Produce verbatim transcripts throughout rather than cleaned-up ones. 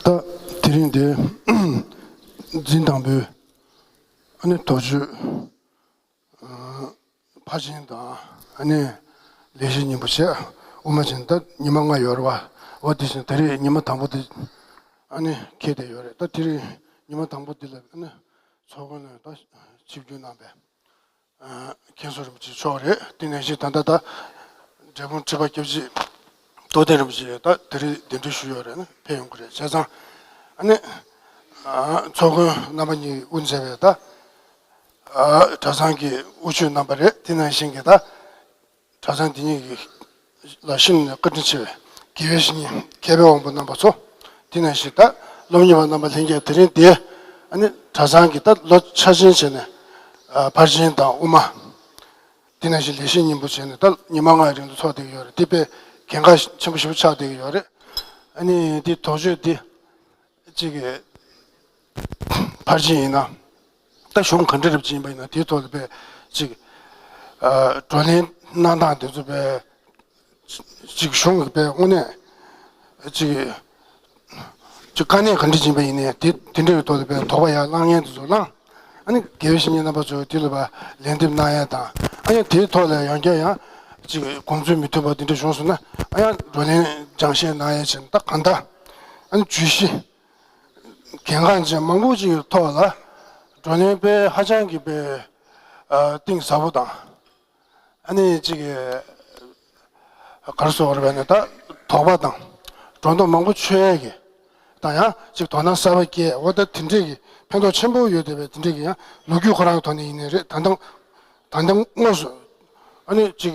ད་དེ་རིང་འདི་འཛིན་དང་པོའི་ཨ་ནི་དོགས་གཅོད་ཕར་ཕྱིན་དང་ཨ་ནི་ལས་གཞི་སྙིང་པོ་བྱས་དབུ་མ་བྱས་ད་ཉི་མ་ལྔ་ཡོད་རེད་བ། འོ་དེ་བཞིན་ད་རེས་ཉི་མ་དང་པོ་འདི་ཨ་ནི་འཁེལ་བསྡད་ཡོད་རེད། ད་དེ་རིང་ཉི་མ་དང་པོ་འདི་ལ་ཨ་ནི་ཚོགས་མགོན་ལ་ད་ཆིབས་བསྒྱུར་གནང་པས། མཁན་ཟུར་རིན་པོ་ཆེ་མཆོག་རེད། དེ་ནང་བཞིན་ད་ལྟ་ད་འབྲས་སྤུངས་ཁྲི་པ་སྐྱབས་རྗེ་རྟོགས་ལྡན་རིན་པོ་ཆེ་ད་དེ་རིང་གདན་འདྲེན་ཞུས་ཡོད་རེད། ཕེབས་ཡོང་གི་རེད། བྱས་ཙང་ཨ་ནི་ཚོགས་མགོན་རྣམ་པ་གཉིས་དབུ་མཛད་པའི་ད་གྲྭ་ཚང་གི་དབུ་ཆོས་རྣམ་པ་རེད། དེ་ནང་བཞིན་གྱི་ད་གྲྭ་ཚང་འདི་ཉིད་ཀྱི་ལ་ཤིན་ཏུ་བཀའ་དྲིན་ཆེ་བའི་དགེ་བའི་བཤེས་གཉེན་མཁས་པའི་དབང་པོ་རྣམ་པ་ཚོ། དེ་ནང་བཞིན་ད་སློབ་གཉེར་བ་རྣམ་པ་ལྷན་རྒྱས་དེ་རིང་འདིར་ཨ་ནི་གྲྭ་ཚང་གི་ད་ལོ་འཆར་ཅན་བྱས་ནས་ཕར་ཕྱིན་དང་དབུ་མ། དེ་ནང་བཞིན་ལས་གཞི་སྙིང་པོ་བྱས་ནས་ད་ཉི་མ་ལྔའི་རིང་དུ་ཚོགས་བསྡད་ཀྱི་ཡོད་རེད། དེ་དཔེ་གལ་འགངས་ཆེན་པོ་ཞེ་པོ་ཆགས་བསྡད་ཀྱི་ཡོད་རེད། ཨ་ནི་འདི་དོགས་གཅོད་འདི་གཅིག་གི་ཕར་ཕྱིན་ཡིན་ན་ད་གཞུང་ག་འདྲ་རབ་ཕྱིན་པ་ཡིན་ན་དེའི་ཐོག་ལ་དཔེ་གཅིག་བགྲོ་གླེང་གནང་སྟངས་དེ་ཚོ་དཔེ་གཅིག་གཞུང་གི་དཔེ་དངོས་གནས་གཅིག་གཅིག་དཀའ་གནད་ག་འདྲ་ཕྱིན་པ་ཡིན་ནའི་དེ་དེ་འདྲ་བའི་ཐོག་ལ་དཔེ་དོགས་པ་ཡར་བསླང་མཁན་དེ་ཚོ་བསླངས། ཨ་ནི་དགེ་བའི་བཤེས་གཉེན་རྣམ་པ་ཚོས་དེ་ལ་ལན་འདེབས་གནང་ཡས་དང་། ཨ་ཡང་དེའི་ཐོག་ལ་ཡང་བསྐྱར་ཡང་ཅིག་དགོངས་ཚུལ་མི་མཐུན་པ་དེ་འདྲ་བྱུང་སོང་ན་ཨ་ཡང་བགྲོ་གླེང་སྦྱང་བཤད་གནང་ཡས་བྱས་ནས་ད་གང་ལྟར་ཨ་ནི་བརྗོད་གཞི་གལ་འགངས་ཅན་མང་པོ་ཅིག་གི་ཐོག་ལ་བགྲོ་གླེང་དཔེ་ཧ་ཅང་གི་དཔེ་གཏིང་ཟབ་པོ་དང་། ཨ་ནི་ཅིག་ག་རེ་ཟེར་དགོས་རེད་པས་ན་ད་དོགས་པ་དང་སྒྲོ་འདོགས་མང་པོ་ཆོད་ཡས་ཀྱི་དང་ཡང་ཅིག་དོ་སྣང་གསར་པ་སྐྱེས། འོ་ད་དེ་འདྲས་ཀྱི་ཕན་ཐོགས་ཆེན་པོ་ཡོད་བསྡད་པའི་དེ་འདྲས་ཀྱི་ཡང་ལོ་རྒྱུས་ཁོ་རང་གི་ཐོག་ནས་ཡིན་ནའི་རེད། ད་ལྟ་ད་ལྟ་དངོས་སུ་ཨ་ནི་ཅིག་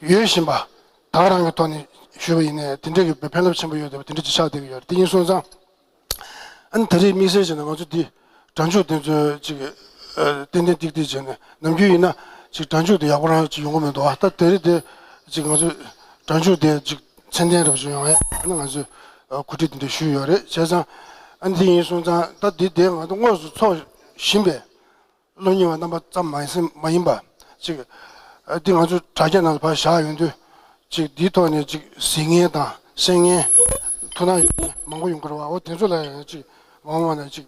ཡོད་བཞིན་པ་ད་ག་རང་གི་ཐོག་ནས་ཞུས་པ་ཡིན་ནའི་དེ་འདྲས་ཀྱི་ཕན་རླབས་ཆེན་པོ་ཡོད་བསྡད་པ་དེ་འདྲས་ཅིག་ཆགས་བསྡད་ཀྱི་ཡོད་རེད། དེ་ཡིན་སོང་ཙང་། ཨ་ནི་ད་རེས་དམིགས་བསལ་བྱས་ན་ང་ཚོ་འདི་སྒྲ་འཇུག་དེ་ཚོ་ཅིག་ཨ་ཏན་ཏན་ཏིག་ཏིག་བྱས་ནས་ནམ་རྒྱུན་ཡིན་ན་ཅིག་སྒྲ་འཇུག་དེ་ཡག་པོ་རང་ཅིག་ཡོང་གི་མི་འདུག་ཨ་ད་དེ་རེས་དེ་ཅིག་ང་ཚོ་སྒྲ་འཇུག་དེ་ཅིག་ཚད་ལྡན་རབ་ཅིག་ཡོང་ཡ་ཨ་ནི་ང་ཚོས་ཨ་གོ་སྒྲིག་དེ་འདྲ་ཞུས་ཡོད་རེད། བྱས་ཙང་ཨ་ནི་དེ་ཡིན་སོང་ཙང་ད་འདི་དེ་ང་ཚོ་དངོས་སུ་ཚོགས་བཞིན་པའི་སློབ་གཉེར་བ་རྣམ་པ་ཙམ་མ་ཡིན་མ་ཡིན་པ་ཅིག་ཨ་འདི་ང་ཚོ་དྲ་རྒྱ་ནང་ལ་ཕར་བཞག་ཡོང་དུས་ཅིག་འདིའི་ཐོག་ནས་ཅིག་གཟིགས་མཁན་དང་གསན་མཁན་ཐུགས་སྣང་ཡོད་མཁན་མང་པོ་ཡོང་གི་རེད་བ། འོ་དེ་ཚོ་ལ་ཡང་ཅིག་མ་འོངས་པ་ན་ཅིག་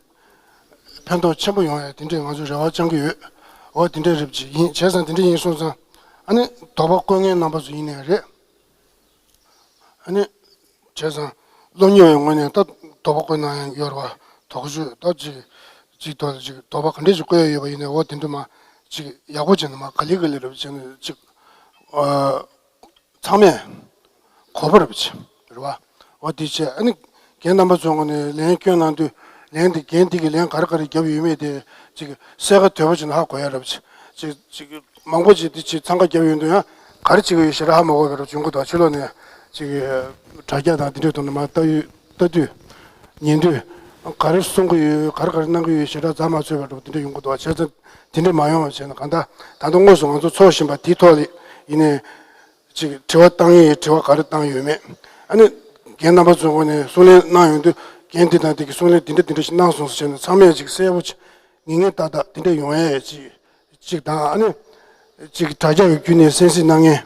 ཕན་ཐོགས་ཆེན་པོ་ཡོང་ཡ་དེ་འདྲས་ང་ཚོས་རེ་བ་བཅང་གི་ཡོད། འོ་དེ་འདྲས་རེད་ཅིག་ཡིན། བྱས་ཙང་དེ་འདྲས་ཡིན་སོང་ཙང་ཨ་ནི་དོགས་པ་བཀོད་མཁན་རྣམ་པ་ཚོ་ཡིན་ནའི་རེད། ཨ་ནི། བྱས་ཙང་སློབ་གཉེར་བའི་ངོས་ནས་ད་དོགས་པ་བཀོད་གནང་ཡང་ཡོད་རེད་བ། དོགས་གཅོད་ད་ཅིག་ཅིག་ཐོག་ཅིག་དོགས་པ་ག་འདྲས་ཅིག་བཀོད་ཡ་ཡོད་པ་ཡིན་ནའི་འོ་དེ་འདྲ་མ་ཅིག་ཡག་པོ་བྱས་ནས་མ་ག་ལེ་ག་ལེ་རེད་བྱས་ནས་ཅིག་ཨ་ཚང་མས་གོ་བ་རེད་བྱས་རེད་བ། འོ་དེ་བྱས་ཨ་ནི་རྒན་རྣམ་པ་ཚོའི་ངོས་ནས་ལན་བསྐྱོན་གནང་དུས་ལན་དེ་རྒན་དེ་གིས་ལན་ག་རེ་ག་རེ་བརྒྱབ་ཡོད་མེད་དེ་ཅིག་གསལ་ཁ་དོད་པོ་བྱས་ནས་ཧ་གོ་ཡ་རེད་བྱས་ཅིག་ཅིག་མང་པོ་ཅིག་དེ་ཅིག་འཚང་ཁ་བརྒྱབ་ཡོང་དུས་ཡང་ག་རེ་བྱེད་ཀྱི་ཡོད་ཞེ་དྲག་ཧ་མ་གོ་བ་རུ་བྱུང་གི་འདུག་ཕྱི་ལོགས་ནས་ཅིག་དྲ་རྒྱ་དང་དེ་འདྲའི་ཐོག་ནས་མར་ལྟ་ཡུལ་ལྟ་དུས་ཉན་དུས་ག་རེ་གསུང་གི་ཡོད་ག་རེ་ག་རེ་གནང་གི་ཡོད་ཞེ་དྲག་རྩ་མ་ཆོད་པ་འདྲ་བོ་དེ་འདྲ་ཡོང་གི་འདུག་བྱས་ཙང་དེ་འདྲ་མ་ཡོང་བ་བྱས་ན་གང་ལྟར་ད་དུང་དངོས་སུ་ང་ཚོ་ཚོགས་བཞིན་པ་དེའི་ཐོག་ལ་ཡིན་ནའི་ཅིག་དྲི་བ་བཏང་ཡས་དྲི་བ་ག་རེ་བཏང་ཡོད་མེད་ཨ་ནི་རྒན་རྣམ་པ་ཚོའི་ངོས་ནས་གསུང་ལན་གནང་ཡོང་དུས་རྒན་དེ་དང་དེ་གི་གསུང་ལན་དེ་འདྲ་དེ་འདྲ་ཞིག་གནང་སོང་ཟེར་བྱས་ནས་ཚང་མས་ཅིག་གསལ་པོ་ཅིག་ངེས་ངེས་ཏག་ཏག་དེ་འདྲ་ཡོང་ཡས་ཅིག་ཅིག་དང་ཨ་ནི་ཅིག་དྲ་རྒྱ་གི་བརྒྱུད་ནས་གསན་གཟིགས་གནང་མཁན་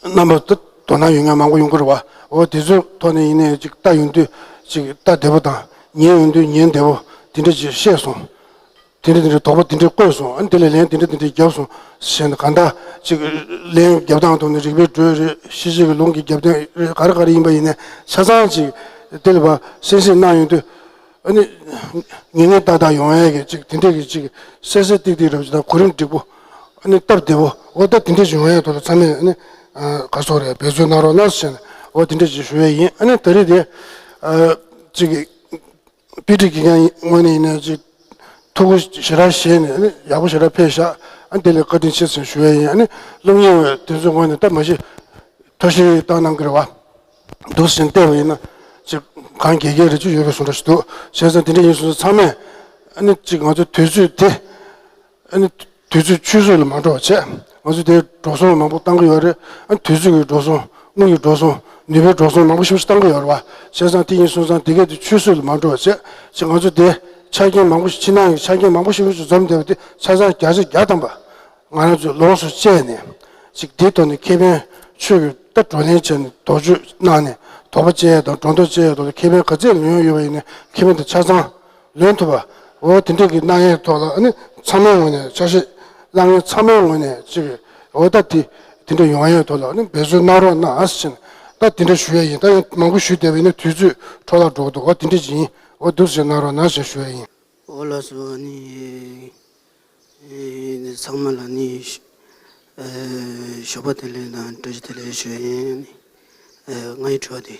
རྣམ་པ་དུ་དོ་སྣང་ཡོད་མཁན་མང་པོ་ཡོང་གི་རེད་བ། འོ་དེ་ཚོའི་ཐོག་ནས་ཡིན་ནའི་ཅིག་ལྟ་ཡོང་དུས་ཅིག་ལྟ་བདེ་པོ་དང་ཉན་ཡོང་དུས་ཉན་བདེ་པོ་དེ་འདྲ་ཅིག་བཤད་སོང་། དེ་འདྲ་དེ་འདྲ་དོགས་པ་དེ་འདྲ་བཀོད་སོང་། ཨ་ནི་དེ་ལ་ལན་དེ་འདྲ་དེ་འདྲ་བརྒྱབ་སོང་ཞེས་ནས་གང་ལྟར་ཅིག་ལན་བརྒྱབ་སྟངས་ཐོག་ནས་རིག་པའི་འགྲོས་རེད། ཤེས་བྱའི་ལུང་གི་རྒྱབ་རྟེན་རེད། ག་རེ་ག་རེ་ཡིན་པ་ཡིན་ནའི་ཆ་ཚང་ཅིག་དེ་ལ་བ་གསན་གཟིགས་གནང་ཡོང་དུས། ཨ་ནི། ངེས་ངེས་ཏག་ཏག་ཡོང་ཡས་ཀྱི་ཅིག་དེ་འདྲས་ཀྱི་ཅིག་གསལ་གསལ་ཏིག་ཏིག་རབ་ཅིག་དང་གོ་རིམ་འགྲིག་པོ། ཨ་ནི་སྟབས་བདེ་པོ། འོ་ད་དེ་འདྲས་ཅིག་ཡོང་ཡས་ཐོག་ལ་ཚང་མས་ཨ་ནི། ག་སོགས་རེད་འབད་བརྩོན་གནང་རོགས་གནང་ཟེར་ནས་འོ་དེ་འདྲས་ཅིག་ཞུ་ཡས་ཡིན། ཨ་ནི་ད་རེས་དེ། ཅིག་དཔེ་ཁྲིད་ཀྱི་ངོས་ནས་ཡིན་ན་ཅིག་ཐུགས་ཁུར་ཞེ་དྲག་བཞེས་ནས་ཨ་ནི་ཡག་པོ་ཞེ་དྲག་ཕེབས་ཤག་ཨ་ནི་དེ་ལ་བཀའ་དྲིན་ཆེ་ཟེར་ཞུ་ཡས་ཡིན། ཨ་ནི་སློབ་གཉེར་བ་དེ་ཚོའི་ངོས་ནས་ད་མ་གཞི་ཐུགས་ཞིབ་བཏང་གནང་གི་རེད་བ། འདུག་སེ་བལྟས་པ་ཡིན་ན་ཅིག་གང་དགེ་རྒན་རེ་ཅིག་ཡོད་པའི་བཟོ་འདྲ་ཞིག་འདུག་བྱས་ཙང་དེ་འདྲ་ཡིན་སོང་ཙང་ཚང་མས་ཨ་ནི་ཅིག་ང་ཚོ་དུས་ཚོད་དེ་ཨ་ནི་དུས་ཚོད་ཆུད་ཟོས་ལ་མ་འགྲོ་བ་བྱས། ང་ཚོ་དེ་འགྲོ་སོང་མང་པོ་བཏང་གི་ཡོད་རེད། ཨ་ནི་དུས་ཚོད་ཀྱི་འགྲོ་སོང་དངུལ་གྱི་འགྲོ་སོང་ནུས་པའི་འགྲོ་སོང་མང་པོ་ཞིག་བཏང་གི་ཡོད་རེད་བ། བྱས་ཙང་དེ་ཡིན་སོང་ཙང་དེ་གས་དེ་ཆུད་ཟོས་ལ་མ་འགྲོ་བ་བྱས། ཅིག་ང་ཚོ་དེ་ཆ་རྐྱེན་མང་པོ་ཞིག་ཕྱི་ནང་གི་ཆ་རྐྱེན་མང་པོ་ཞིག་འཛོམས་བསྡད་པ་དེ་ཆ་ཚང་བརྒྱ་ཆ་བརྒྱ་ཐམ་པ། ང་རང་ཚོས་ལོངས་སུ་སྤྱད་ནས་ཅིག་འདིའི་ཐོག་ནས་ཁེ་ཕན་ཆོད་ཀྱི་ད་བགྲོ་གླེང་བྱས་ནས་དོགས་གཅོད་གནང་ནས་ དོགས་པ་བཅད་ཡས་དང་སྒྲོ་འདོགས་བཅད་ཡས་ཐོག་ལ་ཁེ་ཕན་ག་ཚད་ལེན་ཡོང་ཡོད་པ་ཡིན་ན་ཁེ་ཕན་དེ་ཆ་ཚང་ལེན་ཐུབ་པ། འོ་དེ་འདྲ་གི་གནང་ཡས་ཐོག་ལ་ཨ་ནི་ཚང་མའི་ངོས་ནས་ཆ་ཤས་བླ་ངན་ཚང་མའི་ངོས་ནས་ཅིག་འོ་ད་དེ་དེ་འདྲ་ཡོང་ཡས་ཐོག་ལ་ཨ་ནི་འབད་བརྩོན་གནང་རོགས་གནང་ཨ་ཟེར་ནས་ད་དེ་འདྲ་ཞུ་ཡས་ཡིན། ད་ཡང་མང་པོ་ཞུས་བསྡད་པ་ཡིན་ན་དུས་ཚོད་འཕྲོ་བརླག་འགྲོ་གི་འདུག་འོ་དེ་འདྲ་ཅིག་ཡིན། འོ་འདུག་ཟེར་གནང་རོགས་གནང་ཞེས་ཞུ་ཡས་ཡིན། འོ་ལགས་སོ། ཨ་ནི། ཨེ། ཚང་མ་ལ་ནི། ཨེ། ཞོགས་པ་བདེ་ལེགས་དང་བཀྲ་ཤིས་བདེ་ལེགས་ཞུ་ཡིན། ཨེ། ང་ཡི་དྲི་བ་དེ།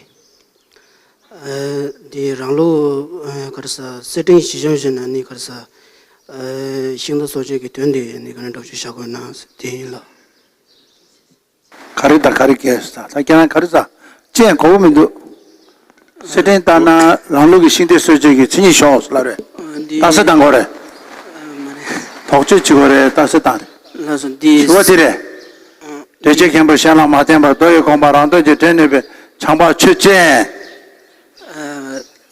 ཨེ། འདི་རང་ལུགས། ཨེ། ག་རེ་ཟ། གསེར་ཕྲེང་ཞི་འཇམ་ཞེས་ན་ནི་ག་རེ་ཟ། ཨེ། ཤིང་རྟ་སྲོག་གཅོད་ཀྱི་དོན་དེ་ནི་ག་ནས་འགྲོ་ཆུ་བཞག་དགོས་ན་དེ་ཡིན་ལ། ག་རེ་དང་ག་རེ་གས་ཟ། ད་ཁྱེད་རང་ག་རེ་ཟ། ཅན་གོ་བོ་མི་འདུག་གསེར་ཕྲེང་ལྟར་ན་རང་ལུགས་ཀྱི་ཤིང་རྟའི་སྲོལ་འབྱེད་ཀྱི་མཚན་ཉིད་ཤོག་ལབ་རེད། འདི་རྟགས་གསལ་བཏང་དགོས་རེད། མ་རེད། དོགས་གཅོད་བྱེད་དགོས་རེད། རྟགས་གསལ་བཏང་རེད། ལགས་སོ། འདི་ཞུ་བ་དེ་རེད། འདོད་ཆེན་མཁན་པོ་གཞན་ལ་མ་བརྟེན་པར་མདོ་ཡི་དགོངས་པ་རང་དོན་གྱིས་འདྲེན་ནུས་པའི་བྱམས་པ་ཆོས་ཅན།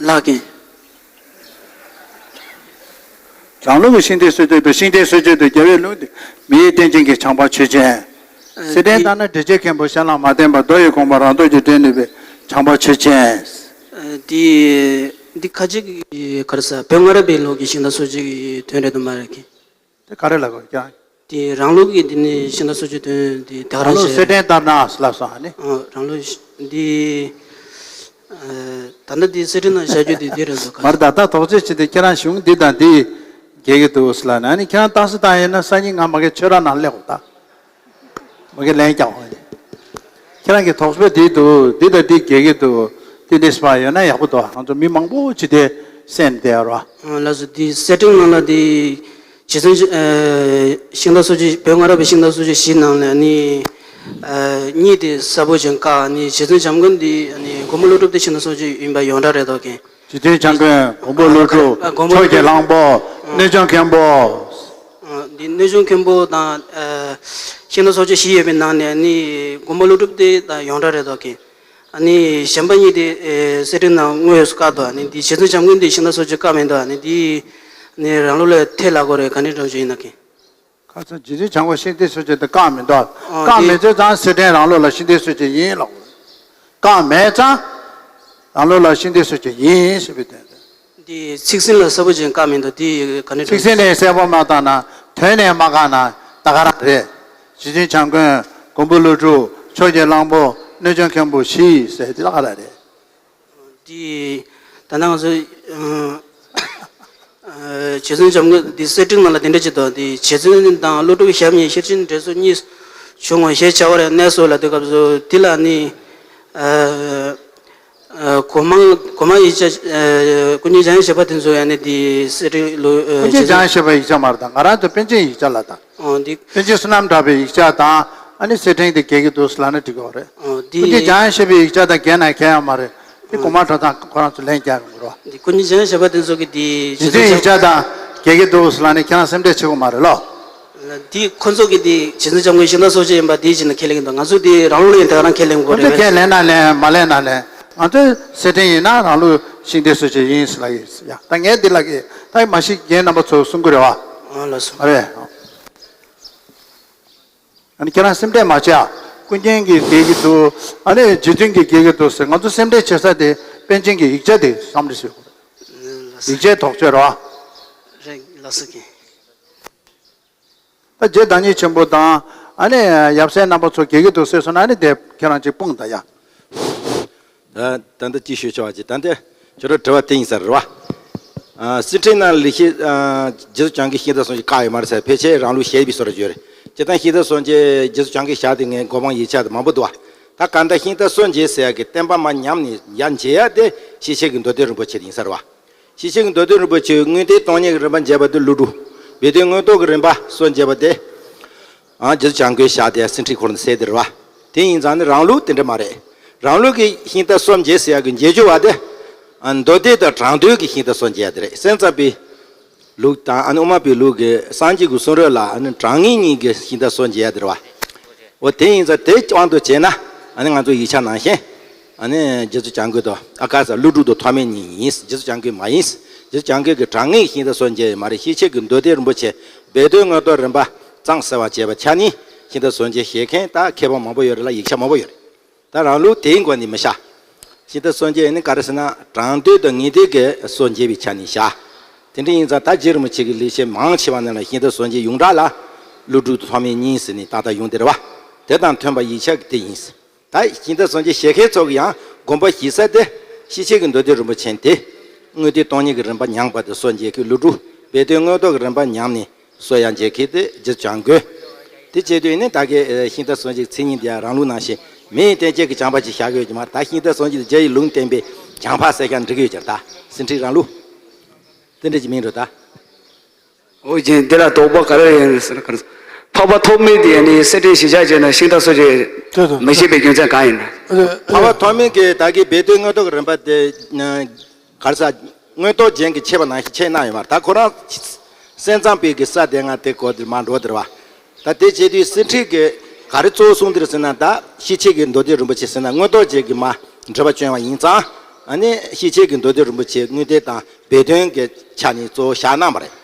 ལགས་ཀྱིས། རང་ལུགས་ཀྱི་ཤིང་རྟའི་སྲོལ་འབྱེད་དུ་ཤིང་རྟའི་སྲོལ་འབྱེད་དུ་རྒྱལ་བའི་ལུང་དེ་མི་ཡི་རྟེན་ཅན་གྱི་བྱམས་པ་ཆོས་ཅན། གསེར་ཕྲེང་ལྟར་ན་འདོད་ཆེན་མཁན་པོ་གཞན་ལ་མ་བརྟེན་པར་མདོ་ཡི་དགོངས་པ་རང་དོན་གྱིས་འདྲེན་ནུས་པའི་བྱམས་པ་ཆོས་ཅན། འདི་འདི་ཁ་ཅིག་གི་ག་རེ་ཟ། བོད་སྔ་རབས་པའི་ལུགས་ཀྱི་ཤིང་རྟ་སྲོག་གཅོད་ཀྱི་དོན་རེད་དམ་མ་རེད་ཀྱི། དེ་ག་རེ་ལབ་དགོས་ཀྱང་། དེ་རང་ལུགས་ཀྱི་འདི་ནི་ཤིང་རྟ་སྲོག་གཅོད་དོན་དེ་ད་ག་རང་རང་ལུགས་གསེར་ཕྲེང་ལྟར་ན་ལབ་སོང་ཨ་ནི། ཨ། རང་ལུགས་འདི། ཨ། ད་ལྟ་འདི་གསེར་ཕྲེང་ནང་བཞག་རྒྱུ་དེ་འདི་རེད་འདུག་ག་མར་ད་ལྟ་དོགས་གཅོད་བྱེད་དུས་ཁྱེད་རང་གཞུང་འདི་དང་འདི་འགལ་གྱི་འདུག་ཟེར་ལབ་ན་ཨ་ནི་ཁྱེད་རང་རྟགས་གསལ་བཏང་ཡིན་ན་སང་ཉིན་ང་མ་གི་ཆོས་ར་ནང་སླེབས་དགོས་ད། མ་གི་ལན་རྒྱག་དགོས་ནི། ཁྱེད་རང་གི་དོགས་པ་འདི་འདུག་འདི་དང་འདི་འགལ་གྱི་འདུག་འདི་འདྲ་ཞིག་ཡོད་ན་ཡག་པོ་འདུག་ང་ཚོ་མི་མང་པོ་ཅིག་དེ་གསན་བསྡད་ཡོད་ར། ལགས་སོ། འདི་གསེར་ཕྲེང་ནང་ལ་འདི། རྗེ་བཙུན། ཨ། ཤིང་རྟ་སྲོག་གཅོད། བོད་སྔ་རབས་པའི་ཤིང་རྟ་སྲོག་གཅོད་བཞི་ནང་ལ་ནི། ཨ། གཉིས་དེ་གསལ་པོ་ཅན་བཀག་ནི་རྗེ་བཙུན་བྱམས་མགོན་འདི་ནི་མགོན་པོ་ཀླུ་སྒྲུབ་དེ་ཤིང་རྟ་སྲོག་གཅོད་ཡིན་པ་ཡོངས་གྲགས་རེད་དོ་ཀྱེ། རྗེ་བཙུན་བྱམས་མགོན། མགོན་པོ་ཀླུ་སྒྲུབ། ཨ། མགོན་པོ་ཕྱོགས་ཀྱི་གླང་པོ། ཨ། གནོད་སྦྱོང་མཁན་པོ། ཨ། འདི་གནོད་སྦྱོང་མཁན་པོ་དང་། ཨ། ཤིང་རྟ་སྲོག་གཅོད་བཞི་ཡོད་པའི་ནང་ནས་ནི་མགོན་པོ་ཀླུ་སྒྲུབ་དེ་ད་ཡོངས་གྲགས་རེད་དོ་ཀྱེ། ཨ་ནི་གཞན་པ་གཉིས་དེ། ཨེ། གསེར་ཕྲེང་ནང་དངོས་སུ་བཀག་འདུག་ཨ་ནི་འདི་རྗེ་བཙུན་བྱམས་མགོན་འདི་ཤིང་རྟ་སྲོག་གཅོད་བཀག་མི་འདུག་ཨ་ནི་འདི་ནི་རང་ལུགས་ལ་ཐལ་ལབ་དགོས་རེད། ག་ནས་འགྲོ་རྒྱུ་ཡིན་ན་ཀྱེ། ཁ་སང་རྗེ་བཙུན་བྱམས་མགོན་ཤིང་རྟའི་སྲོག་གཅོད་དེ་བཀག་མི་འདུག་ཨ། ཨ། བཀག་འདི་མེད་ཚེ་ཙང་གསེར་ཕྲེང་རང་ལུགས་ལ་ཤིང་རྟའི་སྲོག་གཅོད་ཡིན་ལབ་དགོས། བཀག་མེད་ཙང་རང་ལུགས་ལ་ཤིང་རྟའི་སྲོག་གཅོད་ཡིན་ཞེས་པའི་དོན་དུ། འདི་ཚིག་ཟིན་ལ་གསལ་པོ་ཅན་བཀག་མི་འདུག་འདི་ག་ནས་ཚིག་ཟིན་ནས་གསལ་པོ་མ་བཏང་ན་དོན་ནས་མ་བཀག་ན་ད་ག་རང་རེད། རྗེ་བཙུན་བྱམས་མགོན། མགོན་པོ་ཀླུ་སྒྲུབ། ཕྱོགས་ཀྱི་གླང་པོ། གནོད་སྦྱོང་མཁན་པོ་བཞི་ཟེར་དེ་ད་ག་རང་རེད། འདི་ད་ནང་ཚོ། ཨ། རྗེ་བཙུན་བྱམས་མགོན་འདི་གསེར་ཕྲེང་ནང་ལ་དེ་འདྲ་ཅིག་འདུག་འདི་རྗེ་བཙུན་དང་ཀླུ་སྒྲུབ་ཞབས་གཉིས་ཤེར་ཕྱིན་འབྲས་སོ་གཉིས་བྱུང་བ་ཞེས་བྱ་བར་གནས་སོ་ལབ་དུས་སྐབས་སུ་འདི་ལ་ནི། ཨ། ཨ། གོ་མང་གོ་མང་ཡིག་ཆ། ཨ། ཀུན་མཁྱེན་འཇམ་དབྱངས་བཞད་པ་དེ་ཚོ་ཡང་ནི་འདི་གསེར་ཕྲེང་ལོ། ཨ། ཀུན་མཁྱེན་འཇམ་དབྱངས་བཞད་པའི་ཡིག་ཆ་མ་རེད་ད། ང་རང་ཚོ་པཎ་ཆེན་ཡིག་ཆ་ལ་ད། ཨོ་འདི། པཎ་ཆེན་བསོད་ནམས་གྲགས་པའི་ཡིག་ཆ་དང་ཨ་ནི་གསེར་ཕྲེང་དེ་འགལ་གྱི་འདུག་ལབ་ན་འགྲིག་གི་རེད། ཨོ་འདི། ཀུན་མཁྱེན་འཇམ་དབྱངས་བཞད་པའི་ཡིག་ཆ་དང་འགལ་ན་འགལ་ཡང་མ་རེད། དེ་གོང་མ་གྲྭ་ཚང་ཁོ་རང་ཚོ་ལན་རྒྱག་ཡོང་གི་རེད། འདི་ཀུན་མཁྱེན་འཇམ་དབྱངས་བཞད་པ་དེ་ཚོ་གི་འདི་རྗེ་བཙུན་ཡིག་ཆ་དང་འགལ་གྱི་འདུག་ལབ་ནས་ཁྱེད་རང་སེམས་ཁྲལ་བྱེད་དགོས་མ་རེད་ལོ། འདི་ཁོ་ཚོ་གི་འདི་རྗེ་བཙུན་བྱམས་མགོན་ཤིང་རྟ་སྲོག་གཅོད་ཡིན་པ་འདི་བྱས་ན་ཁས་ལེན་གྱི་འདུག་ང་ཚོ་འདི་རང་ལུགས་ལ་ཡིན་ད་རང་ཁས་ལེན་དགོས་རེད། ཁོ་ཚོ་ཁས་ལེན་ན་ལེན་མ་ལེན་ན་ལེན། ང་ཚོའི་གསེར་ཕྲེང་ཡིན་ན་རང་ལུགས་ཤིང་རྟའི་སྲོག་གཅོད་ཡིན་ཟེར་ལབ་ཡིན་ཟེར་ཡ། ད་ངས་འདི་ལབ་གི་ད་མ་གཞི་རྒན་རྣམ་པ་ཚོ་གསུང་གི་རེད་བ། ཨ་ལགས་སོ། ཨ་རེད། ཨ་ནི་ཁྱེད་རང་སེམས་ཁྲལ་མ་བྱེད་ཨ། ཀུན་མཁྱེན་གྱིས་འགལ་གྱི་འདུག་ཨ་ནི་རྗེ་བཙུན་གྱིས་འགལ་གྱི་འདུག་ཟེར་ང་ཚོ་སེམས་ཁྲལ་བྱེད་ས་དེ་པཎ་ཆེན་གྱི་ཡིག་ཆ་དེ་བསམ་བློ་ཞིག་ཡིག་ཆའི་དོགས་གཅོད་རེད་བ། རེད་ལགས་སོ་ཀྱེ། ད་རྗེ་བདག་ཉིད་ཆེན་པོ་དང་ཨ་ནི་ཡབ་སྲས་རྣམ་པ་ཚོ་འགལ་གྱི་འདུག་ཟེར་སོང་ན་ཨ་ནི་དེ་ཁྱེད་རང་ཅིག་སྤུངས་ད་ཡ། ད་ད་ལྟ་ཅི་ཞུ་ཆོག་ཅིག་ད་ལྟ་ཁྱོད་རང་དྲི་བ་དེ་ཡིན་ས་རེད་བ། ཨ། གསེར་ཕྲེང་ནང་ལེགས་བཤད། ཨ། རྗེ་བཙུན་བྱམས་མགོན་ཤིང་རྟ་སྲོག་གཅོད་བཀག་ཡོད་མ་རེད་ཟེར། ཕལ་ཆེར་རང་ལུགས་བཤད་པའི་བཟོ་འདྲ་ཡོད་རེད། སྤྱིར་བཏང་ཤིང་རྟ་སྲོག་གཅོད་རྗེ་བཙུན་བྱམས་མགོན་ཞལ་དེ་ངའི་གོ་འཕང་ཡིག་ཆ་དེ་མང་པོ་འདུག་བ། ད་གང་ལྟར་ཤིང་རྟ་སྲོག་གཅོད་ཟེར་ཡག་གི་བསྟན་པ་མར་ཉམས་ནས་ཡར་འཇལ་ཡག་དེ་ཤེར་ཕྱིན་གྱི་མདོ་སྡེ་རིན་པོ་ཆེ་ཡིན་ས་རེད་བ། ཤེར་ཕྱིན་གྱི་མདོ་སྡེ་རིན་པོ་ཆེའི་དངོས་བསྟན་སྟོང་ཉིད་ཀྱི་རིམ་པ་འཇལ་བ་དེ་ཀླུ་སྒྲུབ། སྦས་དོན་མངོན་རྟོགས་ཀྱི་རིམ་པ་སྲོག་འཇལ་བ་དེ། ཨ། རྗེ་བཙུན་བྱམས་མགོན་ཞལ་དེ་གསེར་ཕྲེང་འཁོར་ལོ་ཟེར་དེ་རེད་བ། དེ་ཡིན་ཙང་ནི་རང་ལུགས་དེ་འདྲ་མ་རེད། རང་ལུགས་ཀྱི་ཤིང་རྟ་སྲོག་འཇལ་ཟེར་ཡག་གི་འཇལ་རྒྱུ་བ་དེ། ཨ། མདོ་སྡེ་དང་དྲང་དོན་གྱི་ཤིང་རྟ་སྲོག་འཇལ་ཡག་དེ་རེད། སེམས་ཙམ་པའི་ལུགས་དང་ཨ་ནི་དབུ་མ་པའི་ལུགས་ཀྱི་སངས་རྒྱས་ཀྱི་གསུང་རབ་ལ་ཨ་ནི་དྲང་ངེས་ཉིད་ཀྱི་ཤིང་རྟ་སྲོག་འཇལ་ཡག་དེ་རེད་བ། འོ་དེ་ཡིན་ཙང་དེ་དབང་དུ་བྱས་ན་ཨ་ནི་ང་ཚོ་ཡིག་ཆ་ནང་བཞིན། ཨ་ནི་རྗེ་བཙུན་བྱམས་མགོན་དང་ཨ་ཀ་ས་ཀླུ་སྒྲུབ་དང་ཐོགས་མེད་གཉིས་ཡིན། རྗེ་བཙུན་བྱམས་མགོན་མ་ཡིན། རྗེ་བཙུན་བྱམས་མགོན་གྱི་དྲང་ངེས་ཤིང་རྟ་སྲོག་འཇལ་ཡོད་མ་རེད། ཤེར་ཕྱིན་གྱི་མདོ་སྡེ་རིན་པོ་ཆེ་སྦས་དོན་མངོན་རྟོགས་རིམ་པ་གཙང་སེལ་བར་བྱེད་པ་ཆ་ནི་ཤིང་རྟ་སྲོག་འཇལ་བྱེད་མཁན་ད་མཁས་པ་མང་པོ་ཡོད་རེད་ལ་ཡིག་ཆ་མང་པོ་ཡོད་རེད། ད་རང་ལུགས་དེའི་སྒོ་ནས་མི་བྱ། ཤིང་རྟ་གསོ་མཇལ་ནི་ག་རེ་ཟེར་ན་དྲང་དོད་དང་ངེས་དོད་ཀྱི་གསོ་མཇལ་བའི་ཆ་ནས་བཞག་དེ་འདྲ་ཡིན་ཙང་ད་རྗེ་རིན་པོ་ཆེ་གི་ལེགས་བཤད་མང་ཆེ་བ་ནང་ལ་ཤིང་རྟ་གསོ་མཇལ་ཡོངས་གྲགས་ལ་ཀླུ་སྒྲུབ་ཐོགས་མེད་གཉིས་ཟེར་ནས་ཏག་ཏག་ཡོང་དེ་རེད་བ། དེ་དང་མཐུན་པ་ཡིག་ཆ་གི་དེ་ཡིན། ད་ཤིང་རྟ་གསོ་མཇལ་བྱེད་མཁན་ཚོ་གི་ཡང་དགོངས་པ་བཞེས་ས་དེ་ཤེས་བྱེད་ཀྱི་མདོ་སྡེ་རིན་པོ་ཆེ་དེ་དངོས་བསྟན་སྟོང་ཉིད་ཀྱི་རིམ་པ་མྱངས་པ་དེ་གསོ་མཇལ་གི་ཀླུ་སྒྲུབ་སྦས་དོན་མངོན་རྟོགས་ཀྱི་རིམ་པ་མྱངས་ནས་གསོ་ཡང་མཇལ་མཁན་དེ་རྗེ་བཙུན་བྱམས་མགོན། དེ་བྱེད་དུས་ནི་ད་གའི་ཤིང་རྟ་གསོ་མཇལ་གྱི་མཚན་ཉིད་དེ་ཡང་རང་ལུགས་ནང་བཞིན་མི་ཡི་གཏན་བྱེད་ཀྱི་བྱམས་པ་ཅིག་བཞག་གི་ཡོད་ཀྱི་མ་རེད། ད་ཤིང་རྟ་གསོ་མཇལ་དེ་རྗེ་ཡི་ལུང་བསྟན་པའི་བྱམས་པ་ཟེར་ཀྱང་འགྲིག་གི་ཡོད་ཀྱི་རེད། ད་ཟིན་བྲིས་རང་ལུགས་དེ་འདྲ་ཅིག་མིན་འགྲོ་ད། འོ་ཅན་འདི་ལ་དོགས་པ་ག་རེ་ཡོད་ཟེར་ན། འཕགས་པ་ཐོགས་མེད་དེ་ཡང་ནི་གསེར་ཕྲེང་གཞིར་བཞག་བྱས་ན་ཤིང་རྟ་གསོ་མཇལ་དེ་དང་མི་བྱེད་པའི་རྒྱུ་མཚན་གང་ཡིན་ན། འཕགས་པ་ཐོགས་མེད་ཀྱི་ད་གའི་སྦས་དོན་མངོན་རྟོགས་ཀྱི་རིམ་པ་དེ་ག་རེ་ཟ། མངོན་རྟོགས་རྒྱན་གྱི་ཆེ་བ་ནང་བཞིན་ཆེ་གནང་ཡོད་མ་རེད། ད་ཁོ་རང་སེམས་ཙམ་པའི་གི་ས་དེ་ང་དེ་གོ་དེར་མ་འགྲོ་དེར་བ། ད་དེ་བྱེད་དུས་གསེར་ཕྲེང་གི་ག་རེ་གཙོ་བོ་གསུངས་དེར་ཟེར་ན། ད་ཤེས་བྱེད་ཀྱི་མདོ་སྡེ་རིན་པོ་ཆེ་ཟེར་ན་མངོན་རྟོགས་རྒྱན་གྱི་མ་འགྲེལ་པ་བྱོན་པ་ཡིན་ཙང་། ཨ་ནི་ཤེས་བྱེད་ཀྱི་མདོ་སྡེ་རིན་པོ་ཆེ་དངོས་བསྟན་དང་སྦས་དོན་གྱི་ཆ་ནས་གཙོ་བོ་བཞག་གནང་བ་རེད།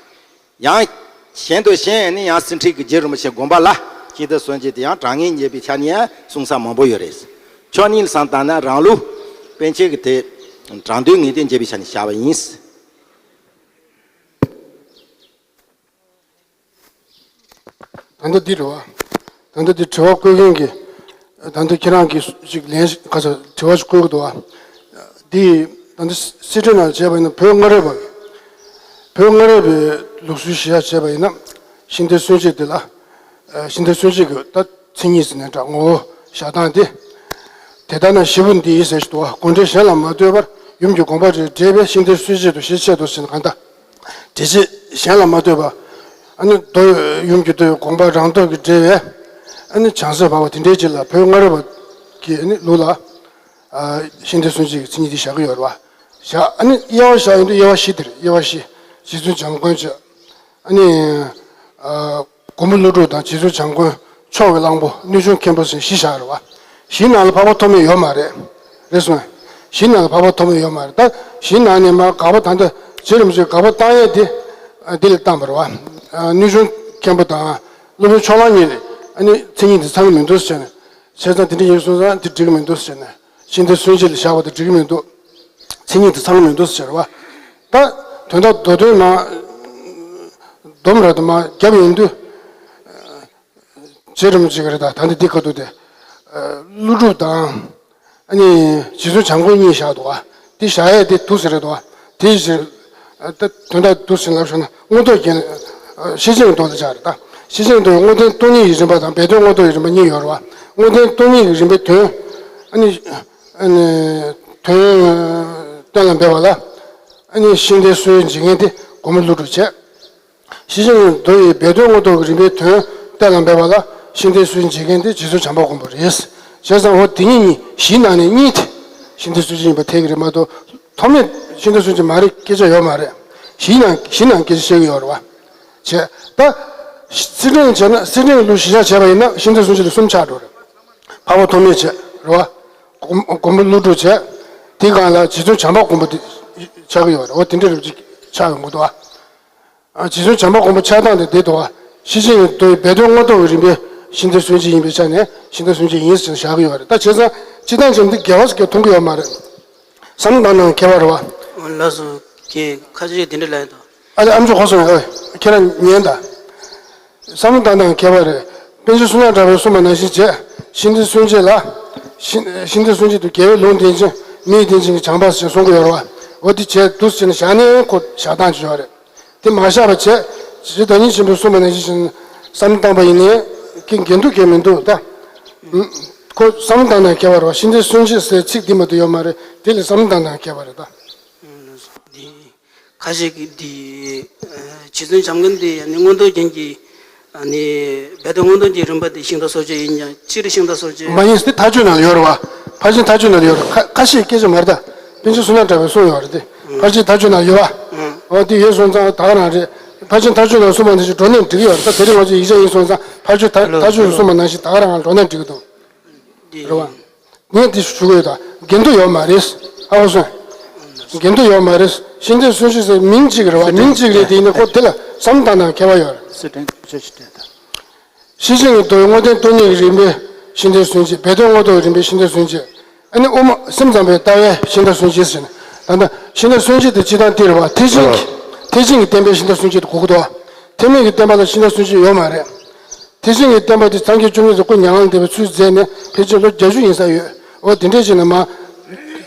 ཡང་གཞན་དུ་གཞན་ནི་ཡང་གསེར་ཕྲེང་གི་རྗེ་རིན་པོ་ཆེ་དགོངས་པ་ལ་ཤིང་རྟ་གསོ་མཇལ་དེ་ཡང་དྲང་ངེས་མཇལ་བའི་ཆ་ནས་ཡང་གསུང་ས་མང་པོ་ཡོད་རེད། ཕྱོགས་གཉིས་ལ་བསམ་བཏང་ན་རང་ལུགས་པཎ་ཆེན་གྱི་དེ་དྲང་དོན་ངེས་བསྟན་མཇལ་བའི་ཆ་ནས་བཞག་པ་ཡིན། ད་ལྟ་འདི་རེད་བ། ད་ལྟ་འདི་དྲི་བ་བཀོད་མཁན་གྱི། ད་ལྟ་ཁྱེད་རང་གིས་ཅིག་ལན་ཞིག་ཁ་ཚ་དྲི་བ་ཞིག་བཀོད་ཀྱི་འདུག་བ། འདི་ད་ལྟ་གསེར་ཕྲེང་ནང་བྱས་པ་ཡིན་ན་བོད་སྔ་རབས་པ། བོད་སྔ་རབས་པའི་ལུགས་སྲོལ་གཞིར་བཞག་བྱས་པ་ཡིན་ན་ཤིང་རྟའི་གསོ་མཇལ་འདི་ལ། ཤིང་རྟའི་གསོ་མཇལ་གྱི་ད་མཚན་ཉིད་ཟེར་ནས་འདྲ་ངོ་བོ་བཞག་སྟངས་དེ། དེ་ལྟར་ན་བཞི་པོ་འདི་ཡིན་ཟེར་ཞིག་འདུག་བ། དགོངས་འགྲེལ་གཞན་ལ་མ་ལྟོས་པར་ཡུམ་གྱི་དགོངས་པ་རེ་འགྲེལ་བས་ཤིང་རྟའི་གསོ་མཇལ་དུ་ཞེས་འཆད་དོ་ཟེར་ན་གང་ལྟར། འགྲེལ་བྱེད་གཞན་ལ་མ་ལྟོས་པ། ཨ་ནི་མདོ་ཡུམ་གྱི་མདོའི་དགོངས་པ་རང་སྟོབས་ཀྱིས་འགྲེལ་བས། ཨ་ནི་བྱང་སེམས་འཕགས་པ་དེ་འདྲའི་ཅིག་ལ་བོད་སྔ་རབས་པ་གི་ཨ་ནི་ལུགས་ལ། ཨ་ཤིང་རྟའི་གསོ་མཇལ་གྱི་མཚན་ཉིད་དེ་བཞག་གི་ཡོད་རེད་བ། བཞག་ཨ་ནི་དབྱེ་བ་བཞག་ཡིན་དུས་དབྱེ་བ་བཞི་དེ་རེད། དབྱེ་བ་བཞི། རྗེ་བཙུན་བྱམས་མགོན་བྱས། ཨ་ནི། ཨ་མགོན་པོ་ཀླུ་སྒྲུབ་དང་རྗེ་བཙུན་བྱམས་མགོན་ཕྱོགས་ཀྱི་གླང་པོ་གནོད་སྦྱིན་མཁན་པོ་ཟེར་བཞི་བཞག་རེད་བ། བཞིའི་ནང་ལ་འཕགས་པ་ཐོགས་མེད་ཡོད་མ་རེད། རེད་སོང་། བཞིའི་ནང་ལ་འཕགས་པ་ཐོགས་མེད་ཡོད་མ་རེད། ད་བཞིའི་ནང་ནས་མར་དགག་པ་ད་ལྟ་རྗེ་རིན་པོ་ཆེས་དགག་པ་བཏང་ཡས་དེ། ཨ་འདི་ལ་བཏང་བ་རེད་བ། ཨ་གནོད་སྦྱིན་མཁན་པོ་དང་སློབ་དཔོན་ཕྱོགས་གླང་གཉིས་ནས་ཨ་ནི་མཚན་ཉིད་འདི་ཚང་གི་མི་འདུག་ཟེར་ནས། བྱས་ཙང་དེ་འདྲ་ཡིན་སོང་ཙང་འདི་འགྲིག་གི་མི་འདུག་ཟེར་ནས། ཤིང་རྟའི་གསོ་མཇལ་ལ་བཞག་པ་དེ་འགྲིག་གི་མི་འདུག་མཚན་ཉིད་དེ་ཚང་མི་འདུག་ཟེར་བ། ད་དོན་དག་མདོ་དོན་མ། སྡོམ་ར་དུ་མ་རྒྱབ་ཡིན་དུས། རྗེ་རིན་པོ་ཆེ་གི་རེད། ད་ད་འདི་འདི་ཁ་ཐུག་དེ། ཀླུ་སྒྲུབ་དང་། ཨ་ནི་རྗེ་བཙུན་བྱམས་མགོན་གཉིས་བཞག་འདུག་བ། དེ་བཞག་ཡས་དེ་འདུག་ཟེར་རེད་འདུག་བ། དེ་ཞེས། ད་དོན་དག་འདུག་ཟེར་ལབ་ཤོར་ན་མངོན་རྟོགས་རྒྱན། ཤེར་ཕྱིན་གྱི་མདོ་ལ་བཞག་རེད་ད། ཤེར་ཕྱིན་གྱི་མདོ་ཡི་མངོན་བསྟན་སྟོང་ཉིད་ཀྱི་རིམ་པ་དང་སྦས་དོན་མངོན་རྟོགས་ཀྱི་རིམ་པ་གཉིས་ཡོད་རེད་བ། མངོན་བསྟན་སྟོང་ཉིད་ཀྱི་རིམ་པའི་དོན། ཨ་ནི། ཨ་ནི། དོན། གཏན་ལ་འབེབས་པ་ལ། ཨ་ནི་ཤིང་རྟའི་སྲོལ་འབྱེད་མཁན་དེ་མགོན་པོ་ཀླུ་སྒྲུབ་བྱས། ཤེར་ཕྱིན་གྱི་མདོ་ཡི་སྦས་དོན་མངོན་རྟོགས་ཀྱི་རིམ་པའི་དོན་གཏན་ལ་འབེབས་པ་ལ་ཤིང་རྟའི་སྲོལ་འབྱེད་མཁན་དེ་རྗེ་བཙུན་བྱམས་པ་མགོན་པོ་རེད། བྱས་ཙང་འོ་དེ་གཉིས་གཉིས་བཞིའི་ནང་ནས་གཉིས་དེ་ཤིང་རྟའི་སྲོལ་འབྱེད་ཡིན་པ་ཐལ་གྱི་རེད་མ་གཏོགས། ཐོགས་མེད་ཤིང་རྟའི་སྲོལ་འབྱེད་མ་རེད་སྐད་ཆ་ཡོད་མ་རེད། བཞིའི་ནང་བཞིའི་ནང་སྐད་ཆ་བཤད་ཀྱི་ཡོད་རེད་བ། བྱས། ད། གསེར་ཕྲེང་བྱས་ན་གསེར་ཕྲེང་ལུགས་གཞིར་བཞག་བྱས་པ་ཡིན་ན་ཤིང་རྟའི་སྲོལ་འབྱེད་ལ་གསུམ་ཆགས་འགྲོ་རེད། འཕགས་པ་ཐོགས་མེད་བྱས་རེད་བ། མགོན་པོ་ཀླུ་སྒྲུབ་བྱས། དེའི་སྒང་ལ་རྗེ་བཙུན་བྱམས་པ་མགོན་པོ་དེ་ཆགས་ཀྱི་ཡོད་རེད། འོ་དེ་འདྲ་རེད་ཅིག་ཆགས་ཡོང་གི་འདུག་བ། ཨ་རྗེ་བཙུན་བྱམས་པ་མགོན་པོ་ཆགས་སྟངས་དེ་བསྡད་འདུག་བ། ཤེར་ཕྱིན་གྱི་མདོ་ཡི་སྦས་དོན་མངོན་རྟོགས་ཀྱི་རིམ་པས་ཤིང་རྟའི་སྲོལ་འབྱེད་ཡིན་པའི་ཆ་ནས་ཤིང་རྟའི་སྲོལ་འབྱེད་ཡིན་ཟེར་བཞག་གི་ཡོད་རེད། ད་བྱས་ཙང་སྤྱིར་བཏང་བྱས་ན་འདི་འགལ་བ་ཟེར་མཁན་མཐོང་གི་ཡོད་མ་རེད། བསམ་བློ་བཏང་སྟངས་ཁྱད་པར་རེད་བ། ལགས་སོ། ཁྱེད་ཁ་ཤས་དེ་འདྲ་ལབ་ཡོད་དོ། ཨ་ལེ་ཨམ་ཅོག་གོ་སོང་ངས། ཨོ་ཁྱེད་རང་ཉན་ད། བསམ་བློ་བཏང་སྟངས་ཁྱད་པར་རེད། པཎ་ཆེན་བསོད་ནམས་གྲགས་པས་གསུངས་པ་ནང་བཞིན་བྱས། ཤིང་རྟའི་སྲོལ་འབྱེད་ལ། ཤིང་ཤིང་རྟའི་སྲོལ་འབྱེད་དུ་རྒྱལ་བའི་ལུང་བསྟན་ཅིང་མི་ཡི་བསྟན་ཅིང་གི་བྱམས་པ་ཞེས་གསུང་གི་ཡོད་རེད་བ། འོ་དེ་བྱས་འདུག་ཟེར་ནས་བཞག་ནས་ཁོ་བཞག་སྟངས་ཅིག་ཡོད་རེད། དེ་མ་བཞག་པ་བྱས། རྗེ་བདག་ཉིད་ཆེན་པོས་གསུངས་པ་ནང་བཞིན་བྱས་ནས་བསམ་བློ་བཏང་པ་ཡིན་ནའི་ཁྱེད་འགལ་འདུ་གང་མི་འདུག་ད། ཁོ་བསམ་བློ་བཏང་སྟངས་ཁྱད་པར་རེད་བ། ཤིང་རྟའི་སྲོལ་འབྱེད་ཟེར་ཚིག་འདི་མ་གཏོགས་ཡོད་མ་རེད། དེ་ལས་བསམ་བློ་བཏང་སྟངས་ཁྱད་པར་རེད་ད། འདི། ཁ་ཤས་ཀྱིས་འདི། ཨ་རྗེ་བཙུན་བྱམས་མགོན་འདི་ནི་མངོན་རྟོགས་རྒྱན་གྱི། ཨ་ནི། སྦས་དོན་མངོན་རྟོགས་ཀྱི་རིམ་པ་འདི་ཤིང་རྟ་གསོ་མཇལ་ཡིན་ཀྱང་སྤྱིར་ཤིང་རྟ་གསོ་མཇལ། མ་ཡིན་ཟེར་ཐག་གཅོད་ནང་ལ་ཡོད་རེད་བ། ཕར་ཕྱིན་ཐག་གཅོད་ནང་ལ་ཡོད་རེད། ཁ་ཁ་ཤས་སྐད་ཆ་མ་རེད་ད། པཎ་ཆེན་བསོད་ནམས་གྲགས་པས་གསུངས་ཡོད་རེད་དེ། ཕར་ཕྱིན་ཐག་གཅོད་ནང་ཡོད་བ། འོ་དེ་ཡོད་སོང་ཙང་ད་ག་རང་རེད། ཕར་ཕྱིན་ཐག་གཅོད་ནང་གསུངས་པ་ནང་བཞིན་འགྲོ་ནས་འགྲིག་གི་ཡོད་རེད། ད་དེ་རིང་ང་ཚོ་ཡིག་ཆ་ཡིན་སོང་ཙང་ཕར་ཕྱིན་ཐག་ཐག་གཅོད་གསུངས་པ་ནང་བཞིན་ད་ག་རང་འགྲོ་ནས་འགྲིག་གི་འདུག་རེད་བ། ངས་འདི་ཞུ་གི་ཡོད་ད། འགལ་འདུ་ཡོད་མ་རེད། ཨ་ཁུ་སོང་། འགལ་འདུ་ཡོད་མ་རེད། ཤིང་རྟའི་སྲོལ་འབྱེད་ཟེར་མིང་གཅིག་རེད་བ། མིང་གཅིག་རེད་དེ་ཡིན་ན་ཁོ་དེ་ལ་བསམ་བློ་བཏང་སྟངས་ཁྱད་པར་ཡོད་རེད། སྲིད་དོན་ཆོས་ཀྱི་དོན་དང་། ཤེར་ཕྱིན་གྱི་མདོ་ཡི་མངོན་བསྟན་སྟོང་ཉིད་ཀྱི་རིམ་པའི་ཤིང་རྟའི་སྲོལ་འབྱེད། སྦས་དོན་མངོན་རྟོགས་ཀྱི་རིམ་པའི་ཤིང་རྟའི་སྲོལ་འབྱེད། ཨ་ནི་དབུ་མ་སེམས་ཙམ་པའི་ལྟ་བའི་ཤིང་རྟ་སུན་འབྱིན་ཟེར་ནས། ད་ལྟ་ཤིང་རྟ་སུན་འབྱིན་དེ་སྤྱིར་བཏང་འདི་རེད་བ། ཐེག་ཆེན་གྱི་ཐེག་ཆེན་གྱི་བསྟན་པའི་ཤིང་རྟ་སུན་འབྱིན་དེ་གོ་གི་འདུག་བ། ཐེག་དམན་གྱི་བསྟན་པ་ལ་ཤིང་རྟ་སུན་འབྱིན་ཡོད་མ་རེད། ཐེག་ཆེན་གྱི་བསྟན་པ་དེ་སངས་རྒྱས་བཅོམ་ལྡན་འདས་སྐུ་མྱ་ངན་ལས་འདས་པའི་ཚུལ་མཛད་ནས་ཕལ་ཆེར་ལོ་བརྒྱད་ཅུ་ཡིན་ས་ཡོད། འོ་དེ་འདྲས་བྱས་ནས་མ།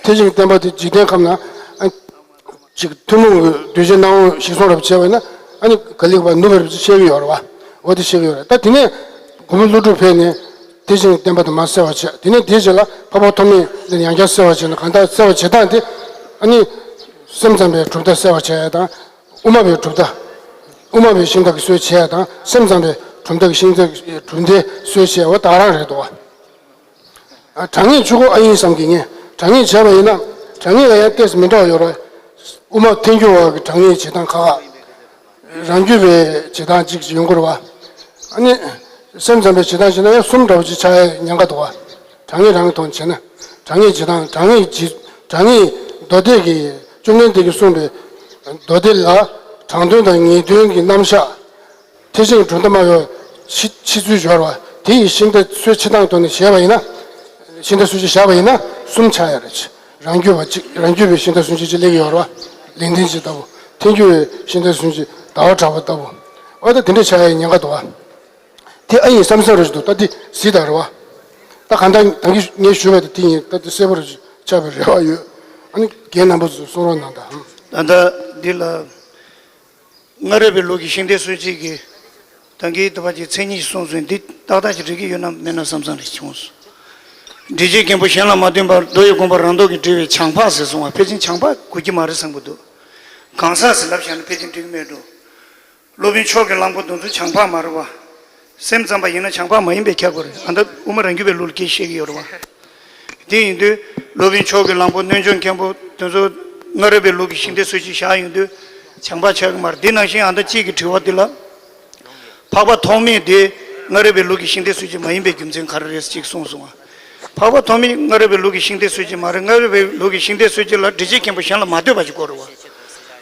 ཐེག་ཆེན་གྱི་བསྟན་པ་དེ་འཇིག་རྟེན་ཁམས་ན། ཨ། ཅིག་ཐུན་མོང་གི་གདུལ་བྱའི་སྣང་བ་ཞིག་གསུང་རབས་བྱས་པ་ཡིན་ན། ཨ་ནི་ག་ལེ་ག་ལེ་ནུབ་པར་བཤད་ཀྱི་ཡོད་རེད་བ། འོ་དེ་བཤད་ཀྱི་ཡོད་རེད། ད་དེ་ནས་མགོན་པོ་ཀླུ་སྒྲུབ་ཕེབས་ནས་ཐེག་ཆེན་གྱི་བསྟན་པ་དེ་མར་གསལ་བར་བྱས། དེ་ནས་དེའི་རྗེས་ལ་འཕགས་པ་ཐོགས་མེད་ལ་ཡང་བསྐྱར་གསལ་བར་བྱས་ནས། གང་ལྟར་གསལ་བར་བྱེད་སྟངས་དེ། ཨ་ནི་སེམས་ཙམ་པའི་གྲུབ་མཐའ་གསལ་བར་བྱེད་ཡ་དང་། དབུ་མ་པའི་གྲུབ་མཐའ། དབུ་མ་པའི་ཤིང་རྟ་གི་སྲོལ་ཕྱེ་ཡ་དང་། སེམས་ཙམ་པའི་གྲུབ་མཐའ་གི་ཤིང་རྟ་གི་གྲུབ་མཐའི་སྲོལ་ཕྱེ་ཡ། འོ་དེ་ག་རང་རེད་འདུག་བ། ཨ། དྲང་ངེས་ཆོས་འཁོར་ཨ་ཡིན་བསམ་གྱི་ངས། དྲང་ངེས་བྱས་པ་ཡིན་ན། དྲང་ངེས་ལ་ཡང་ཏོག་ཙམ་མི་འདྲ་བ་ཡོད་རེད། དབུ་མ་ཐལ་འགྱུར་བ་གི་དྲང་ངེས་བྱེད་སྟངས་ཁག་ཁག། རང་རྒྱུད་པའི་བྱེད་སྟངས་གཅིག་ཡོང་གི་རེད་བ། ཨ་ནི་སེམས་ཙམ་པའི་བྱེད་སྟངས་བྱས་ན་ཡང་གསུམ་འདྲ་བོ་ཅིག་ཆགས་ཡ་ཉེན་ཁ་འདུག་བ། དྲང་ངེས་རང་གི་ཐོག་ནས་བྱས་ན། དྲང་ངེས་བྱེད་སྟངས། དྲང་ངེས་ཀྱི། དྲང་ངེས་མདོ་སྡེ་གི། བཅོམ་ལྡན་འདས་ཀྱིས་གསུངས་པའི་མདོ་སྡེ་ལ་དྲང་དོན་དང་ངེས་དོན་གྱི་རྣམ་གཞག། ཐེག་ཆེན་གྱི་གྲུབ་མཐའ་སྨྲ་བའི་ཕྱི་ཕྱི་ཚུལ་སྦྱོར་བ་དེ་ཡི་ཤིང་རྟ་སྲོལ་ཕྱེ་སྟངས་ཐོག་ནས་བྱས་པ་ཡིན་ན། ཤིང་རྟ་སྲོལ་ཕྱེ་བཞག་པ་ཡིན་ན་གསུམ་ཆགས་ཡ་རེད། རང་རྒྱུད་པ་གཅིག་རང་རྒྱུད་པའི་ཤིང་རྟ་སྲོལ་ཕྱེ་གཅིག་སླེབས་ཀྱི་ཡོད་རེད་བ། ལེགས་ལྡན་འབྱེད་ལྟ་བུ། ཐལ་འགྱུར་བའི་ཤིང་རྟ་སྲོལ་ཕྱེ་ཟླ་བ་གྲགས་པ་ལྟ་བུ། འོ་ད་དེ་འདྲ་ཆགས་ཡ་ཉེན་ཁ་འདུག་བ། དེ་ཨ་ཡིན་བསམ་བསམ་རེ་ཞིག་འདུག་ད་དེ་གཟིགས་དང་རེད་བ། ད་གང་ལྟར་ད་གིན་ངས་ཞུས་པ་དེ་དེ་ཡིན། ད་དེ་གསལ་པོ་རེ་ཞིག་ཆགས་པའི་རེ་བ་ཡོད། ཨ་ནི་རྒན་རྣམ་པ་ཚོས་གསུང་རོགས་གནང་དང་། ད་ལྟ་འདི་ལ། སྔ་རོལ་པའི་ལུགས་ཀྱི་ཤིང་རྟའི་སྲོལ་འབྱེད་ཀྱི། ད་གིན་ད་བར་གྱི་མཚན་ཉིད་གསུངས་ཚུལ་འདི་ཏག་ཏག་ཅིག་འགྲིག་གི་ཡོད་ན་མེད་ན་བསམ་བསམ་རེ་བྱུང་སོང་། འགྲེལ་བྱེད་མཁན་པོ་གཞན་ལ་མ་སྟོན་པར་མདོ་ཡི་དགོངས་པ་རང་ལྡོག་གིས་འགྲེལ་བའི་བྱང་འཕགས་ཟེར་སོང་བ། ཕལ་ཆེར་བྱང་འཕགས་དགོས་ཀྱི་མ་རེད་བསམ་གྱི་འདུག་གང་ཟག་ཟེར་ལབ་བཞག་ན་ཕལ་ཆེར་འགྲིག་གི་མེད་འགྲོ། སློབ་དཔོན་མཆོག་གི་གླང་པོ་དེ་ཚོ་བྱང་འཕགས་མ་རེད་བ། སེམས་ཙམ་པ་ཡིན་ན་བྱང་འཕགས་མ་ཡིན་པས་ཁྱབ་དགོས་རེད། ཨ། ད་དབུ་མ་རང་རྒྱུད་པའི་ལུགས་ལ་སྐད་བཤད་ཀྱི་ཡོད་རེད་བ། དེ་ཡིན་དུས་སློབ་དཔོན་མཆོག་གི་གླང་པོ་རྣལ་འབྱོར་མཁན་པོ་དེ་ཚོ་སྔ་རོལ་པའི་ལུགས་ཀྱི་ཤིང་རྟའི་སྲོལ་ཕྱེ་བཞག་ཡོང་དུས་བྱང་འཕགས་ཆགས་ཀྱི་མ་རེད། དེ་ནང་བཞིན་ཨ། ད་གཅིག་གི་དྲི་བ་འདི་ལ། འཕགས་པ་ཐོགས་མེད་དེ་སྔ་རོལ་པའི་ལུགས་ཀྱི་ཤིང་རྟའི་སྲོལ་འབྱེད་མ་ཡིན་པའི་རྒྱུ་མཚན་ག་རེ་རེད་ཅེས་གསུངས་སོང་བ། འཕགས་པ་ཐོགས་མེད་སྔ་རོལ་པའི་ལུགས་ཀྱི་ཤིང་རྟའི་སྲོལ་འབྱེད་མ་རེད། སྔ་རོལ་པའི་ལུགས་ཀྱི་ཤིང་རྟའི་སྲོལ་འབྱེད་ལ་འགྲེལ་བྱེད་མཁན་པོ་གཞན་ལ་མ་ལྟོས་པ་ཞིག་དགོས་རེད་བ།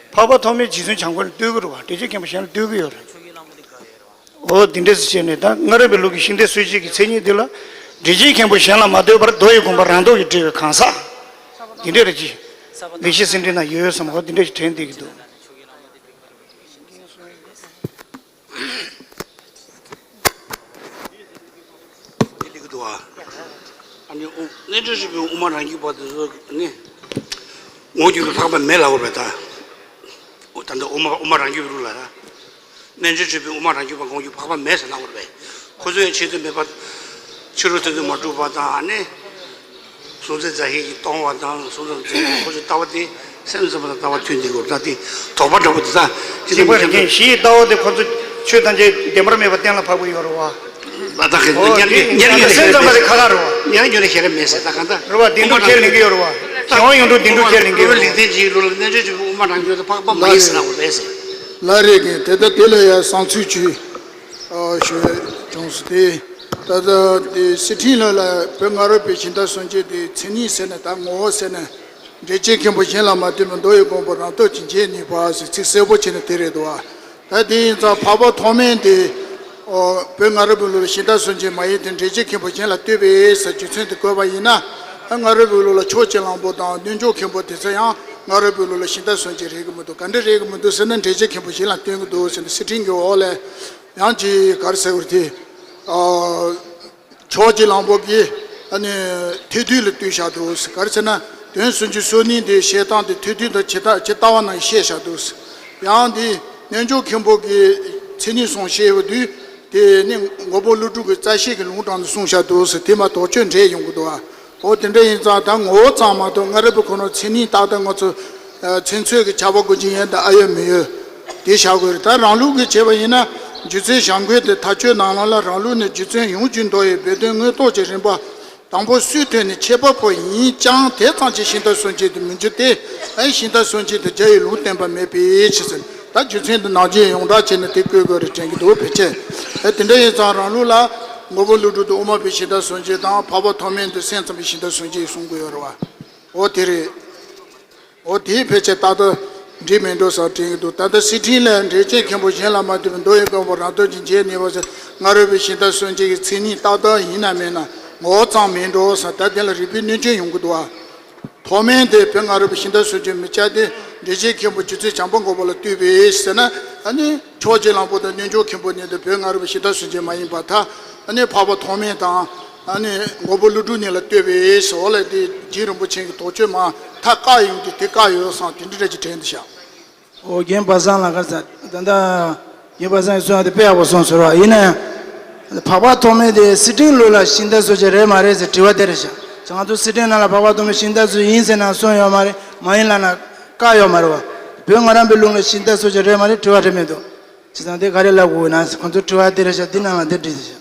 འཕགས་པ་ཐོགས་མེད་རྗེ་བཙུན་བྱམས་མགོན་ལ་ལྟོས་ཀྱི་རེད་བ། འགྲེལ་བྱེད་མཁན་པོ་གཞན་ལ་ལྟོས་ཀྱི་ཡོད་རེད། འོ་དེ་འདྲས་སུ་བྱས་ནས་ད་སྔ་རོལ་པའི་ལུགས་ཀྱི་ཤིང་རྟའི་སྲོལ་འབྱེད་ཀྱི་མཚན་ཉིད་འདི་ལ་འགྲེལ་བྱེད་མཁན་པོ་གཞན་ལ་མ་ལྟོས་པར་མདོ་ཡི་དགོངས་པ་རང་ལྡོག་གིས་འགྲེལ་བའི་གང་ཟག་འདི་འདྲས་རེད་ཅེས་ལེགས་བཤད་ཟིན་བྲིས་ན་ཡོད་ཡོད་བསམ། འོ་དེ་འདྲས་ཞིག་དྲན་བསྡད་ཀྱི་འདུག་འདི་སླེབས་ཀྱི་འདུག་ཨ། ཨ་ནི་དབུ་རྣལ་འབྱོར་སྤྱོད་པའི་དབུ་མ་རང་རྒྱུད་པ་དེ་ཚོ་ནི་ངོ་བོ་རྒྱུད་ཀྱི་འཕགས་པ་མེད་ལབ་དགོས་པས་ད། འོ་ད་འདི་དབུ་མ་དབུ་མ་རང་རྒྱུད་པའི་ལུགས་ལ་ད། རྣལ་འབྱོར་སྤྱོད་པའི་དབུ་མ་རང་རྒྱུད་པ་ངོ་བོ་རྒྱུད་འཕགས་པ་མེད་ཟེར་ལབ་དགོས་པས། ཁོ་ཚོས་ཕྱི་དོན་མེད་པ། ཕྱི་རོལ་དོན་དུ་མ་གྲུབ་པ་དང་ཨ་ནི། གཟུང་འཛིན་རྫས་བཞི་གིས་སྟོང་བ་དང་གཟུང་འཛིན་རྫས་ཁོ་ཚོའི་ལྟ་བ་དེ་སེམས་ཙམ་པ་དང་ལྟ་བ་མཐུན་འདུག་གོ། ད་དེ་དོགས་པ་འདྲ་པོ་དེ་ད་ཅི་ལྟ་བུ་ཅིག་པ་རེད། ཅན་བཞིའི་ལྟ་བ་དེ་ཁོ་ཚོ་ཆོས་ཐམས་ཅད་བདེན་པར་མེད་པ་གཏན་ལ་ཕབ་ཀྱི་ཡོད་རེད་བ། ད་ད་ཁེ་འོ་ཉར་དེ་ཉར་ཉར་ཉར་སེམས་ཙམ་པ་དེ་ཁ་ཁ་རེད་བ། ཉར་ཉར་ཤེས་ར་མེད་ཟེར་ད་གང་ད། རེད་བ། བདེན་གྲུབ་ཁས་ལེན་གྱི་ཡོད་རེད་བ། གཞན་དབང་ཡོངས་གྲུབ་བདེན་གྲུབ་ཁས་ལེན་གྱི་ཡོད་རེད། ལེགས་ལྡན་འབྱེད་ཀྱི་ལུགས་ལ་རྣལ་འབྱོར་སྤྱོད་པའི་དབུ་མ་རང་རྒྱུད་དེ་འཕགས་པ་མ་ཡིན་ཟེར་ལབ་དགོས་པས་ཟེར། ལགས་རེད། གི་དེ་ལྟ་དེ་ལ་ཡང་བསམ་ཚུལ་ཅིག་ཨ། ཞུ་བྱུང་སོང་། དེ་ད་ལྟ་དེ་སི་ཁྲིན་ལགས་ལ་བོད་སྔ་རོལ་པའི་ཤིང་རྟ་སྲོལ་འབྱེད་དེ་མཚན་ཉིད་ཟེར་ནས་ད་ངོ་བོ་ཟེར་ནས་འགྲེལ་བྱེད་མཁན་པོ་གཞན་ལ་མ་ལྟོས་པའི་མདོ་ཡི་དགོངས་པ་རང་སྟོབས་ཀྱིས་འབྱེད་ནུས་པ་ཟེར་ཚིག་གསལ་པོ་བྱས་ནས་དེ་རེད་འདུག་ཨ། ད་དེ་ཡིན་ཙང་འཕགས་པ་ཐོགས་མེད་དེ་ཨོ་བོད་སྔ་རོལ་པའི་ལུགས་ལ་ཤིང་རྟ་སྲོལ་འབྱེད་མ་ཡིན་ཏེ་འགྲེལ་བྱེད་མཁན་པོ་གཞན་ལ་ལྟོས་པས་ཟེར་རྒྱུ་མཚན་དེ་བཀོད་པ་ཡིན་ན། སྔ་རོལ་པའི་ལུགས་ལ་མཆོག་གི་གླང་པོ་དང་རྣལ་འབྱོར་མཁན་པོ་དེ་ཚོ་ཡང་སྔ་རོལ་པའི་ལུགས་ལ་ཤིང་རྟ་སྲོལ་འབྱེད་རེད་གི་མི་འདུག་ག་འདྲ་རེད་གི་མི་འདུག་ཟེར་ན་འགྲེལ་བྱེད་མཁན་པོ་གཞན་ལ་སྟོན་གི་འདུག་ཟེར་ནས་སི་ཁྲིན་གྱི་འོག་ལ་ཡང་ཅིག་ག་རེ་ཟེར་བ་རེད་དེ། ཨ། མཆོག་གི་གླང་པོ་གིས་ཨ་ནི་ཐོས་དུས་ལ་ལྟོས་བཞག་འདུག་ཟེར། ག་རེ་ཟེར་ན་དོན་སུམ་ཅུ་སོ་གཉིས་དེ་བཤད་སྟངས་དེ་ཐོས་དུས་དང་ཇི་ལྟ་ཇི་ལྟ་བ་ནང་བཤད་བཞག་འདུག་ཟེར། ཡང་དེ་རྣལ་འབྱོར་མཁན་པོ་གིས་མཚན་ཉིད་གསུམ་བཤད་ཡོད་དུས་དེ་ནི་མགོན་པོ་ཀླུ་སྒྲུབ་ཀྱི་རྩ་ཤེ་གི་ལུང་དྲངས་ནས་གསུངས་བཞག་འདུག་ཟེར། དེ་མ་དོགས་གཅོད་འདྲེས་ཡོང་གི་འདུག་ཨ། འོ་དེ་འདྲ་ཡིན་ཙང་ད་ངོ་བོ་ཙམ་མ་གཏོགས་སྔ་རོལ་པའི་ཁོ་ན་མཚན་ཉིད་ཏག་ཏག་ང་ཚོ་མཚན་ཚོད་ཀྱི་ཁྱབ་པ་དགོས་ཀྱི་ཡིན་ད་ཨ་ཡོད་མི་ཡོད་དེ་བཞག་དགོས་རེད། ད་རང་ལུགས་ཀྱི་བྱས་པ་ཡིན་ན་རྗེ་བཙུན་བྱམས་མགོན་དེ་མཐའ་དཔྱོད་ནང་ལོགས་ལ་རང་ལུགས་ནས་རྗེ་བཙུན་ཡོངས་གྱུར་མདོ་ཡི་སྦས་དོན་མངོན་རྟོགས་ཀྱི་རིམ་པ་དང་པོ་སུའི་དོན་ནི་ཁྱད་པར་པོ་ཡིན་ཀྱང་དེ་ཙམ་གྱིས་ཤིང་རྟ་སྲོལ་འབྱེད་དུ་མི་འགྱུར་ཏེ། ཨ་ཤིང་རྟ་སྲོལ་འབྱེད་དུ་རྒྱ་ཡི་ལུང་བསྟན་པ་མེད་པའི་ཕྱིར་ཟེར། ད་རྒྱུ་མཚན་དེ་ནང་བཞིན་ཡོངས་གྲགས་བྱས་ནས་དེ་བཀོད་དགོས་རེད་དྲན་གྱི་འདུག་ཕལ་ཆེར། ཨ་དེ་འདྲ་ཡིན་ཙང་རང་ལུགས་ལ་མགོན་པོ་ཀླུ་སྒྲུབ་དེ་དབུ་མ་པའི་ཤིང་རྟ་སྲོལ་འབྱེད་དང་འཕགས་པ་ཐོགས་མེད་དེ་སེམས་ཙམ་པའི་ཤིང་རྟ་སྲོལ་འབྱེད་གསུང་གི་ཡོད་རེད་བ། འོ་དེ་རེད། འོ་དེའི་ཕལ་ཆེར་ཏག་ཏག་འགྲིག་མི་འགྲོ་བསམ་དྲན་གྱི་འདུག་ད་ལྟ་སི་ཁྲིན་ལས་འགྲེལ་བྱེད་མཁན་པོ་གཞན་ལ་མ་ལྟོས་པའི་མདོ་ཡི་དགོངས་པ་རང་སྟོབས་ཀྱིས་འབྱེད་ནུས་པ་ཟེར། སྔ་རོལ་པའི་ཤིང་རྟ་སྲོལ་འབྱེད་ཀྱི་མཚན་ཉིད་ཏག་ཏག་ཡིན་ན་མིན་ན། ངོ་བོ་ཙམ་མིན་འགྲོ་ཟེར། ད་དེ་ལ་རིགས་པའི་གནོན་སྐྱོན་ཡོང་གི་འདུག་བ། མཐོ་དམན་དེ་བོད་སྔ་རབས་པའི་ཤིང་རྟ་སྲོལ་འབྱེད་མི་སྐྱ་དེ་འགྲེལ་བྱེད་མཁན་པོ་རྗེ་བཙུན་བྱམས་པ་མགོན་པོ་ལ་ལྟོས་པས་ཟེར་ན། ཨ་ནི་ཕྱོགས་གཅིག་གླང་པོ་དང་གནོད་འཇོམས་མཁན་པོ་གཉིས་དེ་བོད་སྔ་རབས་པའི་ཤིང་རྟ་སྲོལ་འབྱེད་མ་ཡིན་པར་ཐལ། ཨ་ནི་འཕགས་པ་མཐོ་དམན་དང་ཨ་ནི་མགོན་པོ་ཀླུ་སྒྲུབ་གཉིས་ལ་ལྟོས་པས་ཟེར་བ་ལ། དེ་རྗེ་རིན་པོ་ཆེ་གི་དོགས་གཅོད་མ་ཐག་བཀག་ཡོང་དུས་དེ་བཀག་ཡོད་བསམ། དེ་འདྲ་འདྲ་ཅིག་དྲན་འདུག་ཤག། ཨོ་རྒན་པ་སངས་ལགས། ག་ས་ད་ལྟ་རྒན་པ་སངས་ཀྱིས་གསུངས་པ་དེ་དཔེ་ཡག་པོ་གསུངས་སོང་ར། ཡིན་ན་ཡང་འཕགས་པ་ཐོགས་མེད་དེ་སི་ཁྲོན་ལུགས་ལ་ཤིང་རྟ་སྲོལ་འབྱེད་རེད་མ་རེད་ཟེར་དྲི་བ་དེ་རེད་ཤག། ང་ཚོ་སི་ཁྲོན་ནང་ལ་འཕགས་པ་ཐོགས་མེད་ཤིང་རྟ་སྲོལ་ཡིན་ཟེར་ན་གསུངས་ཡོད་མ་རེད། མ་ཡིན་ལབ་ན་བཀག་ཡོད་མ་རེད་བ། བོད་སྔ་རབས་པའི་ལུགས་ལ་ཤིང་རྟ་སྲོལ་འབྱེད་རེད་མ་རེད་དྲི་བ་དྲི་མི་འདུག། བྱས་ཙང་དེ་ག་རེ་ལབ་དགོས་ན་ཁོང་ཚོ་དྲི་བ་དེ་རེད་ཤག། འདི་ནང་ལ་འདི་བྲིས་ཤག།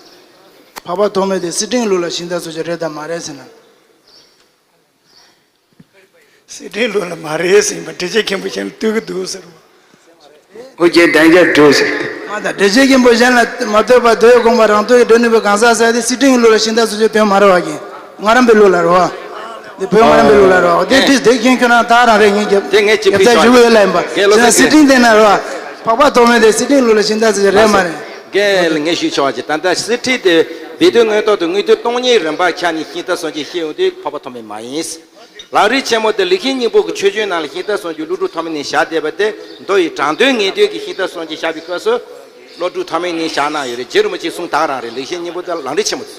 འཕགས་པ་ཐོགས་མེད་དེ་སི་ཁྲོན་ལུགས་ལ་ཤིང་རྟ་སྲོལ་འབྱེད་རེད་དམ་མ་རེད་ཟེར་ན། སི་ཁྲོན་ལུགས་ལ་མ་རེད་ཟེར་ཡིན་པ། འགྲེལ་བྱེད་མཁན་པོ་གཞན་ལ་ལྟོས་ཀྱི་འདུག་ཟེར་བ། ཨོ་རྒྱན་བདེ་འཇགས་འགྲོས་ཟེར། མ་དང་འགྲེལ་བྱེད་མཁན་པོ་གཞན་ལ་མ་ལྟོས་པར་མདོའི་དགོངས་པ་རང་རྟོགས་ཀྱིས་འགྲོ་ནུས་པའི་གང་ཟག་ཟེར་དེ་སི་ཁྲོན་ལུགས་ལ་ཤིང་རྟ་སྲོལ་འབྱེད་དོན་མ་རེད་བ། རྒན། སྔ་རབས་པའི་ལུགས་ལ་རེད་བ། འདི་བོད་སྔ་རབས་པའི་ལུགས་ལ་རེད་བ། དེ་ཨོ་དེ་དེ་རྒན་ཁྱོད་རང་ད་རང་རེད། ངས་རྒྱབ་དེ་ངས་ཅིག་རྒྱབ་ཕུལ་ཆ་ཆོག་ཞུ་གི་ཡོད་ལ་ཡིན་པ། རྒན་བློ་བཟང་སི་ཁྲོན་དེ་ན་རེད་བ། འཕགས་པ་ཐོགས་མེད་དེ་སི་ཁྲོན་ལུགས་ལ་ཤིང་རྟ་སྲོལ་འབྱེད་རེད་མ་རེད། རྒན་ལ་ངས་ཞུས་ཆོག་ཅིག། ད་ལྟ་སི་ཁྲོན་དེ་སྦས་དོན་མངོན་རྟོགས་དང་དངོས་དོན་སྟོང་ཉིད་རིམ་པ་ཆ་ནས་ཤིང་རྟ་སྲོལ་འབྱེད་བཤད་ཡོང་དུས་འཕགས་པ་ཐོགས་མེད་མ་ཡིན། ལམ་རིམ་ཆེན་མོ་དེ་ལེགས་བཤད་སྙིང་པོ་གི་ཆོས་འབྱུང་ནང་ལ་ཤིང་རྟ་སྲོལ་འབྱེད་ཀླུ་སྒྲུབ་ཐོགས་མེད་ནས་བཞག་བསྡད་པ་དེ། མདོ་ཡི་དྲང་དོན་ངེས་དོན་གྱི་ཤིང་རྟ་སྲོལ་འབྱེད་བཞག་པའི་སྐབས་སུ་ཀླུ་སྒྲུབ་ཐོགས་མེད་ནས་བཞག་གནང་ཡོད་རེད། རྗེ་རིན་པོ་ཆེའི་གསུང་དེ་རང་རེད། ལེགས་བཤད་སྙིང་པོ་དང་ལམ་རིམ་ཆེན་མོ་དེ།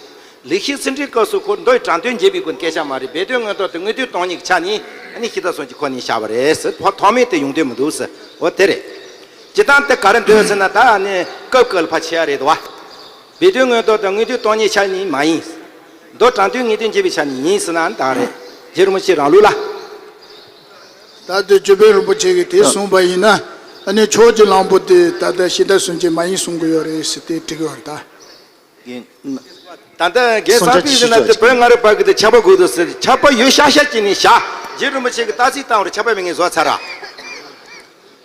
ལེགས་བཤད་ཚིག་འགྲེལ་སྐབས་སུ་ཁོ་མདོ་ཡི་དྲང་དོན་འབྱེད་པའི་སྐོར་སྐད་ཆ་མ་རེད། སྦས་དོན་མངོན་རྟོགས་དང་དངོས་དོན་སྟོང་ཉིད་ཀྱི་ཆ་ནས་ཨ་ནི་ཤིང་རྟ་སྲོལ་འབྱེད་ཁོ་ནས་བཞག་པ་རེད་ཟེར། ཐོགས་མེད་དེ་ཡོང་དོན་མི་འདུག་ཟེར། འོ་དེ་རེད། སྤྱིར་བཏང་དེ་ག་རེ་འདོད་ཟེར་ན། ད་ཨ་ནི་སྐབས་སྐབས་ལ་ཕར་ཕྱེ་ཡ་རེད་དོ། སྦས་དོན་མངོན་རྟོགས་དང་དངོས་དོན་སྟོང་ཉིད་ཆ་ནས་མ་ཡིན། མདོ་དྲང་དོན་ངེས་དོན་འབྱེད་པའི་ཆ་ནས་ཡིན་ཟེར་ན་ད་རེད། རྗེ་རིན་པོ་ཆེ་རང་ལུགས་ལ། ད་ལྟ་ཇོ་བོ་རིན་པོ་ཆེ་གིས་དེ་གསུངས་པ་ཡིན་ན། ཨ་ནི་ཕྱོགས་གཅིག་གླང་པོ་དེ་ད་ལྟ་ཤིང་རྟ་སྲོལ་འབྱེད་མ་ཡིན་གསུང་གི་ཡོད་རེད་ཟེར་དེ་འགྲིག་གི་ཡོད་རེད་ད། ད་ལྟ་རྒན་བསམ་འཕེལ་ཟེར་ན་དེ་བོད་སྔ་རབས་པ་གི་དེ་ཆར་པ་དགོས་འདུག་ཟེར། ཆར་པ་ཡོད་ཤག་ཤག་ཅིག་ནས་བཞག། རྗེ་རིན་པོ་ཆེ་གིས་རྟགས་གསལ་བཏང་བར་ཆར་པ་མེད་མཁན་བཟོས་ཚར་ར།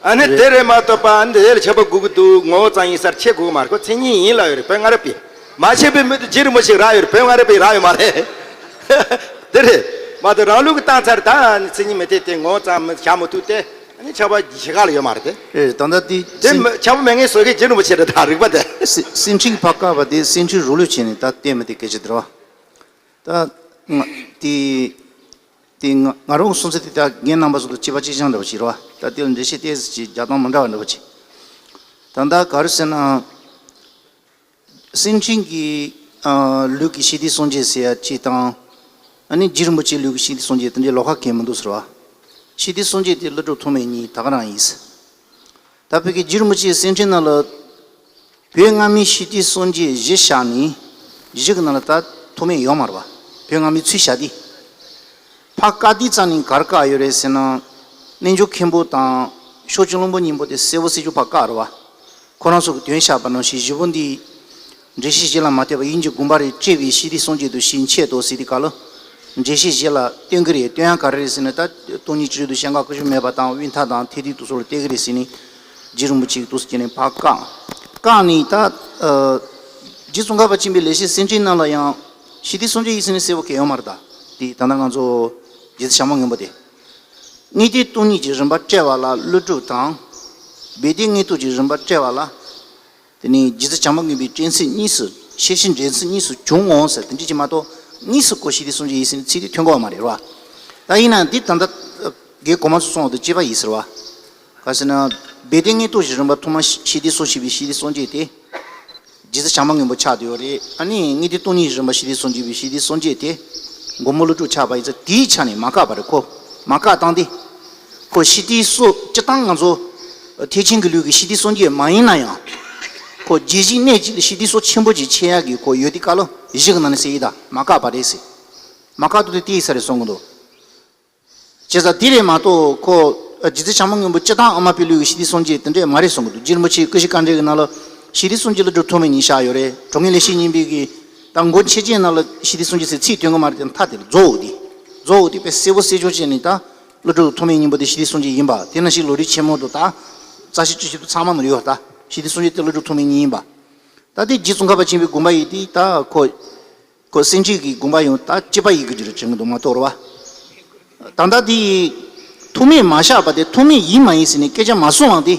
ཨ་ནི་དེ་རེད་མ་གཏོགས་པ། ཨ་ནི་དེ་ལ་ཆར་པ་དགོས་ཀྱི་འདུག། ངོ་བོ་ཙམ་ཡིན་ས་རེད། ཁྱད་དགོས་ཀྱི་མ་རེད། ཁོ་མཚན་ཉིད་ཡིན་ལབ་ཡོད་རེད། བོད་སྔ་རབས་པས། མ་ཕྱེད་པའི་མི་དེ་རྗེ་རིན་པོ་ཆེས་རག་ཡོད་རེད། བོད་སྔ་རབས་པས་རག་ཡོད་མ་རེད། དེ་རེད་མ་གཏོགས་རང་ལུགས་ཀྱིས་བཏང་ཚར། ད་ཨ་ནི་མཚན་ཉིད་མི་འཐད་དེ། ངོ་བོ་ཙམ་བཞག་མི་ཐུབ་སྟེ། ཨ་ནི་ཆར་པ་ཞེ་དྲག་ལ་ཡོད་མ་རེད་དེ། ཨེ། ད་ལྟ་དེ་དེ་སེམས་མི་ཆར་པ་མེད་མཁན་བཟོ་མཁན་རྗེ་རིན་པོ་ཆེ་རེད། ད་རིགས་པ་དེ། སེ་སེམས་ཁྲིད་ཕར་བཀག་པ་དེ་སེམས་ཁྲིད་རང་ལུགས་བྱས་ནས་ད་བསྟན་མི་དེ་སྐད་ཆ་དེ་རེད་བ། ད་ང་དེ་དེ་ང་ང་རང་གི་གསུང་ཚུལ་དེ་ད་རྒན་རྣམ་པ་ཚོ་དང་གཅིག་པ་གཅིག་རྐྱང་འདྲ་བོ་ཞིག་རེད་བ། ད་དེ་ལ་འགྲེལ་བཤད་ཏོག་ཙམ་ཅིག་རྒྱག་སྟངས་མི་འདྲ་བ་འདྲ་བོ་ཅིག། ད་ལྟ་ག་རེ་ཟེར་ན། སེམས་ཁྲིད་ཀྱི་ཨ་ལུགས་ཀྱི་ཤིང་རྟའི་སྲོལ་འབྱེད་ཟེར་ཡ་གཅིག་དང་། ཨ་ནི་རྗེ་རིན་པོ་ཆེའི་ལུགས་ཀྱི་ཤིང་རྟའི་སྲོལ་འབྱེད་དེ་འདྲའི་ལོགས་ཀ་གང་ཡང་མི་འདུག་ཟེར་བ། ཤིང་རྟའི་སྲོལ་འབྱེད་དེ་ཀླུ་སྒྲུབ་ཐོགས་མེད་གཉིས་ད་ག་རང་ཡིན། ད་བོད་ཀྱི་རྗེ་རིན་པོ་ཆེའི་སེམས་ཁྲིད་ནང་ལ་བོད་སྔ་མའི་ཤིང་རྟའི་སྲོལ་འབྱེད་གཞི་བཞག་ནས། གཞི་གི་ནང་ལ་ད་ཐོགས་མེད་ཡོད་མ་རེད་བ། བོད་སྔ་མའི་ཚུལ་བཞག་དུས། ཕར་བཀག་དུས་ཙམ་ནས་ག་རེ་བཀག་ཡོད་རེད་ཟེར་ན། རྣལ་འབྱོར་མཁན་པོ་དང་ཕྱོགས་གཅིག་གླང་པོ་གཉིས་པོ་དེ་གསལ་པོ་གསལ་ཆོག་ཕར་བཀག་རེད་བ། ཁོ་རང་ཚོ་གིས་དོན་བཞག་པ་ནང་བཞིན་བཞི་པོ་འདི། འགྲེལ་བཤད་གཞི་ལ་མ་ལྟོས་པར་དབྱིངས་ཀྱི་དགོངས་པ་རེ་བཀྲལ་བའི་ཤིང་རྟའི་སྲོལ་འབྱེད་དུ་ཤིང་ཆད་དོ་ཟེར་དུས་སྐབས་ལ། འགྲེལ་བཤད་གཞི་ལ་སྟོན་གྱི་རེད། སྟོན་ཡ་ག་རེ་རེད་ཟེར་ན། ད་སྟོང་ཉིད་སྤྱི་རོད་དུ་ཤེས་འགག་ཀུན་ཤེས་མེད་པ་དང་དབུས་མཐའ་དང་ཐེག་ཐིག་དུ་སོགས་ལ་བལྟ་གི་རེད་ཟེར་ནས། རྗེ་རིན་པོ་ཆེ་གིས་འདུག་སེ་བྱས་ནས་ཕར་བཀག། བཀག་ནས་ད། ཨ། རྗེ་ཙོང་ཁ་པ་ཆེན་པོའི་ལེགས་བཤད་སེམས་ཁྲིད་ནང་ལ་ཡང་ཤིང་རྟའི་སྲོལ་འབྱེད་ཡིན་ཟེར་ནས་གསལ་པོ་གང་ཡང་ཡོད་མ་རེད་ད། དེ་ད་ལྟ་ང་ཚོ་རྗེ་བཙུན་བྱམས་པ་མགོན་པོ་དེ། དངོས་བསྟན་སྟོང་ཉིད་ཀྱི་རིམ་པ་བཀྲལ་བ་ལ་ཀླུ་སྒྲུབ་དང་། སྦས་དོན་དངོས་རྟོགས་ཀྱི་རིམ་པ་བཀྲལ་བ་ལ། དེ་ནས་རྗེ་བཙུན་བྱམས་པ་མགོན་པོའི་དྲན་ཚུལ་གཉིས་སུ། ཤེར་ཕྱིན་འདྲེན་ཚུལ་གཉིས་སུ་བྱུང་ངོ་ཟེར་དེ་འདྲ་ཅིག་མ་གཏོགས། དངོས་སུ་ཁོ་ཤིང་རྟའི་སྲོལ་འབྱེད་ཡིན་ཟེར་ནས་ཚིག་དེ་ཐོན་གྱི་ཡོད་མ་རེད་བ། ད་ཡིན་ནའང་འདི་ད་ལྟ་རྒན་གོང་མ་ཚོས་གསུངས་པ་དང་གཅིག་པ་ཡིན་ཟེར་བ། ག་ཟེར་ན། སྦས་དོན་དངོས་རྟོགས་ཀྱི་རིམ་པ་ཐོག་མ་ཤིང་རྟའི་སྲོལ་ཞེས་པའི་ཤིང་རྟའི་སྲོལ་འབྱེད་དེ། རྗེ་བཙུན་བྱམས་པ་མགོན་པོ་ཆགས་བསྡད་ཡོད་རེད། ཨ་ནི་དངོས་བསྟན་སྟོང་ཉིད་རིམ་པ་ཤིང་རྟའི་སྲོལ་འབྱེད་པའི་ཤིང་རྟའི་སྲོལ་འབྱེད་དེ། མགོན་པོ་ཀླུ་སྒྲུབ་ཆགས་པ་ཡིན་ཙང་དེའི་ཆ་ནས་མ་བཀག་པ་རེད། ཁོ་མ་བཀག་སྟངས་དེ། ཁོ་ཤིང་རྟའི་སྲོལ་སྤྱིར་བཏང་ང་ཚོ་ཐེག་ཆེན་གྱི་ལུགས་ཀྱི་ཤིང་རྟའི་སྲོལ་འབྱེད་མ་ཡིན་ན་ཡང་། ཁོ་རྒྱུད་གཞི་གནས་གཅིག་ལ་ཤིང་རྟའི་སྲོལ་ཆེན་པོ་ཅིག་ཕྱེ་ཡག་གི་ཁོ་ཡོད་དུས་སྐབས་ལ་གཞི་གི་ནང་ནས་ཟེར་ཡིན་ད། མ་བཀག་པ་རེད་ཟེར། མ་བཀག་དུས་དེ་ཡིན་ས་རེད་གསུང་གི་འདུག། བྱས་ཙང་དེ་རེད་མ་གཏོགས་ཁོ། རྗེ་བཙུན་བྱམས་པ་མགོན་པོ་སྤྱིར་བཏང་ཨ་མ་པའི་ལུགས་ཀྱི་ཤིང་རྟའི་སྲོལ་འབྱེད་དེ་འདྲས་མ་རེད་གསུང་གི་འདུག། རྗེ་རིན་པོ་ཆེའི་ཀུན་གཞི་དཀའ་འགྲེལ་གྱི་ནང་ལ་ཤིང་རྟའི་སྲོལ་འབྱེད་ཀླུ་སྒྲུབ་ཐོགས་མེད་གཉིས་བཞག་ཡོད་རེད། གྲོང་ཁྱེར་ལེགས་བཤད་སྙིང་པོའི་གི་ད་མགོ་མཆེད་ཅན་ནང་ལ་ཤིང་རྟའི་སྲོལ་འབྱེད་ཟེར་ཚིག་ཐོན་གི་མ་རེད་དེ། མཐའ་དེ་ལ་རྫོགས་འོ་དེ། རྫོགས་འོ་དེ་དཔེ་གསལ་པོ་གསལ་ཆོག་བྱས་ནས་ད་ཀླུ་སྒྲུབ་ཐོགས་མེད་སྙིང་པོ་དེ་ཤིང་རྟའི་སྲོལ་འབྱེད་ཡིན་པ་དེ་ནང་བཞིན་ལམ་རིམ་ཆེན་མོ་དུ་ད་རྩ་ཤེ་བཅུ་བཞི་དུ་ཚང་མ་མི་རེད་ཡོད་ད། ཤིང་རྟའི་སྲོལ་འབྱེད་དེ་ཀླུ་སྒྲུབ་ཐོགས་མེད་གཉིས་ཡིན་པ། ད་དེ་རྗེ་ཙོང་ཁ་པ་ཆེན་པོའི་དགོངས་པ་ཡིན་དུས་ད་ཁོ། ཁོ་སེམས་ཁྲིད་ཀྱི་དགོངས་པ་ཡང་ད་གཅིག་པ་ཡིན་དགོས་ཀྱི་རེད་དྲན་གྱི་འདུག་མ་གཏོགས་རེད་བ། ད་ལྟ་དེ་ཐོགས་མེད་མ་བཞག་པ་དེ་ཐོགས་མེད་ཡིན་མ་ཡིན་ཟེར་ནས་སྐད་ཆ་མ་གསུངས་པ་དེ།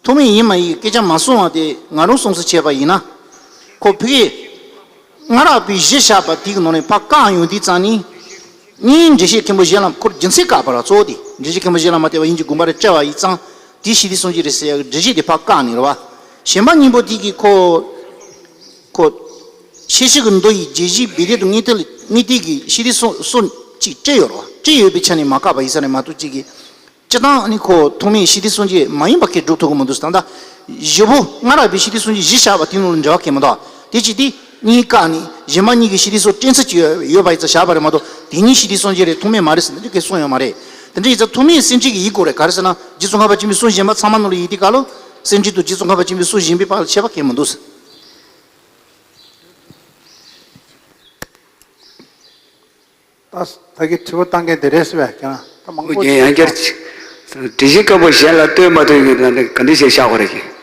ཐོགས་མེད་ཡིན་མ་ཡིན་སྐད་ཆ་མ་གསུངས་པ་དེ་ང་རང་སོང་ཙང་བྱས་པ་ཡིན་ན། ཁོ་ཕ་གིར་ སྔ་རབས་པའི་གཞི་བཞག་པ་དེའི་ནང་ནས་ཕར་བཀག་ཡོང་དུས་ཙང་ནི། གཉིས་འགྲེལ་བཤད་མཁན་པོ་གཞན་ལ་ཁོར་རྒྱུ་མཚན་བཀག་པ་ར་གཙོ་བོ་དེ་འགྲེལ་བཤད་མཁན་པོ་གཞན་ལ་མ་བལྟས་པ་ཡིན་གྱི་དགོངས་པ་རེ་བཀྲལ་བ་ཡིན་ཙང་དེ་ཤེས་རིག་སྲོལ་འབྱེད་རེད་ཟེར་ཡག་གི་འགྲེལ་བཤད་དེ་ཕར་བཀག་ནས་རེད་བ། གཞན་པ་གཉིས་པོ་དེ་གི་ཁོ། ཁོ། ཤེར་ཕྱིན་གྱི་མདོ་ཡི་རྒྱས་བཤད་བེ་ཏའི་དང་ངེས་གཏན་ལ་ངེས་གཏན་གྱི་ཤེས་རིག་སྲོལ་སྲོལ་གཅིག་བཀྲལ་ཡོད་རེད་བ། བཀྲལ་ཡོད་པའི་ཆ་ནས་མ་བཀག་པ་ཡིན་ས་རེད་མ་གཏོགས་གཅིག་གི་སྤྱིར་བཏང་ནི་ཁོ་ཐོག་མའི་ཤེས་རིག་སྲོལ་འབྱེད་མ་ཡིན་པ་ཁས་སྒྲུབ་ཐུབ་ཀྱི་མི་འདུག་ད་ལྟ་བཞི་པོ་སྔ་རབས་པའི་ཤེས་རིག་སྲོལ་འབྱེད་བཞི་བཞག་པ་དེ་ནང་ལ་འབྲེལ་བ་གང་མི་འདུག་དེ་ཅི་སྟེ་གཉིས་བཀག་ནས་གཞན་མ་གཉིས་ཀྱི་ཤེས་རིག་སྲོལ་བཀྲལ་ཚུལ་གྱི་ཡོད་པ་ཡིན་ཙང་བཞག་པ་རེད་མ་གཏོགས་དེ་གཉིས་ཤེས་རིག་སྲོལ་འབྱེད་རེད་ཐོག་མའི་མ་རེད་ཟེར་ན་འདི་གས་གསུངས་ཡོད་མ་རེད། དེ་འདྲ་ཡིན་ཙང་ཐོག་མའི་གསེར་ཕྲེང་གི་ཡིག་གོ་རེད་ག་རེ་ཟེར་ན་རྗེ་ཙོང་ཁ་པ་ཆེན་པོའི་གསུང་གཞན་པ་ཚང་མ་ནང་ལ་ཡིན་དེ་ག་ལོ་གསེར་ཕྲེང་དུ་རྗེ་ཙོང་ཁ་པ་ཆེན་པོའི་གསུང་གཞན་པའི་བར་ལ་ཁྱད་པར་གང་མི་འདུག་ད་ད་གི་དྲི་བ་བཏང་མཁན་དེ་རེད་ཟེར་བས་ཀྱང་ད་མང་པོ་རྒྱན་ཡང་བསྐྱར་དྲི་ཞིམ་སྐམ་པོ་གཞན་ལ་ལྟོས་མ་ལྟོས་ཀྱི་ནང་ནས་ག་འདྲ་ཞིག་བཞག་དགོས་རེད་ཀྱི།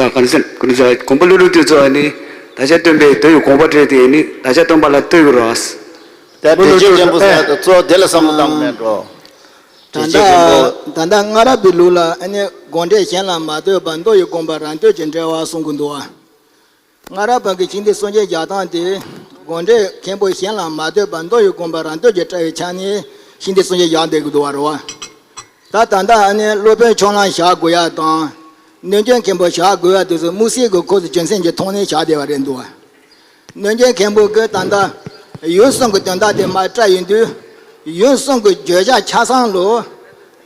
ཀུན་བཟང་ཀུན་བཟང་མགོན་པོ་ཀླུ་སྒྲུབ་དེ་ཚོ་ནི་བདག་ཅག་སྟོན་པའི་མདོ་ཡི་དགོངས་པ་བཀྲལ་ཏེ་ནི་བདག་ཅག་སྟོན་པ་ལ་ལྟོས་ཀྱི་རོ། དེ་འགྲེལ་བཤད་མགོན་པོ་ཟེར་ཡ་དེ་གཙོ་བོ་དེ་ལ་བསམ་བློ་བཏང་མེད་འགྲོ། ད་ལྟ་ད་ལྟ་སྔ་རབས་པའི་ལུགས་ལ་ཨ་ནི་དགོངས་འགྲེལ་གཞན་ལ་མ་ལྟོས་པར་མདོ་ཡི་དགོངས་པ་རང་ལྟོས་ཀྱིས་འགྲེལ་བ་གསུང་གི་འདུག་བ། སྔ་རབས་པ་གི་ཤིང་རྟའི་སྲོལ་འབྱེད་རྒྱག་སྟངས་དེ་དགོངས་འགྲེལ་མཁན་པོ་གཞན་ལ་མ་ལྟོས་པར་མདོ་ཡི་དགོངས་པ་རང་ལྟོས་ཀྱིས་བཀྲལ་བའི་ཆ་ནས་ཤིང་རྟའི་སྲོལ་འབྱེད་རྒྱག་བསྡད་ཀྱི་འདུག་བ་རེད་བ། ད་ད་ལྟ་ཨ་ནི་སློབ་དཔོན་ཕྱོགས་གླང་བཞག་དགོས་ཡ་དང་། ནན་ཅན་མཁན་པོ་བཞག་དགོས་ཡ་དེ་ཚོ་དམིགས་བསལ་གྱི་ཁོ་ཚོ་རྒྱུ་མཚན་གྱི་ཐོག་ནས་བཞག་བསྡད་པ་རེད་འདུག་བ། ནན་ཅན་མཁན་པོ་གིས་ད་ལྟ་ཡུལ་གསུམ་གྱི་དོན་དག་དེ་མར་བཀྲལ་ཡོང་དུས། ཡུལ་གསུམ་གྱི་བརྗོད་བྱ་ཆ་ཚང་ལོ།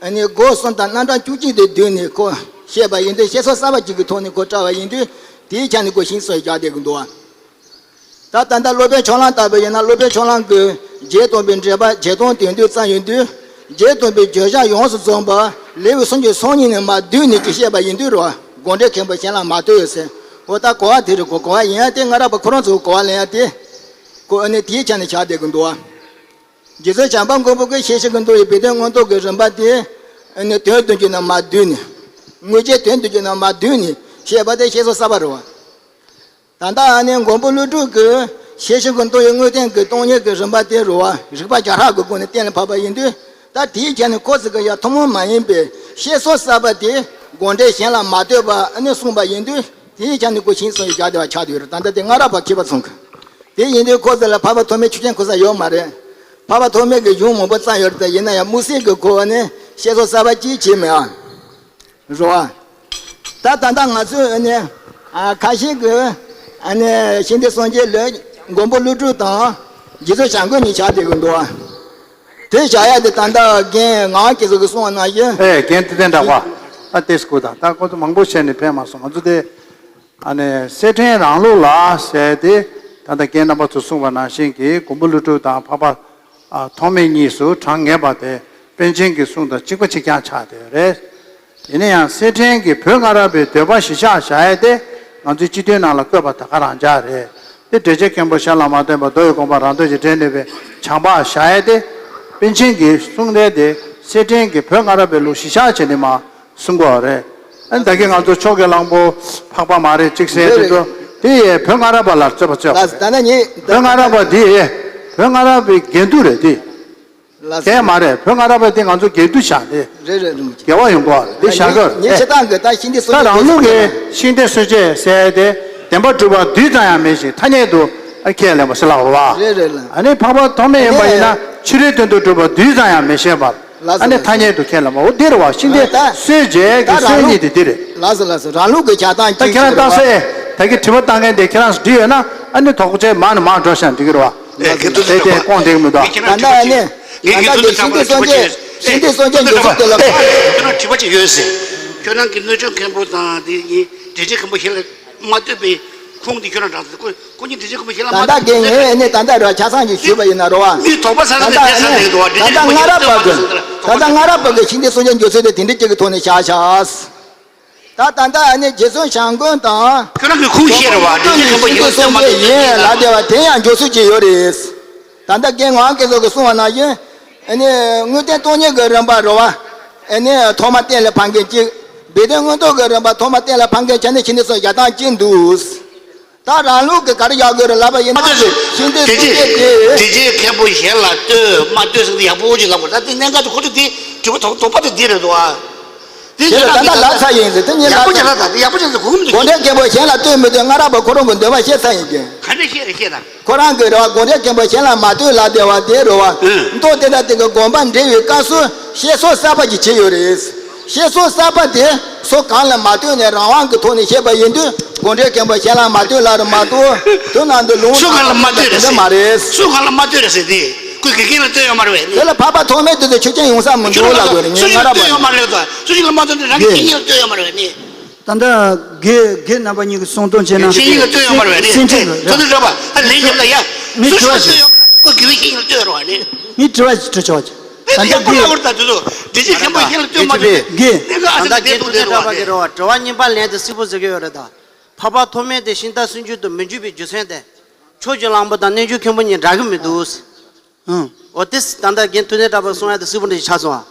ཨ་ནི་སྒོ་གསུམ་དང་རྣམ་གྲངས་བཅུ་གཅིག་དེ་བསྡུས་ནས་ཁོ་བཤད་པ་ཡིན་དུས་བཤད་སྲོལ་གསར་པ་གཅིག་གི་ཐོག་ནས་ཁོ་བཀྲལ་བ་ཡིན་དུས་དེའི་ཆ་ནས་ཁོ་ཤིང་སྲོལ་རྒྱག་བསྡད་ཀྱི་འདུག་བ། ད་ད་ལྟ་སློབ་དཔོན་ཕྱོགས་གླང་ལྟ་བུ་ཡིན་ན་སློབ་དཔོན་ཕྱོགས་གླང་གིས་རྗེ་སྟོན་པའི་འགྲེལ་པ་རྗེ་སྟོན་དོན་བསྡུས་བརྩམས་ཡོང་དུས། རྗེ་སྟོན་པའི་བརྗོད་བྱ་ཡོངས་སུ་རྫོགས་པ་ལེའུ་སུམ་ཅུ་སོ་གཉིས་ནས་མར་བསྡུས་ནས་ཅིག་བཤད་པ་ཡིན་དུས་རོ། དགོངས་འགྲེལ་མཁན་པོ་གཞན་ལ་མ་ལྟོས་ཡོད་ཟེར། འོ་ད་གོ་བ་དེ་རེད་གོ་གོ་བ་ཡིན་ཡ་དེ་སྔ་རབས་པ་ཁོ་རང་ཚོའི་གོ་བ་ལེན་ཡ་དེ། ཁོ་ཨ་ནི་དེའི་ཆ་ནས་ཆགས་བསྡད་ཀྱི་འདུག་བ། རྗེ་བཙུན་བྱམས་པ་མགོན་པོ་གིས་ཤེར་ཕྱིན་གྱི་མདོ་ཡི་སྦས་དོན་མངོན་རྟོགས་ཀྱི་རིམ་པ་དེ། ཨ་ནི་དོན་བདུན་ཅུ་ནས་མར་བསྡུས་ནས། དངོས་རྗེས་དོན་བདུན་ཅུ་ནས་མར་བསྡུས་ནས་བཤད་པ་དེ་བཤད་སྲོལ་གསར་པ་རེད་བ། ད་ལྟ་ཨ་ནི་མགོན་པོ་ཀླུ་སྒྲུབ་ཀྱིས་ཤེར་ཕྱིན་གྱི་མདོ་ཡི་དངོས་བསྟན་གྱི་སྟོང་ཉིད་ཀྱི་རིམ་པ་དེ་རུ་བ་རིགས་པ་བརྒྱ་ཕྲག་གི་སྒོ་ནས་གཏན་ལ་ཕབ་པ་ཡིན་དུས། ད་དེའི་ཆ་ནས་ཁོ་ཚོ་གི་ཡ་ཐུན་མོང་མ་ཡིན་པའི་བཤད་སྲོལ་གསར་པ་དེ་དགོངས་འགྲེལ་གཞན་ལ་མ་ལྟོས་པ་ཨ་ནི་གསུངས་པ་ཡིན་དུས། དེའི་ཆ་ནས་ཁོ་ཤིང་སྲོལ་ཡི་རྒྱ་དེ་བ་ཆགས་ཡོད་རེད། ད་ལྟ་དེ་སྔ་རབས་པ་མཁས་པ་ཚོ་གི། དེ་ཡིན་དུས་ཁོ་ཚོ་ལ་འཕགས་པ་ཐོགས་མེད་ཆོས་ཅན་གོ་ས་ཡོད་མ་རེད། འཕགས་པ་ཐོགས་མེད་ཀྱི་གཞུང་མང་པོ་བརྩམས་ཡོད་རེད་དེ་ཡིན་ན་ཡང་དམིགས་བསལ་གྱི་ཁོ་བ་ནི་བཤད་སྲོལ་གསར་པ་གཅིག་བྱས་མེད་ཨ། རོ་ཨ། ད་ད་ལྟ་ང་ཚོས་ཨ་ནི། ཨ་ཁ་ཤས་ཀྱིས་ཨ་ནི་ཤིང་རྟའི་སྲོལ་འབྱེད་ལ་མགོན་པོ་ཀླུ་སྒྲུབ་དང་རྗེ་བཙུན་བྱམས་མགོན་གཉིས་ཆགས་བསྡད་ཀྱི་འདུག་ཨ། དེ་བཞག་ཡ་དེ་ད་ལྟ་རྒན་ངག་དབང་སྐྱབས་མགོན་གྱིས་གསུངས་པ་ནང་བཞིན། ཨེ་རྒན་ཏི་ཏན་གྲགས་པ། ད་ཏེས་ཀུ་དང་ད་ཁོ་ཚོ་མང་པོ་བྱས་ནས་ཕེབས་མ་སོང་། ང་ཚོ་དེ་ཨ་ནི་གསེར་ཕྲེང་རང་ལུགས་ལ་ཟེར་ཏེ་ད་ལྟ་རྒན་རྣམ་པ་ཚོ་གསུངས་པ་ནང་བཞིན་གྱི་མགོན་པོ་ཀླུ་སྒྲུབ་དང་འཕགས་པ་ཨ་ཐོགས་མེད་གཉིས་སུ་གྲངས་ངེས་པ་དེ་པཎ་ཆེན་གྱི་གསུང་དང་གཅིག་པ་གཅིག་རྐྱང་ཆགས་བསྡད་ཡོད་རེད། ཡིན་ན་ཡང་གསེར་ཕྲེང་གི་བོད་སྔ་རབས་པའི་འདོད་པ་གཞིར་བཞག་བཞག་ཡས་དེ་ང་ཚོའི་སྤྱི་དོན་ནང་ལ་བཀོད་པ་ད་ག་རང་འཇགས་རེད། དེ་འགྲེལ་བྱེད་མཁན་པོ་གཞན་ལ་མ་ལྟོས་པར་མདོ་ཡི་དགོངས་པ་རང་ལྟོས་ཀྱིས་འགྲེལ་ནུས་པའི་བྱམས་པ་བཞག་ཡས་དེ། པཎ་ཆེན་གྱི་གསུང་རེད་དེ་གསེར་ཕྲེང་གི་བོད་སྔ་རབས་པའི་ལུགས་གཞིར་བཞག་བྱས་ནས་མ་གསུང་གི་ཡོད་རེད། ཨ་ནི་ད་གིན་ང་ཚོ་ཕྱོགས་ཀྱི་གླང་པོ་འཕགས་པ་མ་རེད་གཅིག་ཟེར་དེ་ཚོ་དེ་ཡས་བོད་སྔ་རབས་པ་ལ་རྩོད་པ་རྩོད། ལགས་སོ་ད་ནི་ངས་བོད་སྔ་རབས་པ་འདི་བོད་སྔ་རབས་པའི་འགལ་འདུ་རེད་དེ། ལགས་སོ། དེ་མ་རེད། བོད་སྔ་རབས་པ་དེ་ང་ཚོ་འགལ་འདུ་བཞག་སྟེ། རེད་རེད་རེད། འགལ་བ་ཡོང་གི་རེད། དེ་བཞག་གི་རེད། ངས་བྱེད་སྟངས་ཀྱི་ད་ཤིང་རྟའི་སྲོལ་འབྱེད་རང་ལུགས་ཀྱི་ཤིང་རྟའི་སྲོལ་འབྱེད་ཟེར་ཏེ་བདེན་པ་གྲུབ་པ་རྡུལ་ཙམ་ཡང་མེད་ཅིང་ཐ་སྙད་དུ་ཁས་ལེན་པ་ཟེར་ལབ་རེད་བ། རེད་རེད་ལགས། ཨ་ནི་འཕགས་པ་ཐོགས་མེད་ཡིན་པ་ཡིན་ན་ཕྱི་རོལ་སྟོན་ཐོག་གྲུབ་པ་རྡུལ་ཙམ་ཡང་མི་ཤེས་པར། ལགས་སོ། ཨ་ནི་ལགས་སོ། ཐ་སྙད་དུ་ཁས་ལེན་པ་འོ་དེ་རེད་བ། ཤིང་རྟའི་ད་སྲོལ་འབྱེད་ཀྱི་ད་རང་སྲོལ་གཉིས་ལུགས་དེ་དེ་རེད། ལགས་སོ་ལགས་སོ། རང་ལུགས་ཀྱི་བྱ་སྟངས་ད་གཅིག་ཁྱེད་རང་རེད་བ། བཏང་སའི་ད་གི་དྲི་བ་བཏང་མཁན་དེ་ཁྱེད་རང་འདྲི་ཡོད་ན་ཨ་ནི་དོགས་གཅོད་མང་ནས་མང་འགྲོ་ཤག་འགྲིག་གི་རེད་བ། ལགས་སོ། དེ་དེ་སྐོང་བསྡད་ཀྱི་མི་འདུག་ད་ལྟ་ཨ་ནི་ད་ལྟ་དེ་ཤིང་རྟའི་སྲོལ་འབྱེད་ཤིང་རྟའི་སྲོལ་འབྱེད་འགྱུར་ཚུལ་དེ་ལ། ཁྱོད་རང་དྲི་བ་ཅིག་ཡོད་ཟེར། ཁྱོད་རང་གི་སྣོད་བཅུད་མཁན་པོ་དང་དེ་གཉིས་འགྲེལ་བྱེད་མཁན་པོ་ཞིག་ལ་མ་ལྟོས་པའི་ཁུངས་དེ་ཁྱོད་རང་དྲངས་ཟེར། ཁོ་ཁོ་གཉིས་འགྲེལ་བྱེད་མཁན་པོ་ཞིག་ལ་མ་ད་ལྟ་ལྟོས་གི་ངས་ཨ་ནི་ད་ལྟ་ར་ཆ་ཚང་ཞིག་ཞུས་པ་ཡིན་ན་རོ་བ། མི་དོགས་པ་ཟ་ས་ད་ལྟ་དེ་ཨ་ནི་ས་ལེགས་འདུག་བ། ད་ལྟ་སྔ་རབས་པ་གི་ད་ལྟ་སྔ་རབས་པ་གི་ཤིང་རྟའི་སྲོལ་འབྱེད་འགྱུར་ཚུལ་དེ་དེ་འདྲ་ཅིག་གི་ཐོག་ནས་བཞག་བཞག་ད་ད་ལྟ་ཨ་ནི་རྗེ་བཙུན་བྱམས་མགོན་དང་། ཁྱོད་རང་གི་ཁུངས་བཤད་རེད་བ། འགྲེལ་བྱེད་མཁན་པོ་ཡོད་ས་མ་གཏོགས་ཡིན་ལབ་བསྡད་པ་དེ་ཡང་འགྱུར་ཚུལ་ཅིག་ཡོད་རེད། ད་ལྟ་རྒན་ངག་དབང་སྐལ་བཟང་གིས་གསུངས་པ་ནང་བཞིན། ཨ་ནི་དངོས་བསྟན་སྟོང་ཉིད་ཀྱི་རིམ་པ་རེད་བ། ཨ་ནི་ཐོག་མ་གཏན་ལ་ཕབ་མཁན་གཅིག་སྦས་དོན་མངོན་རྟོགས་ཀྱི་རིམ་པ་ཐོག་མ་གཏན་ལ་ཕབ་མཁན་བྱས་ནས་ཤིང་རྟའི་སྲོལ་བཞག་སྟངས་གཅིག་འདུག་ད་རང་ལུགས་ཀྱི་ག་རེ་བཞག་དགོས་རེད་ལབ་པ་ཡིན་ན། ཤིང་རྟའི་སྲོལ་འབྱེད་དེ། འགྲེལ་བྱེད་མཁན་པོ་གཞན་ལ་ལྟོས་མ་ལྟོས་ཟེར་ཏེ་ཡག་པོ་ཅིག་ལབ་དགོས། ད་དེ་གནད་འགག་དེ་ཁོ་ཚོ་དེ་དྲི་བ་དོགས་དོགས་པ་དེ་འདི་རེད་འདུག་ཨ། དེ་ཁྱེད་ལ་ད་ལྟ་ལབ་ཚར་ཡིན་ཟེར། དེ་ཉིད་ཡག་པོ་ལབ་བྱས་ལ་ད་ཡག་པོ་བྱས་ལ་གོ་གི་མི་འདུག་དགོངས་འགྲེལ་མཁན་པོ་གཞན་ལ་ལྟོས་མི་ལྟོས། སྔ་རབས་པ་ཁོ་རང་གི་འདོད་པ་བཤད་ཚར་ཡིན་ཀྱང་། ག་འདྲ་བཤད་རེད་བཤད་དང་། ཁོ་རང་གིས་རེད་བ། དགོངས་འགྲེལ་མཁན་པོ་གཞན་ལ་མ་ལྟོས་ལབ་བསྡད་པ་དེ་རེད་བ། ཨང་། མདོ་དེ་དང་དེ་གི་དགོངས་པ་འགྲེལ་བའི་སྐབས་སུ་བཤད་སྲོལ་གསར་པ་ཅིག་བྱས་ཡོད་རེད། བཤད་སྲོལ་གསར་པ་དེ་སོ་གང་ལ་མ་ལྟོས་ནས་རང་དབང་གི་ཐོག་ནས་བཤད་པ་ཡིན་དུས། དགོངས་འགྲེལ་མཁན་པོ་གཞན་ལ་མ་ལྟོས་ལབ་རེད་མ་གཏོགས། དོན་དམ་དུ་ལུང་སུ་གང་ལ་མ་ལྟོས་རེད་དེ་འདྲ་མ་རེད། སུ་གང་ལ་མ་ལྟོས་རེད་ཟེར་དེ། ཁོས་དགེ་རྒན་ལ་ལྟོས་ཡོད་མ་རེད་བས་ནི། དེ་ལ་འཕགས་པ་ཐོགས་མེད་དེ་ཚོ་ཆོས་ཅན་ཡོང་ས་མི་འདུག་ལབ་དགོས་རེད། ངས་སྔ་རབས་པ་ལྟོས་ཡོད་མ་རེད་ད། སུ་ཞིག་ལ་མ་ལྟོས་ན་རང་གི་དགེ་རྒན་ལ་ལྟོས་ཡོད་མ་རེད་བས་ནི། ད་ལྟ་དགེ་དགེ་རྣམ་པ་གཉིས་ཀྱིས་གསུང་དོན་བྱས་ན། ཤེས་ཡིན་ལ་ལྟོས་ཡོད་མ་རེད་བས་ནི། སེམས་ཁྲིད་ལ་ཐོ་ཐོ་གྲོགས་པ་ཨ་ལེན་ཞིག་ལ་ཡ། མི་སུ་ཞིག་ལ་ལྟོས་ཡོད་མ་རེད། ཁོ་དགེ་བའི་ཤེས་ཡིན་ལ་ལྟོས་ཡོད་རེད་བ་ནི། ངས་དྲི་བ་ཞིག་དྲི་ཆོག་ཅིག་ད་ལྟ་ཡག་པོ་ལབ་དགེ་རེད་ད། དེ་ཚོ་དགེ་བྱེད་མཁན་པོ་ཤེས་ཡིན་ལ་ལྟོས་མ་ལྟོས། དགེ་ནི་ག་ཨ་ད་ལྟ་དགེ་ཐུབ་བསྟན་གྲགས་པ་གི་རེད་བ། དྲི་བ་གཉིས་པ་ལན་དེ་གསལ་པོ་ཟེར་གི་ཡོད་རེད་ད། འཕགས་པ་ཐོགས་མེད་དེ་ཤིང་རྟ་སུམ་ཅུ་དུ་མི་འཇུག་པའི་རྒྱུ་མཚན་དེ། ཕྱོགས་ཀྱི་གླང་པོ་དང་རྣལ་འབྱོར་མཁན་པོ་གཉིས་འདྲ་གི་མི་འདུག་ཨང་། འོ་དེ་ད་ལྟ་རྒན་ཐུབ་བསྟན་གྲགས་པ་གསུང་ཡ་དེ་གསལ་པོ་འདྲ་ཞིག་ཆགས་སོང་ཨ།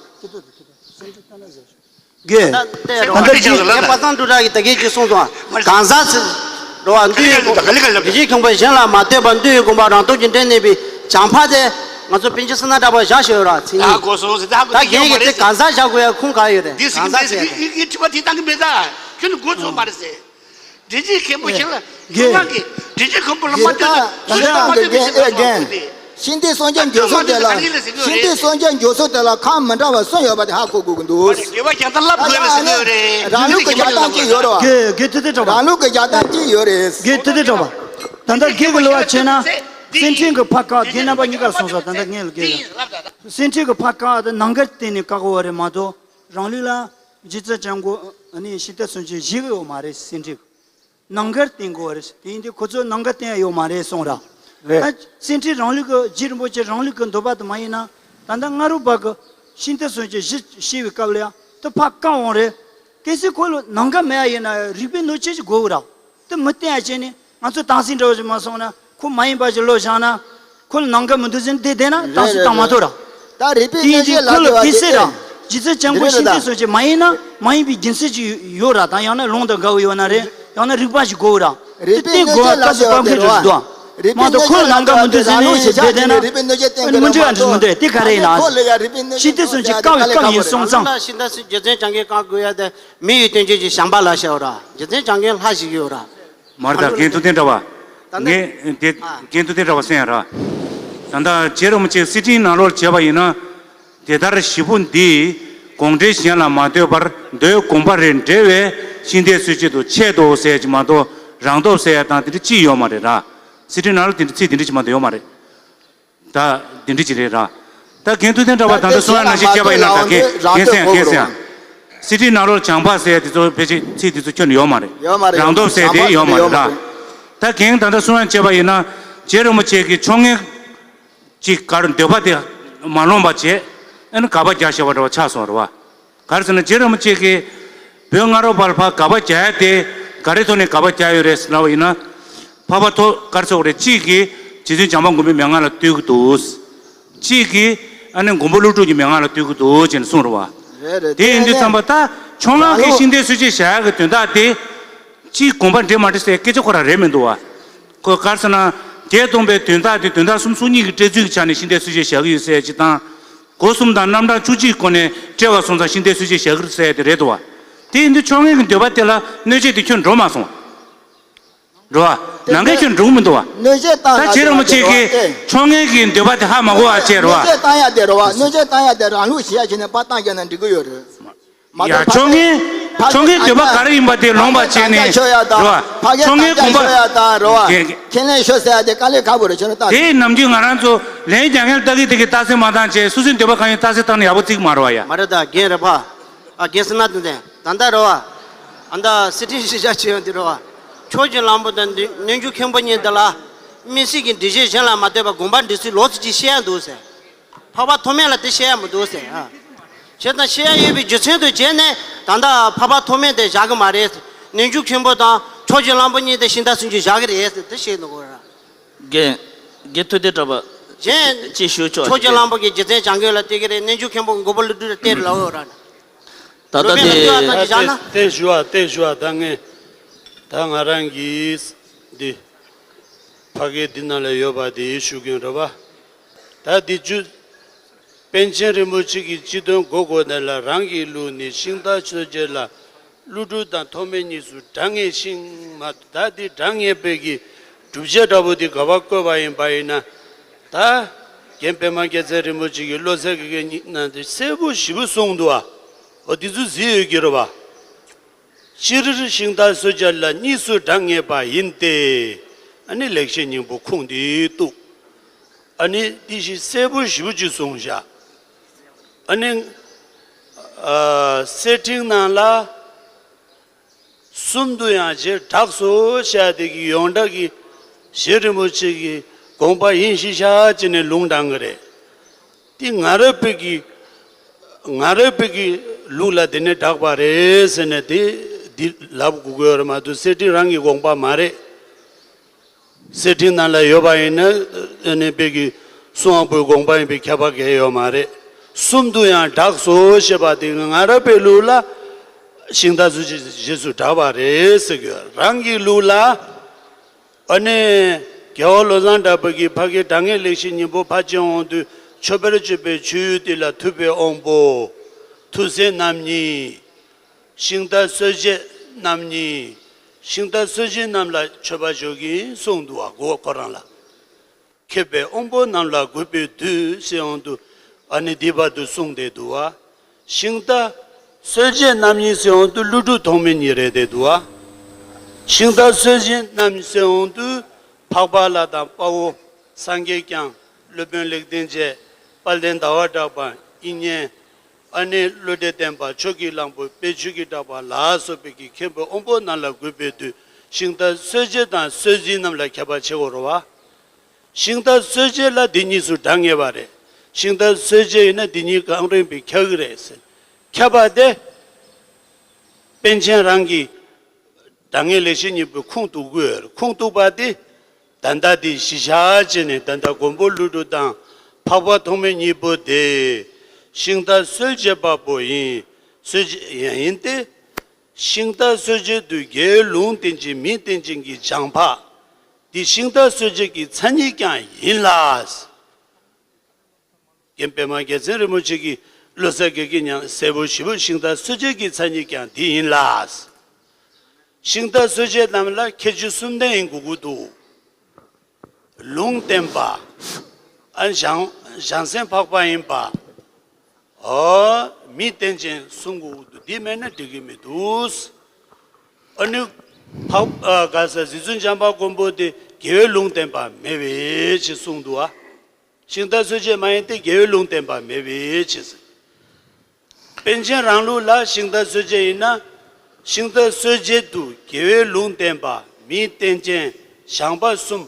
དགེ། ད་ལྟ་དེ་རེད་བ། དགེ་རྒན་པ་སངས་སྒྲོལ་གྲགས་ཀྱིས་ད་གིན་ཅིག་གསུངས་སོང་ཨ། གང་ཟག་ཟེར། རེད་བ། འདུས་ཡོད་དགོངས། དགེ་རྒན་མཁན་པོ་གཞན་ལ་མ་ལྟོས་པར་འདུས་ཡོད་དགོངས་པ་རང་སྟོབས་ཀྱིས་འདྲེན་གནས་པའི་བྱང་འཕགས་དེ། ང་ཚོ་པཎ་ཆེན་བསོད་ནམས་གྲགས་པ་བཞག་ཤོད་ར་མཚན་ཉིད། ད་གོ་སོང་ཟེར། ད་ད་རྒན་གྱིས་དེ་གང་ཟག་བཞག་དགོས་ཡ་ཁུངས་ག་ཡོད་རེད། འདི་ཟེར་གང་གི་ཟག་མེད་ཟེར། ཟེར། ངས་ངས་དྲི་བ་དེ་བཏང་གི་མེད་ད། ཁྱོད་ནི་མགོ་ཚོས་མ་རེད་ཟེར། དགེ་རྒན་མཁན་པོ་གཞན་ལ་གསུང་ངག་གི་དགེ་རྒན་མཁན་པོ་ལ་མ་ལྟོས་ན་སུ་ལ་མ་ལྟོས་པའི་ཞེ་དྲག་མ་གོ་སྟེ། ཤིང་རྟའི་སངས་རྒྱས་འགྱུར་སྲོལ་དེ་ལ། ཤིང་རྟའི་སངས་རྒྱས་འགྱུར་སྲོལ་དེ་ལ་ཁག་མི་འདྲ་བ་གསུམ་ཡོད་པ་དེ་ཧ་གོ་དགོས་ཀྱི་འདུག་དགེ་བ་རྒྱག་སྟངས་བསླབ་དགོས་རེད་ཟེར་གི་ཡོད་རེད། རང་ལུགས་ཀྱི་རྒྱག་སྟངས་གཅིག་ཡོད་རེད་བ། དགེ་དགེ་ཐུབ་བསྟན་གྲགས་པ། རང་ལུགས་ཀྱི་རྒྱག་སྟངས་གཅིག་ཡོད་རེད། དགེ་ཐུབ་བསྟན་གྲགས་པ། ད་ལྟ་དགེ་གི་ལོ་བ་བྱས་ན། སེང་ཁྲིན་གྱི་ཕ་ཁ་དགེ་རྣམ་པ་གཉིས་ཀར་གསུངས་སོང་། ད་ལྟ་ངས་ལ་དགེ་ལ། སེང་ཁྲིན་གྱི་ཕ་ཁ་དེ་ནང་འགལ་བསྟན་ནས་བཀག་གོ་བ་རེད་མ་གཏོགས། རང་ལུགས་ལ་རྗེ་བཙུན་བྱམས་མགོན་ནི་ཤིང་རྟ་སུམ་ཅུ་བཞེས་ཀྱི་ཡོད་མ་རེད། སེང་ཁྲིན་གྱི་ནང་འགལ་བསྟན་དགོས་པ་རེད། དེ་ཡིན་དུས་ཁོ་ཚོས་ནང་འགལ་བསྟན་ཡ་ཡོད་མ་རེད་གསུངས་ར། རེད། ད་སེང་ཁྲིན་རང་ལུགས་ཀྱི་རྗེ་རིན་པོ་ཆེ་རང་ལུགས་ཀྱི་འདོད་པ་དེ་མ་ཡིན་ན། ད་ལྟ་སྔ་རབས་པ་གི་ཤིང་རྟ་སུམ་ཅུ་བཞེས་བཞེས་པའི་སྐབས་ལ་ཡང་དེ་ཕར་བཀག་འོང་རེད། གལ་སྲིད་ཁོ་ལ་ནང་འགལ་མེད་ཡ་ཡིན་ན་རིགས་པའི་གནོད་བྱེད་ཅིག་དགོས་ར། དེ་མི་བསྟན་ཡ་བྱས་ནས་ང་ཚོ་དྭངས་སིང་འདྲ་བོ་ཞིག་མ་སོང་ན། ཁོ་མ་ཡིན་པ་ཞིག་བློ་བཞག་ན། ཁོ་ལ་ནང་འགལ་མི་འདུག་ཟེར་ནས་དེ་བསྡད་ན་དྭངས་སིང་བཏང་མ་ཐུབ་ར། ད་རིགས་པའི་དེ་ཡིན་གནོད་བྱེད་དུས་ལབ་ཁོ་ལ་དགོས་པ་དེ་གལ་སྲིད་ར། རེད། རྗེ་བཙུན་བྱམས་མགོན་ཤིང་རྟའི་སུམ་ཅུ་མ་ཡིན་ན་མ་ཡིན་པའི་རྒྱུ་མཚན་ཅིག་ཡོད་ར། ད་ཡང་ན་ལུང་དང་འགལ་བ་ཡོད་ན་རེད། ཡང་ན་རིགས་པ་ཞིག་དགོས་ར། དེ་བསྟན་དགོས་པ་སྐབས་སུ་བབ་མཁན་ཅིག་འདུག་མ་གཏོགས་ཁོ་ལ་ནང་འགལ་མི་འདུག་ཟེར་ནས་བསྡད་ན། མི་འགྲིག་ཨ་འདྲ་མི་འདུག་དེ་ག་རེ་ཡིན་ན། ཤིང་རྟའི་སུམ་ཅུ་བཀག་པའི་སྐབས་ཡིན་སོང་ཙང་། ཤིང་རྟ་སུམ་ཅུ་བཀག་པའི་སྐབས་ཡིན་སོང་ཙང་། རྗེ་བཙུན་བྱམས་མགོན་བཀག་དགོས་ཡ་དེ་མི་ཡི་དོན་བྱེད་ཀྱི་བྱམས་པ་ལ་བྱའོ་ར། རྗེ་བཙུན་བྱམས་མགོན་ལྷ་ཞིག་ཡོད་ར། མ་རེད་ད། རྒན་ཐུབ་བསྟན་གྲགས་པ། ད་ལྟ་ངས་དེ་ཨ། རྒན་ཐུབ་བསྟན་གྲགས་པ་གསན་ཡ་ར། ད་ལྟ་རྗེ་རིན་པོ་ཆེ་གསེར་ཕྲེང་ནང་ལོགས་བྱས་པ་ཡིན་ན། དེ་ལྟར་བཞི་པོ་འདི་དགོངས་འགྲེལ་གཞན་ལ་མ་ལྟོས་པར་འདོད་དགོངས་པ་རེ་འགྲེལ་བའི་ཤིང་རྟའི་སྲོལ་འབྱེད་དུ་འཆད་དོ་ཟེར་གྱི་མ་གཏོགས། རང་སྟོབས་ཟེར་ཡ་དང་དེ་འདྲ་ཅི་ཡོད་མ་རེད་ར། གསེར་ཕྲེང་ནང་ལོགས་དེ་འདྲ་ཚིག་དེ་འདྲ་ཅིག་མ་གཏོགས་ཡོད་མ་རེད། ད་དེ་འདྲ་ཅིག་རེད་ར། ད་རྒན་ཐུབ་བསྟན་གྲགས་པ་ད་ལྟ་གསུང་ཡ་ནང་བཞིན་བྱས་པ་ཡིན་ན། ད་རྒན་རྒན་གསན་ཡ་རྒན་གསན་ཡ། གསེར་ཕྲེང་ནང་ལོགས་བྱམས་པ་ཟེར་ཡ་དེ་ཚོ་ཕལ་ཆེར་ཚིག་དེ་ཚོ་ཁྱོན་ནས་ཡོད་མ་རེད། ཡོད་མ་རེད། རང་སྟོབས་ཟེར་དེ་ཡོད་མ་རེད་ར། ད་རྒན་ད་ལྟ་གསུང་ཡ་བྱས་པ་ཡིན་ན། རྗེ་རིན་པོ་ཆེ་གིས་ཕྱོགས་སྔོན་གྱི་གར་འདོད་པ་དེ་མ་ལོངས་པ་བྱས། ཨ་ནི་དགག་པ་རྒྱག་བཞག་པ་འདྲ་བ་ཆགས་སོང་རེད་བ། ག་རེ་ཟེར་ན། རྗེ་རིན་པོ་ཆེ་གིས་བོད་སྔ་རབས་པ་ལ་ཕར་དགག་པ་རྒྱག་ཡ་དེ་ག་རེ་ཐོག་ནས་དགག་པ་རྒྱག་ཡོད་རེད་ཟེར་ལབ་པ་ཡིན་ན། འཕགས་པ་ཐོགས་ག་རེ་ཟེར་དགོས་རེད། གཅིག་གིས་རྗེ་བཙུན་བྱམས་པ་མགོན་པོའི་མན་ངག་ལ་ལྟོས་ཀྱི་འདུག་གཅིག་གིས་ཨ་ནི་མགོན་པོ་ཀླུ་སྒྲུབ་ཀྱི་མན་ངག་ལ་ལྟོས་ཀྱི་འདུག་ཅེས་གསུངས་རེད་བ། རེད་རེད། དེ་ཡིན་དུས་ཙམ་པ་ད་ཕྱོགས་སྔོན་གྱི་ཤིང་རྟའི་སྲོལ་འབྱེད་བྱ་ཡག་གི་དོན་དག་དེ། གཅིག་དགོངས་པ་འགྲེལ་མ་འགྲེལ་ཟེར་སྐད་ཆ་ཁོ་རང་རེད་མི་འདུག་བ། ཁོ་ག་རེ་ཟེར་ན། བརྒྱད་སྟོང་པའི་དོན་དག་དེ་དོན་དག་གསུམ་གསུམ་གཉིས་ཀྱི་འགྲེལ་ཚུལ་གྱི་ཆ་ནས་ཤིང་རྟའི་སྲོལ་འབྱེད་བྱ་གི་ཡོད་ཟེར་གྱི་དང་། སྒོ་གསུམ་དང་རྣམ་གྲངས་བཅུ་གཅིག་སྒོ་ནས་བཀྲལ་བ་སོང་ཙང་ཤིང་རྟའི་སྲོལ་འབྱེད་བྱ་གི་རེད་ཟེར་དེ་རེད་འདུག་བ། དེ་ཡིན་དུས་ཕྱོགས་སྔོན་གྱི་འདོད་པ་དེ་ལ་གནོད་བྱེད་དེ་ཁྱོན་འགྲོ་མ་སོང་། རེད་བ། ནང་འགལ་ཁྱོན་འགྲོ་གི་མི་འདུག་བ། གནོད་བྱེད་བཏང་ད་ཡ་རྗེ་རིན་པོ་ཆེ་གིས་ཕྱོགས་སྔོན་གྱི་འདོད་པ་དེ་ཧ་མ་གོ་བ་བྱས་རེད་བ། གནོད་བྱེད་བཏང་ཡ་དེ་རེད་བ། གནོད་བྱེད་བཏང་ཡ་དེ་རང་ལུགས་བྱེད་ཡ་བྱས་ནས་ཕར་བཏང་རྒྱག་ན་འགྲིག་གི་ཡོད་རེད། མ་ཡ་གཏོགས་ཕྱོགས་སྔོན་ཕ་ཕྱོགས་སྔོན་འདོད་པ་ག་རེ་ཡིན་པ་དེ་ལོངས་པ་བྱས་ནས་རེད་བ། ཕྱོགས་སྔོན་དགོངས་པ་རེད་བ། ཁས་ལེན་ཤོད་ཟེར་ཡ་དེ་དཀའ་ལས་ཁག་པོ་རེད། ཁྱོད་རང་ལྟ། དེ་ནམ་རྒྱུན་ང་རང་ཚོ་ལན་རྒྱག་མཁན་ལ་ལྟ་གི་དེ་གི་རྟགས་གསལ་མ་བཏང་བྱས། སོ་སོའི་འདོད་པ་གང་ཡིན་རྟགས་གསལ་བཏང་ན་ཡག་པོ་བརྩི་གི་མ་རེད་བ་ཡ། མ་རེད་ད། རྒན་རེད་པ། ཨ། རྒན་ཟེར་ན་དེ་འདྲ་ད་ལྟ་རེད་བ། ཨ་ད་གསེར་ཕྲེང་གཞིར་བཞག་བྱས་ཡོང་དུས་རེད་བ། ཕྱོགས་ཀྱི་གླང་པོ་དང་རྣལ་འབྱོར་མཁན་པོ་གཉིས་འདི་ལ། དམིགས་བསལ་གྱི་འགྲེལ་བཤད་གཞན་ལ་མ་ལྟོས་པར་དགོངས་པ་འགྲེལ་ཚུལ་ལོགས་སུ་ཅིག་བཤད་ཡ་འདུག་ཟེར། འཕགས་པ་ཐོགས་མེད་ལ་དེ་བཤད་ཡ་མི་འདུག་ཟེར། ཨ། བྱས་ཙང་བཤད་ཡ་ཡོད་པའི་རྒྱུ་མཚན་དུ་བྱས་ནས། ད་ལྟ་འཕགས་པ་ཐོགས་མེད་དེ་བཞག་གི་མ་རེད། རྣལ་འབྱོར་མཁན་པོ་དང་ཕྱོགས་ཀྱི་གླང་པོ་གཉིས་དེ་ཤིང་རྟ་སུམ་ཅུ་བཞག་གི་རེད་ཟེར་དེ་བཤད་འདུག་གོ་ར། རྒན། རྒན་ཐུབ་བསྟན་གྲགས་པ། གཞན། ཅིག་ཞུ་ཆོག་ཕྱོགས་ཀྱི་གླང་པོ་གིས་རྗེ་བཙུན་བྱམས་མགོན་ལ་བསྟེན་གི་རེད། རྣལ་འབྱོར་མཁན་པོ་མགོན་པོ་ཀླུ་སྒྲུབ་ལ་བསྟེན་རེད་ལབ་ཡོད་ར། ད་ལྟ་རོ་པན་ལ་དེ་ལྟོས་ཨ་ཙམ་ཅིག་བཞག་ན། དེ་ཞུ་བ་དེ་ཞུ་བ་ད་ངས། ད་ང་རང་གིས་འདི་ཕ་གི་འདི་ནང་ལ་ཡོད་པ་དེ་ཞུ་གིན་རེད་བ། ད་འདི་བཅུ། པཎ་ཆེན་རིན་པོ་ཆེ་གི་སྤྱི་དོན་གོ་དགོས་ན་ལ། རང་གི་ལུགས་ནི་ཤིང་རྟ་སོས་བྱེད་ལ། ཀླུ་སྒྲུབ་དང་ཐོགས་མེད་གཉིས་སུ་གྲངས་ངེས་ཤིང་། མ་ད་འདི་གྲངས་ངེས་པའི་གི་སྒྲུབ་བྱེད་འདྲ་པོ་འདི་ག་པར་བཀོད་པ་ཡིན་པ་ཡིན་ན། ད་རྒན་པདྨ་རྒྱལ་མཚན་རིན་པོ་ཆེ་གི་བློ་གསལ་དགེ་རྒན་གཉིས་ནང་དུ་གསལ་པོ་ཞེ་པོ་གསུངས་འདུག་ཨ། འོ་འདི་ཚོ་གཟིགས་ཡོད་ཀྱི་རེད་པ། སྤྱིར་ཤིང་རྟ་སོས་བྱེད་ལ་གཉིས་སུ་གྲངས་ངེས་པ་ཡིན་ཏེ། ཨ་ནི་ལེགས་བཤད་སྙིང་པོ་ཁུངས་འདི་གཏུགས། ཨ་ནི་འདི་ཞིག་གསལ་པོ་ཞེ་པོ་ཅིག་གསུངས་བཞག། ཨ་ནི་ཨ་གསེར་ཕྲེང་ནང་ལ་གསུམ་དུ་ཡང་བྱེ་བྲག་སོ་བཤད་དེ་གི་ཡོངས་གྲགས་ཀྱི་རྗེ་རིན་པོ་ཆེ་གི་དགོངས་པ་ཡིན་ཞེས་བྱ་ཅེས་ནས་ལུང་དྲངས་ཀྱི་རེད། དེ་ང་རབ་པའི་གི་ང་རབ་པའི་གི་ལུགས་ལ་དེ་ནས་གྲགས་པ་རེད་ཟེར་ནས་དེ་འདི་ལབ་དགོས་ཀྱི་ཡོད་རེད་མ་གཏོགས་གསེར་ཕྲེང་རང་གི་དགོངས་པ་མ་རེད། གསེར་ཕྲེང་ནང་ལ་ཡོད་པ་ཡིན་ན་ཨ་ནི་པའི་གི་སྲུང་དབང་པོའི་དགོངས་པ་ཡིན་པའི་ཁྱབ་པ་གལ་ཡོད་མ་རེད། གསུམ་དུ་ཡང་གྲགས་སོ་ཞེས་པ་དེ་ང་རབ་པའི་ལུགས་ལ་ཤིང་རྟ་སོས་བྱེད་རྗེས་སུ་གྲགས་པ་རེད་ཟེར་གྱི་ཡོད། རང་གི་ལུགས་ལ། ཨ་ནི་རྒྱལ་བ་བློ་བཟང་གྲགས་པ་གིས་ཕ་གི་གྲངས་ངེས་ལེགས་བཤད་སྙིང་པོ་ཕར་ཕྱིན་འོང་དུས། མཆོད་པར་བརྗོད་པའི་མཆོད་ཡུལ་དེ་ལ་ཐུབ་པའི་དབང་པོ། ཐུགས་སྲས་རྣམ་གཉིས། ཤིང་རྟ་སོས་བྱེད་རྣམ་གཉིས། ཤིང་རྟ་སོས་བྱེད་རྣམས་ལ་མཆོད་པ་བརྗོད་ཀྱིན་གསུངས་འདུག་བ། གོ་ཁོ་རང་ལ། མཁས་པའི་དབང་པོ་རྣམས་ལ་གུས་པས་འདུད་ཟེར་འོང་དུས། ཨ་ནི་འདི་བར་དུ་གསུངས་བསྡད་འདུག་བ། ཤིང་རྟ་སོས་བྱེད་རྣམ་གཉིས་ཟེར་འོང་དུས་ཀླུ་སྒྲུབ་ཐོགས་མེད་གཉིས་རེད་བསྡད་འདུག་བ། ཤིང་རྟ་སོས་བྱེད་རྣམས་ཟེར་འོང་དུས་འཕགས་པ་ལྷ་དང་དཔའ་བོ་སངས་རྒྱས་བསྐྱངས། སློབ་དཔོན་ལེགས་ལྡན་འབྱེད། དཔལ་ལྡན་ཟླ་བ་གྲགས་པ། དབྱིག་གཉེན། ཨ་ནི་བློ་གྲོས་བརྟན་པ། ཕྱོགས་ཀྱི་གླང་པོ། དཔལ་ཆོས་ཀྱི་གྲགས་པ་ལ་སོགས་པའི་གི་མཁན་པོ་དབང་པོ་རྣམས་ལ་གུས་པས་འདུད། ཤིང་རྟ་སོས་བྱེད་དང་སོས་འཛིན་རྣམས་ལ་ཁྱད་པར་ཕྱེ་དགོས་རེད་བ། ཤིང་རྟ་སོས་བྱེད་ལ་འདི་གཉིས་སུ་གྲངས་ངེས་པ་རེད། ཤིང་རྟ་སོས་བྱེད་ཡིན་ན་འདི་གཉིས་གང་རུང་པའི་ཁྱབ་ཀྱི་རེད་ཟེར། ཁྱབ་པ་དེ་པཎ་ཆེན་རང་གི་གྲངས་ངེས་ལེགས་བཤད་སྙིང་པོའི་ཁུངས་གཏུགས་དགོས། ཁུངས་གཏུགས་པ་དེ་ད་ལྟ་དེ་གཞི་བཞག་བྱས་ནས། ད་ལྟ་མགོན་པོ་ཀླུ་སྒྲུབ་དང་འཕགས་པ་ཐོགས་མེད་གཉིས་པོ་དེ་ཤིང་རྟ་སོས་བྱེད་པ་པོ་ཡིན། སོས་བྱེད་ཡང་ཡིན་ཏེ། ཤིང་རྟ་སོས་བྱེད་དུ་རྒྱལ་བའི་ལུང་བསྟན་ཅིང་མིང་བསྟན་ཅིང་གི་སྦྱངས་འཕགས་དེ་ཤིང་རྟ་སོས་བྱེད་ཀྱི་མཚན་ཉིད་ཀྱང་ཡིན་ལ། རྒན་པདྨ་རྒྱལ་མཚན་རིན་པོ་ཆེ་གིས་བློ་གསལ་དགེ་རྒན་ཉང་གསལ་པོ་ཞེ་པོ། ཤིང་རྟ་སོས་བྱེད་ཀྱི་མཚན་ཉིད་ཀྱང་འདི་ཡིན་ལ། ཤིང་རྟ་སོས་བྱེད་རྣམས་ལ་ཁྱད་ཆོས་གསུམ་ལྡན་ཡིན་དགོས་ཀྱི་འདུག། ལུང་བསྟན་པ། ཨ་བྱང་བྱང་སེམས་འཕགས་པ་ཡིན་པ། ཨོ། མིང་བསྟན་ཅིང་གསུང་དགོས་ཀྱི་འདུག། འདི་མེད་ན་འགྲིག་གི་མི་འདུག། ཨ་ནི་འཕགས་ཨ་ག་ས་རྗེ་བཙུན་བྱམས་པ་མགོན་པོ་དེ་རྒྱལ་བའི་ལུང་བསྟན་པ་མེད་པའི་ཕྱིར་གསུངས་འདུག་ཨ། ཤིང་རྟ་སོས་བྱེད་མ་ཡིན་ཏེ་རྒྱལ་བའི་ལུང་བསྟན་པ་མེད་པའི་ཕྱིར། པཎ་ཆེན་རང་ལུགས་ལ་ཤིང་རྟ་སོས་བྱེད་ཡིན་ན། ཤིང་རྟ་སོས་བྱེད་དུ་རྒྱལ་བའི་ལུང་བསྟན་པ། མིང་བསྟན་ཅིང་སྦྱངས་པ་གསུམ་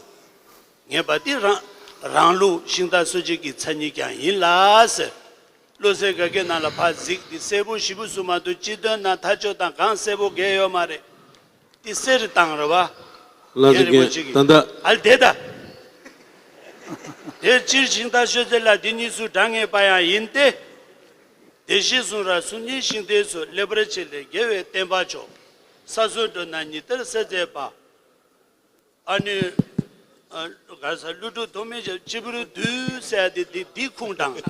ངེས་པ་དེ་རང་རང་ལུགས་ཤིང་རྟ་སོས་བྱེད་ཀྱི་མཚན་ཉིད་ཀྱང་ཡིན་ལ་ཟེར། བློ་གསལ་དགེ་རྒན་ནང་ལ་ཕར་གཟིགས་ཏེ་གསལ་པོ་ཞེ་པོ་གསུངས་མ་གཏོགས། སྤྱི་དོན་ནང་མཐའ་དཔྱོད་དང་གང་གསལ་པོ་གང་ཡོད་མ་རེད། དེ་གསེར་བཏང་རེད་བ། ལགས་སོ། རྒན་རིན་པོ་ཆེ་གིས། ད་ལྟ། ཨ་ལ་དེ་ད། དེ་སྤྱིར་ཤིང་རྟ་སོས་བྱེད་ལ་འདི་གཉིས་སུ་གྲངས་ངེས་པ་ཡང་ཡིན་ཏེ། བདེ་གཤེགས་གསུང་རབ་གསུང་རྙིང་ཤིང་རྟའི་ཚུལ། ལེགས་པར་ཕྱེ་ལེགས་རྒྱལ་བའི་བསྟན་པ་མཆོག། ས་སྲོག་འགྲོ་ན་ཉི་ལྟར་གསལ་མཛད་པ། ཨ་ནི་ཨ་ག་ས་ཀླུ་སྒྲུབ་ཐོགས་མེད་ཅེས་སྤྱི་བོར་འདུད་ཟེར་ཡ་དེ་དེ་འདི་ཁུངས་དྲངས།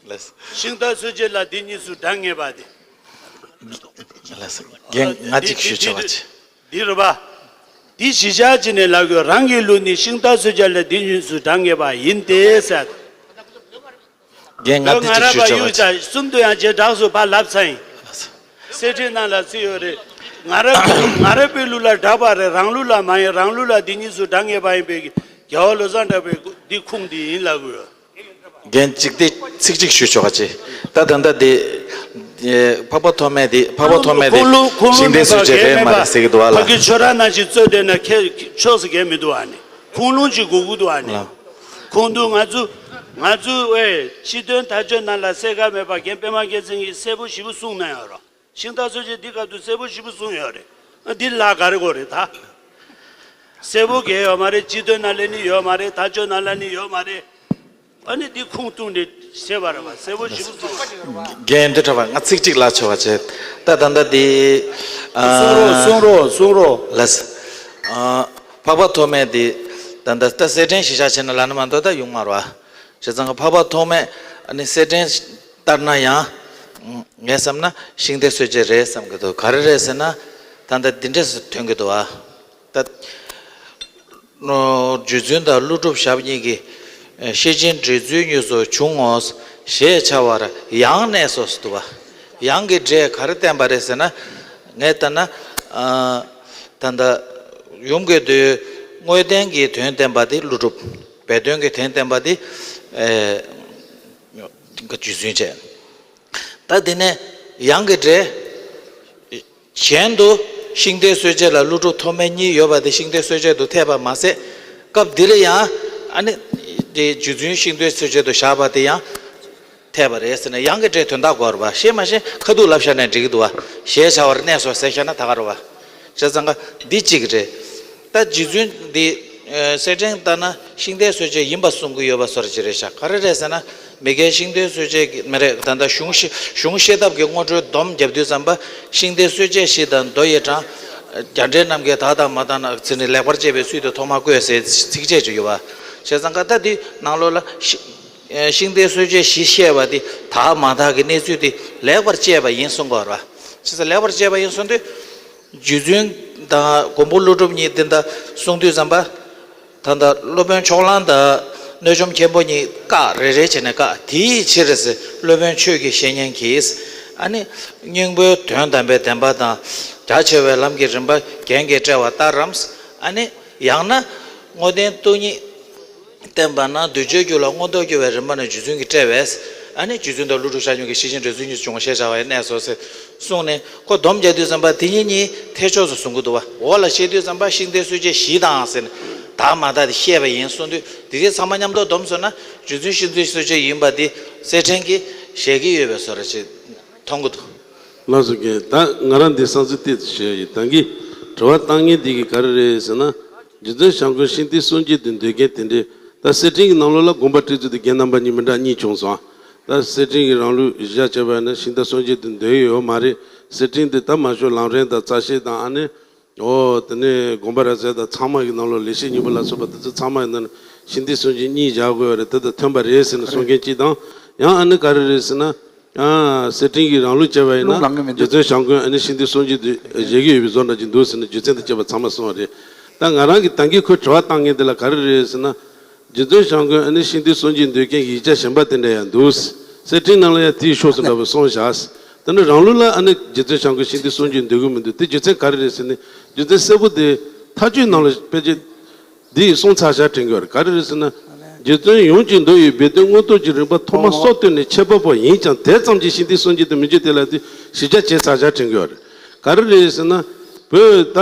ལགས་སོ། ཤིང་རྟ་སོས་བྱེད་ལ་འདི་གཉིས་སུ་གྲངས་ངེས་པ་དེ། ལགས་སོ། རྒན་ང་གཅིག་ཞུ་ཆོག་པ་ཅི། འདི་རེད་པ། འདི་གཞི་བཞག་བྱས་ནས་ལབ་དགོས། རང་གི་ལུགས་ནི་ཤིང་རྟ་སོས་བྱེད་ལ་འདི་གཉིས་སུ་གྲངས་ངེས་པ་ཡིན་ཏེ་ཟེར། རྒན་ང་འདི་ང་གཅིག་རབ་ཞུ་པ་ཆོག་པ་ཡུག་ཅི། ས་གསུམ་དུ་ཡང་བྱེ་བྲག་སོགས་ཕར་ལབ་ཚར་ཡིན། གསེར་ཕྲེང་ནང་ལ་ཚུད་ཡོད་རེད། ང་རབ་ང་རབ་པའི་ལུགས་ལ་གྲགས་པ་རེད། རང་ལུགས་ལ་མ་ཡིན། རང་ལུགས་ལ་འདི་གཉིས་སུ་གྲངས་ངེས་པ་ཡིན་པའི་རྒྱལ་བ་བློ་བཟང་གྲགས་པའི་འདི་ཁུངས་འདི་ཡིན་ལབ་དགོས། རྒན་གཅིག་དེ་ཚིག་གཅིག་ཞུ་ཆོག་ག་ཅེ། ད་ད་ལྟ་དེ་འཕགས་པ་ཐོགས་མེད་དེ་འཕགས་པ་ཐོགས་མེད་དེ་ཁུངས་ལུང་ཁུངས་ལུང་ཤིང་རྟའི་མེད་པ་ཚུལ་བྱེད་གལ་རེད་མ་མེད་རེད་ཟེར་གི་འདུག་བ་ལ། ཕ་གི་ཆོས་ར་ནང་བཞིན་རྩོད་བསྡད་ན་ཁྱད་ཆོས་སུ་གལ་མི་འདུག་ཨ་ནི། ཁུངས་ལུང་ཅིག་དགོས་ཀྱི་འདུག་ཨ་ནི། ལ། ཁུངས་འདུག། ང་ཚོ་ང་ཚོ་ཨེ་སྤྱི་དོན་མཐའ་དཔྱོད་ནང་ལ་གསལ་ཁ་མེད་པ་རྒན་པདྨ་རྒྱལ་མཚན་གྱིས་གསལ་པོ་ཞེ་པོ་གསུངས་གནང་ཡོད་རེད། ཤིང་རྟ་སོས་བྱེད་འདི་སྐབས་དུ་གསལ་པོ་ཞེ་པོ་གསུངས་ཡོད་རེད། ཨ་འདི་ལ་ག་རེ་དགོས་རེད་ད། གསལ་པོ་གང་ཡོད་མ་རེད། སྤྱི་དོན་ནང་ལ་ནི་ཡོད་མ་རེད། མཐའ་དཔྱོད་ནང་ལ་ནི་ཡོད་མ་རེད། ཨ་ནི་འདི་ཁུངས་གཏུགས་ནས་བཤད་པ་རེད་བ། གསལ་པོ་ཞེ་པོ་གསུངས་ཡོད་རེད། རྒན་འདི་འདྲ་བ་ང་ཚིག་གཅིག་ལ་ཆོག་པ་བྱེད། ད་ད་ལྟ་འདི། ཨ། གསུང་རོགས་གསུང་རོགས་གསུང་རོགས། ལགས་སོ། ཨ། འཕགས་པ་ཐོགས་མེད་འདི། ད་ལྟ་ད་གསེར་ཕྲེང་གཞི་བཞག་བྱས་ན་ལབ་ན་མ་གཏོགས་ད་ཡོང་མ་རེད་བ། བྱས་ཙང་ཀ་འཕགས་པ་ཐོགས་མེད་ཨ་ནི་གསེར་ཕྲེང་ལྟར་ན་ཡང་། ངས་བསམ་ན་ཤིང་རྟའི་སྲོལ་འབྱེད་རེད་བསམ་གྱི་འདུག་ག་རེ་རེད་ཟེར་ན། ད་ལྟ་འདི་འདྲས་སུ་ཐོན་གྱི་འདུག་ཨ། ད། རྗེ་བཙུན་དང་ཀླུ་སྒྲུབ་ཞབས་གཉིས་ཀྱིས། ཤེར་ཕྱིན་འགྲེལ་ཚུལ་གཉིས་སུ་བྱུང་ངོ་། ཞེས་བྱ་བར་ཡང་གནས་སོ་ཟེར་འདུག་བ། ཡང་གི་སྒྲས་ག་རེ་བསྟན་པ་རེད་ཟེར་ན། ངས་ལྟ་ན། ད་ལྟ་ཡུམ་གྱི་མདོའི་དངོས་བསྟན་གྱི་དོན་བསྟན་པ་དེ་ཀླུ་སྒྲུབ། སྦས་དོན་གྱི་དོན་བསྟན་པ་དེ། རྗེ་བཙུན་བྱས། ད་དེ་ནས་ཡང་གི་སྒྲས། གཞན་དུ་ཤིང་རྟའི་སྲོལ་འབྱེད་ལ་ཀླུ་སྒྲུབ་ཐོགས་མེད་གཉིས་ཡོད་པ་དེ་ཤིང་རྟའི་སྲོལ་འབྱེད་དུ་འཐད་པ་མ་ཟད། སྐབས་འདི་ལ་ཡང་ཨ་ནི། དེ་རྗེ་བཙུན་ཤིང་རྟའི་སྲོལ་འབྱེད་དུ་བཞག་པ་དེ་ཡང་འཐད་པ་རེད་ཟེར་ནས་ཡང་གི་སྒྲས་དོན་དག་གོ་བ་ཤེས་མ་ཤེས་ཁ་ཐུག་ལབ་བཞག་ན་འགྲིག་གི་འདུག་བ། ཞེས་བྱ་བར་གནས་སོ་ཟེར་བཞག་ན་ད་ག་རེད་བ། བྱས་ཙང་ཀ་འདི་གཅིག་རེད། ད་རྗེ་བཙུན་འདི། གསེར་ཕྲེང་ལྟར་ན་ཤིང་རྟའི་སྲོལ་འབྱེད་ཡིན་པ་གསུང་གི་ཡོད་པ་སོར་ཅི་རེད་ཤག་ག་རེ་རེད་ཟེར་ན། མི་འགལ་ཤིང་རྟའི་སྲོལ་འབྱེད་ཀྱི་མི་རེད་ད་ལྟ་གཞུང་ཤེས་གཞུང་ཤེས་ཐབས་ཀྱི་སྔོན་འགྲོའི་སྡོམ་རྒྱབ་དུས་ཙམ་པ་ཤིང་རྟའི་སྲོལ་འབྱེད་བཞི་དང་མདོ་ཡི་གྲངས། རྒྱ་འགྲེལ་རྣམས་ཀྱིས་དག་དང་མ་དག་ན་ཚིག་ནི་ལེགས་པར་དཔྱད་པའི་ཚུལ་དུ་ཐོག་མར་བཀོད་ཟེར་ཚིགས་བཅད་ཅིག་ཡོད་པ། བྱས་ཙང་ཀ་ད་འདི་ནང་ལོགས་ལ་ཤི་ཤིང་རྟའི་སྲོལ་འབྱེད་བཞི་བཤད་པ་འདི་དག་མ་དག་གི་གནས་ཚུལ་འདི་ལེགས་པར་དཔྱད་པ་ཡིན་གསུང་གི་ཡོད་རེད་བ། བྱས་ཙང་ལེགས་པར་དཔྱད་པ་ཡིན་གསུང་དུས། རྗེ་བཙུན་དང་མགོན་པོ་ཀླུ་སྒྲུབ་གཉིས་འདི་འདྲ་གསུང་དུས་ཙམ་པ། ད་ལྟ་སློབ་དཔོན་ཕྱོགས་གླང་དང་གནོད་འཇོམས་མཁན་པོ་གཉིས་བཀག་རེ་རེ་བྱས་ནས་བཀག་དེའི་ཕྱིར་སློབ་དཔོན་ཆོས་ཀྱི་བཤེས་གཉེན་གྱིས། ཨ་ནི་སྙིང་པོའི་དོན་དམ་པའི་བདེན་པ་དང་རྒྱ་ཆེ་བའི་ལམ་གྱི་རིམ་པ་རྒྱན་གྱིས་བཀྲལ་བ་ལྟར་རམ། ཨ་ནི་ཡང་ན་དངོས་བསྟན་སྟོང་ཉིད། བསྟན་པ་ན་གདུལ་བྱའི་རྒྱུད་ལ་མངོན་རྟོགས་སྐྱེ་བའི་རིམ་པ་ནི་རྗེ་བཙུན་གྱིས་བཀྲལ་བས། ཨ་ནི་རྗེ་བཙུན་དང་ཀླུ་སྒྲུབ་ཞབས་གཉིས་ཀྱིས་ཤེར་ཕྱིན་འགྲེལ་ཚུལ་གཉིས་སུ་བྱུང་ངོ་ཞེས་བྱ་བ་ཡི་གནས་སོ་ཟེར་གསུངས་ནས་ཁོ་སྡོམ་རྒྱག་དུས་ཙམ་པ་དེ་གཉིས་གཉིས་ཐེག་མཆོག་ཏུ་གསུང་གི་འདུག་བ། འོག་ལ་བཤད་དུས་ཙམ་པ་ཤིང་རྟའི་སྲོལ་འབྱེད་བཞི་དང་ཟེར་ནས་དག་མ་དག་དེ་བཤད་པ་ཡིན་གསུངས་དུས་དེ་དེ་ཚང་མ་མཉམ་དུ་སྡོམ་སོང་ན་རྗེ་བཙུན་ཤིང་རྟའི་སྲོལ་འབྱེད་ཡིན་པ་དེ་གསེར་ཕྲེང་གིས་བཞེད་ཀྱི་ཡོད་པའི་བཟོ་འདྲ་ཅིག་མཐོང་གི་འདུག་ལགས་སོ་རྒན། ད་ང་རང་འདི་བསམ་ཚུལ་ཏོག་ཙམ་ཞུ་ཡ་ཡིན། ད་གིན་དྲི་བ་བཏང་མཁན་འདི་གིས་ག་རེ་རེད་ཟེར་ན། རྗེ་བཙུན་བྱམས་མགོན་ཤིང་རྟའི་སྲོལ་འབྱེད་དུ་འདོད་མཁན་དེ་འདྲས་ད་གསེར་ཕྲེང་གི་ནང་ལོགས་ལ་དགོངས་པ་བཀྲལ་ཚུལ་དེ་རྒན་རྣམ་པ་གཉིས་མི་འདྲ་གཉིས་བྱུང་སོང་། ད་གསེར་ཕྲེང་གི་རང་ལུགས་གཞི་བཞག་བྱས་པ་ཡིན་ན་ཤིང་རྟ་སྲོལ་འབྱེད་དུ་འདོད་ཡོད་མ་རེད། གསེར་ཕྲེང་དེ་ད་མ་ཞོ་ལམ་རིམ་དང་རྩ་ཤེ་དང་ཨ་ནི། ཨོ་དེ་ནས་དགོངས་པ་རབ་གསལ་དང་ཚང་མ་གི་ནང་ལོགས་ལེགས་བཤད་སྙིང་པོ་ལ་སོགས་པ་དེ་ཚོ་ཚང་མ་ཡིན་ན་ཤིང་རྟའི་སྲོལ་འབྱེད་གཉིས་བཞག་དགོས་པ་རེད། དེ་དང་མཐུན་པ་རེད་ཟེར་ནས་གསུང་མཁན་གཅིག་དང་ཡང་ཨ་ནི་ག་རེ་རེད་ཟེར་ན། ཨ། གསེར་ཕྲེང་གི་རང་ལུགས་བྱས་པ་ཡིན་ན་རྒྱུ་མཚན་བྱམས་མགོན་ཨ་ནི་ཤིང་རྟའི་སྲོལ་འབྱེད་དུ་བཞེད་ཀྱི་ཡོད་པའི་བཟོ་འདྲ་ཅིག་འདུག་ཟེར་ནས་རྒྱུ་མཚན་དང་བཅས་པ་ཚང་མ་གསུངས་པ་རེད། ད་ང་རང་གིས་ད་གིན་ཁོས་དྲི་བ་བཏང་མཁན་དེ་ལ་ག་རེ་རེད་ཟེར་ན། རྗེ་བཙུན་བྱམས་མགོན་ཨ་ནི་ཤིང་རྟའི་སྲོལ་འབྱེད་འདོད་མཁན་གྱི་ཡིག་ཆ་གཞན་པ་དེ་འདྲ་ཡང་འདུག་གསེར་ཕྲེང་ནང་ལ་ཡང་དེའི་ཕྱོགས་སུ་འདྲ་པོ་གསུངས་བཞག་དེ་ནི་རང་ལུགས་ལ་ཨ་ནི་རྗེ་བཙུན་བྱམས་མགོན་ཤིང་རྟའི་སྲོལ་འབྱེད་འདོད་ཀྱི་མི་འདུག་དེ་རྒྱུ་མཚན་ག་རེ་རེད་ཟེར་ན། རྒྱུ་མཚན་གསལ་པོ་དེ་མཐའ་དཔྱོད་ནང་ལ་དཔེ་ཆ། འདི་ཡིས་གསུངས་ཚར་བཞག་དྲན་གྱི་ཡོད་རེད། ག་རེ་རེད་ཟེར་ན། རྗེ་བཙུན་ཡུམ་གྱི་མདོ་ཡི་སྦས་དོན་མངོན་རྟོགས་ཀྱི་རིམ་པ་ཐོག་མར་སྲོལ་གཏོད་ནས་འཆད་པ་པོ་ཡིན་ཀྱང་དེ་ཙམ་གྱིས་ཤིང་རྟའི་སྲོལ་འབྱེད་དུ་མི་འགྱུར་དེ་ལ་དེ་ཞིབ་ཆ་བྱས་ཚར་བཞག་དྲན་གྱི་ཡོད་རེད། ག་རེ་རེད་ཟེར་ན། བོད་ད་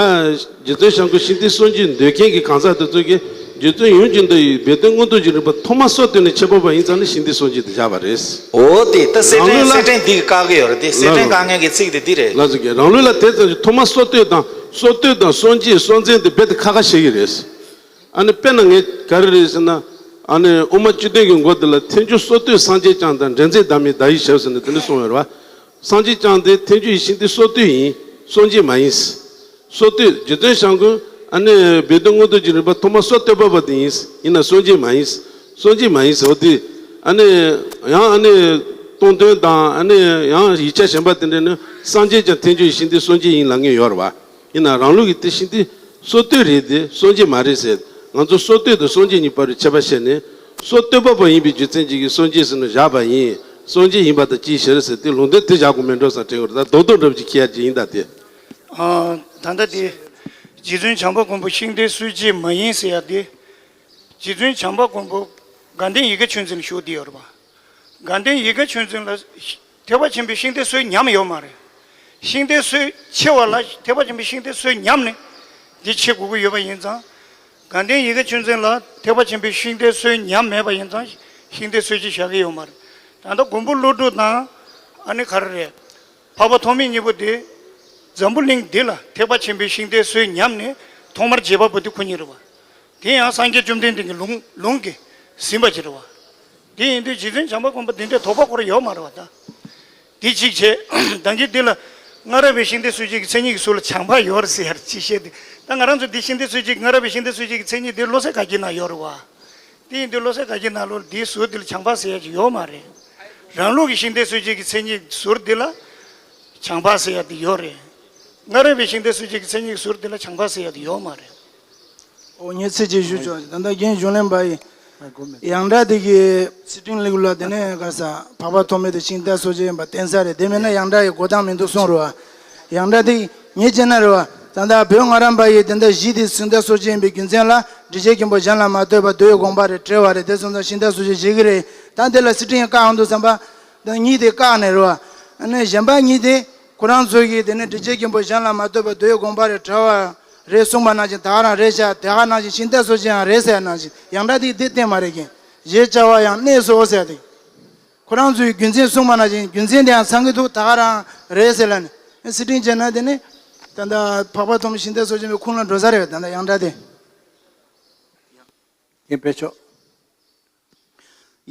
རྗེ་བཙུན་བྱམས་མགོན་ཤིང་རྟའི་སྲོལ་འབྱེད་འདོད་མཁན་གྱི་གང་ཟག་དེ་ཚོ་གིས་རྗེ་བཙུན་ཡུམ་གྱི་མདོ་ཡི་སྦས་དོན་མངོན་རྟོགས་ཀྱི་རིམ་པ་ཐོག་མར་སྲོལ་གཏོད་ནས་འཆད་པ་པོ་ཡིན་ཙང་ནི་ཤིང་རྟའི་སྲོལ་འབྱེད་དུ་བཞག་པ་རེད། འོ་དེ་ད་གསེར་ཕྲེང་རང་ལུགས་ལ་གསེར་ཕྲེང་འདི་གིས་བཀག་གི་ཡོད་རེད་དེ་གསེར་ཕྲེང་བཀག་མཁན་གྱི་ཚིག་དེ་འདི་རེད། ལགས་སོ་རྒན། རང་ལུགས་ལ་དེ་ཙམ་གྱིས་ཐོག་མར་སྲོལ་གཏོད་དང་སྲོལ་གཏོད་དང་སྲོལ་འབྱེད་སྲོལ་འཛིན་དེ་རྦད་དེ་ཁ་ཁ་བཤད་ཀྱི་རེད། ཨ་ནི་དཔེར་ན་ངས་ག་རེ་རེད་ཟེར་ན། ཨ་ནི་དབུ་མ་བཅུ་བདུན་གྱི་མགོ་འདི་ལ་ཐལ་འགྱུར་སྲོལ་གཏོད་སངས་རྒྱས་བསྐྱངས་དང་འདྲེན་མཛད་བདག་མེད་བརྡ་ཡི་ཞབས་ཟེར་ནས་དེ་འདྲ་གསུངས་ཡོད་རེད་བ། སངས་རྒྱས་བསྐྱངས་དེ་ཐལ་འགྱུར་ཡེ་ཤེས་འདི་སྲོལ་གཏོད་ཡིན། སྲོལ་འབྱེད་མ་ཡིན། སྲོལ་གཏོད་རྗེ་བཙུན་བྱམས་མགོན་ཨ་ནི་སྦས་དོན་མངོན་རྟོགས་ཀྱི་རིམ་པ་ཐོག་མར་སྲོལ་གཏོད་པ་པོ་དེ་ཡིན། ཡིན་ན་སྲོལ་འབྱེད་མ་ཡིན། སྲོལ་འབྱེད་མ་ཡིན་ཟེར་བ་དེ། ཨ་ནི་ཡང་ཨ་ནི་སྟོང་ཐུན་དང་ཨ་ནི་ཡང་ཡིག་ཆ་གཞན་པ་དེ་འདྲ་ནི་སངས་རྒྱས་ཀྱང་ཐལ་འགྱུར་ཡེ་ཤེས་འདི་སྲོལ་འབྱེད་ཡིན་ལབ་མཁན་ཡོད་རེད་བ། ཡིན་ན་རང་ལུགས་ཀྱི་དེ་བཞིན་དེ་སྲོལ་གཏོད་རེད་དེ་སྲོལ་འབྱེད་མ་རེད་ཟེར། ང་ཚོ་སྲོལ་གཏོད་དང་སྲོལ་འབྱེད་གཉིས་བར་དུ་ཁྱད་པར་བཤད་ནས་སྲོལ་གཏོད་པ་པོ་ཡིན་པའི་རྒྱུ་མཚན་གཅིག་གིས་སྲོལ་འབྱེད་ཟེར་ནས་བཞག་པ་ཡིན། སྲོལ་འབྱེད་ཡིན་པ་དང་ཅིའི་ཕྱིར་ཟེར་དེ་ལུང་དོན་དེ་བཞག་དགོས་མེད་འགྲོ་བསམ་དྲན་གྱི་རེད། ད་རྡོག་རྡོག་འདྲ་པོ་ཅིག་ཁྱེར་ཡ་ཅིག་ཡིན་ད་དེ། ཨ། ད་ལྟ་དེ། རྗེ་བཙུན་བྱམས་པ་མགོན་པོ་ཤིང་རྟའི་སྲོལ་འབྱེད་མ་ཡིན་ཟེར་ཡ་དེ། རྗེ་བཙུན་བྱམས་པ་མགོན་པོ་དགའ་ལྡན་ཡིད་དགའ་ཆོས་འཛིན་ལ་ཞུགས་བསྡད་ཡོད་རེད་པ། དགའ་ལྡན་ཡིད་དགའ་ཆོས་འཛིན་ལ་ཐེག་པ་ཆེན་པོའི་ཤིང་རྟའི་སྲོལ་ཉམས་ཡོད་མ་རེད། ཤིང་རྟའི་སྲོལ་ཕྱེ་བ་ལ་ཐེག་པ་ཆེན་པོའི་ཤིང་རྟའི་སྲོལ་ཉམས་ནས་འདི་ཕྱེ་དགོས་ཀྱི་ཡོད་པ་ཡིན་ཙང་། དགའ་ལྡན་ཡིད་དགའ་ཆོས་འཛིན་ལ་ཐེག་པ་ཆེན་པོའི་ཤིང་རྟའི་སྲོལ་ཉམས་མེད་པ་ཡིན་ཙང་ཤིང་རྟའི་སྲོལ་ཅིག་བཞག་གི་ཡོད་མ་རེད། ད་ལྟ་མགོན་པོ་ཀླུ་སྒྲུབ་དང་ཨ་ནི་ག་རེ་རེད། འཕགས་པ་ཐོགས་མེད་གཉིས་པོ་དེ་འཛམ་བུ་གླིང་འདི་ལ་ཐེག་པ་ཆེན་པོའི་ཤིང་རྟའི་སྲོལ་ཉམས་ནས་ཐོག་མར་བྱེད་པ་པོ་དེ་ཁོ་གཉིས་རེད་བ། དེ་ཡང་སངས་རྒྱས་བཅོམ་ལྡན་འདས་ཀྱི་ལུང་ལུང་གིས་ཟིན་པ་ཅིག་རེད་བ། དེ་ཡིན་དུས་རྗེ་བཙུན་བྱམས་པ་མགོན་པོ་འདི་འདྲའི་དོགས་པ་སྐོར་ཡོད་མ་རེད་བ་ད། དེ་གཅིག་བྱས། ད་གིན་འདི་ལ་སྔ་རབས་པའི་ཤིང་རྟའི་སྲོལ་འབྱེད་ཀྱི་མཚན་ཉིད་ཀྱི་ཟུར་ལ་བྱམས་པ་ཡོད་རེད་ཟེར་ཡ་ཅིག་བཤད་དེ། ད་ང་རང་ཚོ་འདི་ཤིང་རྟའི་སྲོལ་འབྱེད་ཀྱི་སྔ་རབས་པའི་ཤིང་རྟའི་སྲོལ་འབྱེད་ཀྱི་མཚན་ཉིད་འདི་བློ་གསལ་དགའ་སྐྱིད་ནང་ཡོད་རེད་བ། དེ་ཡིན་དུས་བློ་གསལ་དགའ་སྐྱིད་ནང་ལོགས་འདིའི་ཟུར་འདི་ལ་བྱང་པ་ཟེར་ཡ་ཅིག་ཡོད་མ་རེད། རང་ལུགས་ཀྱི་ཤིང་རྟའི་སྲོལ་འབྱེད་ཀྱི་མཚན་ཉིད་ཟུར་འདི་ལ་བྱང་པ་ཟེར་ཡ་དེ་ཡོད་རེད། སྔ་རབས་པའི་ཤིང་རྟའི་སྲོལ་འབྱེད་ཀྱི་མཚན་ཉིད་ཟུར་འདི་ལ་བྱང་པ་ཟེར་ཡ་དེ་ཡོད་མ་རེད། ཨོ་ངས་ཚིག་གཅིག་ཞུ་ཆོག་ད་ལྟ་རྒན་གཞུང་ལས་པ་ཡིས་ཡང་སྒྲ་དེ་གི་སི་ཀྲིན་ལིག་ལ་དེ་ནས་ག་ས་འཕགས་པ་ཐོགས་མེད་དེ་ཤིང་རྟ་སྲོལ་འབྱེད་ཡིན་པ་བསྟན་ས་རེད། དེ་མིན་ན་ཡང་སྒྲ་ཡི་གོ་སྟངས་མི་འདུག་གསུངས་རེད་བ། ཡང་སྒྲ་དེ་ངས་བྱས་ན་རེད་བ། ད་ལྟ་བོད་སྔ་རབས་པ་ཡིས་དེ་འདྲ་གཞི་དེ་ཤིང་རྟ་སྲོལ་འབྱེད་ཡིན་པའི་རྒྱུ་མཚན་ལ་འགྲེལ་བྱེད་མགོན་པོ་གཞན་ལ་མ་ལྟོས་པར་མདོ་ཡི་དགོངས་པ་རེད་བྲལ་བ་རེད། དེ་སོང་ཙང་ཤིང་རྟ་སྲོལ་འབྱེད་བྱེད་ཀྱི་རེད། ད་འདི་ལ་སི་ཀྲིན་བཀག་འདུག་བསམ་པ། ད་གཉིས་དེ་བཀག་ནས་རེད་བ། ཨ་ནི་གཞན་པ་གཉིས་དེ་ཁོ་རང་ཚོ་གིས་དེ་ནས་འགྲེལ་བྱེད་མགོན་པོ་གཞན་ལ་མ་ལྟོས་པར་མདོ་ཡི་དགོངས་པ་རེད་བྲལ་བ་རེད་གསུངས་པ་ནང་བཞིན་ད་ག་རང་རེད་ཤག་དེ་ག་ནང་བཞིན་ཤིང་རྟ་སྲོལ་འབྱེད་ཡང་རེད་ཟེར་ནང་བཞིན་ཡང་སྒྲ་དེ་དེ་བསྟན་མ་རེད་ཀྱི། ཞེས་བྱ་བ་ཡང་གནས་སོ་ཟེར་ཏེ། ཁོ་རང་ཚོའི་རྒྱུ་མཚན་གསུངས་པ་ནང་བཞིན་རྒྱུ་མཚན་དེ་ཡང་ཚང་གི་འདུག་ད་ག་རང་རེད་ཟེར་ལ་ནི་སི་ཀྲིན་བྱས་ན་དེ་ནི་ད་ལྟ་འཕགས་པ་ཐོགས་མེད་ཤིང་རྟ་སྲོལ་འབྱེད་པའི་ཁུངས་ལ་འགྲོ་ས་རེད། ད་ལྟ་ཡང་སྒྲ་དེ། རྒན་པད་མཆོག་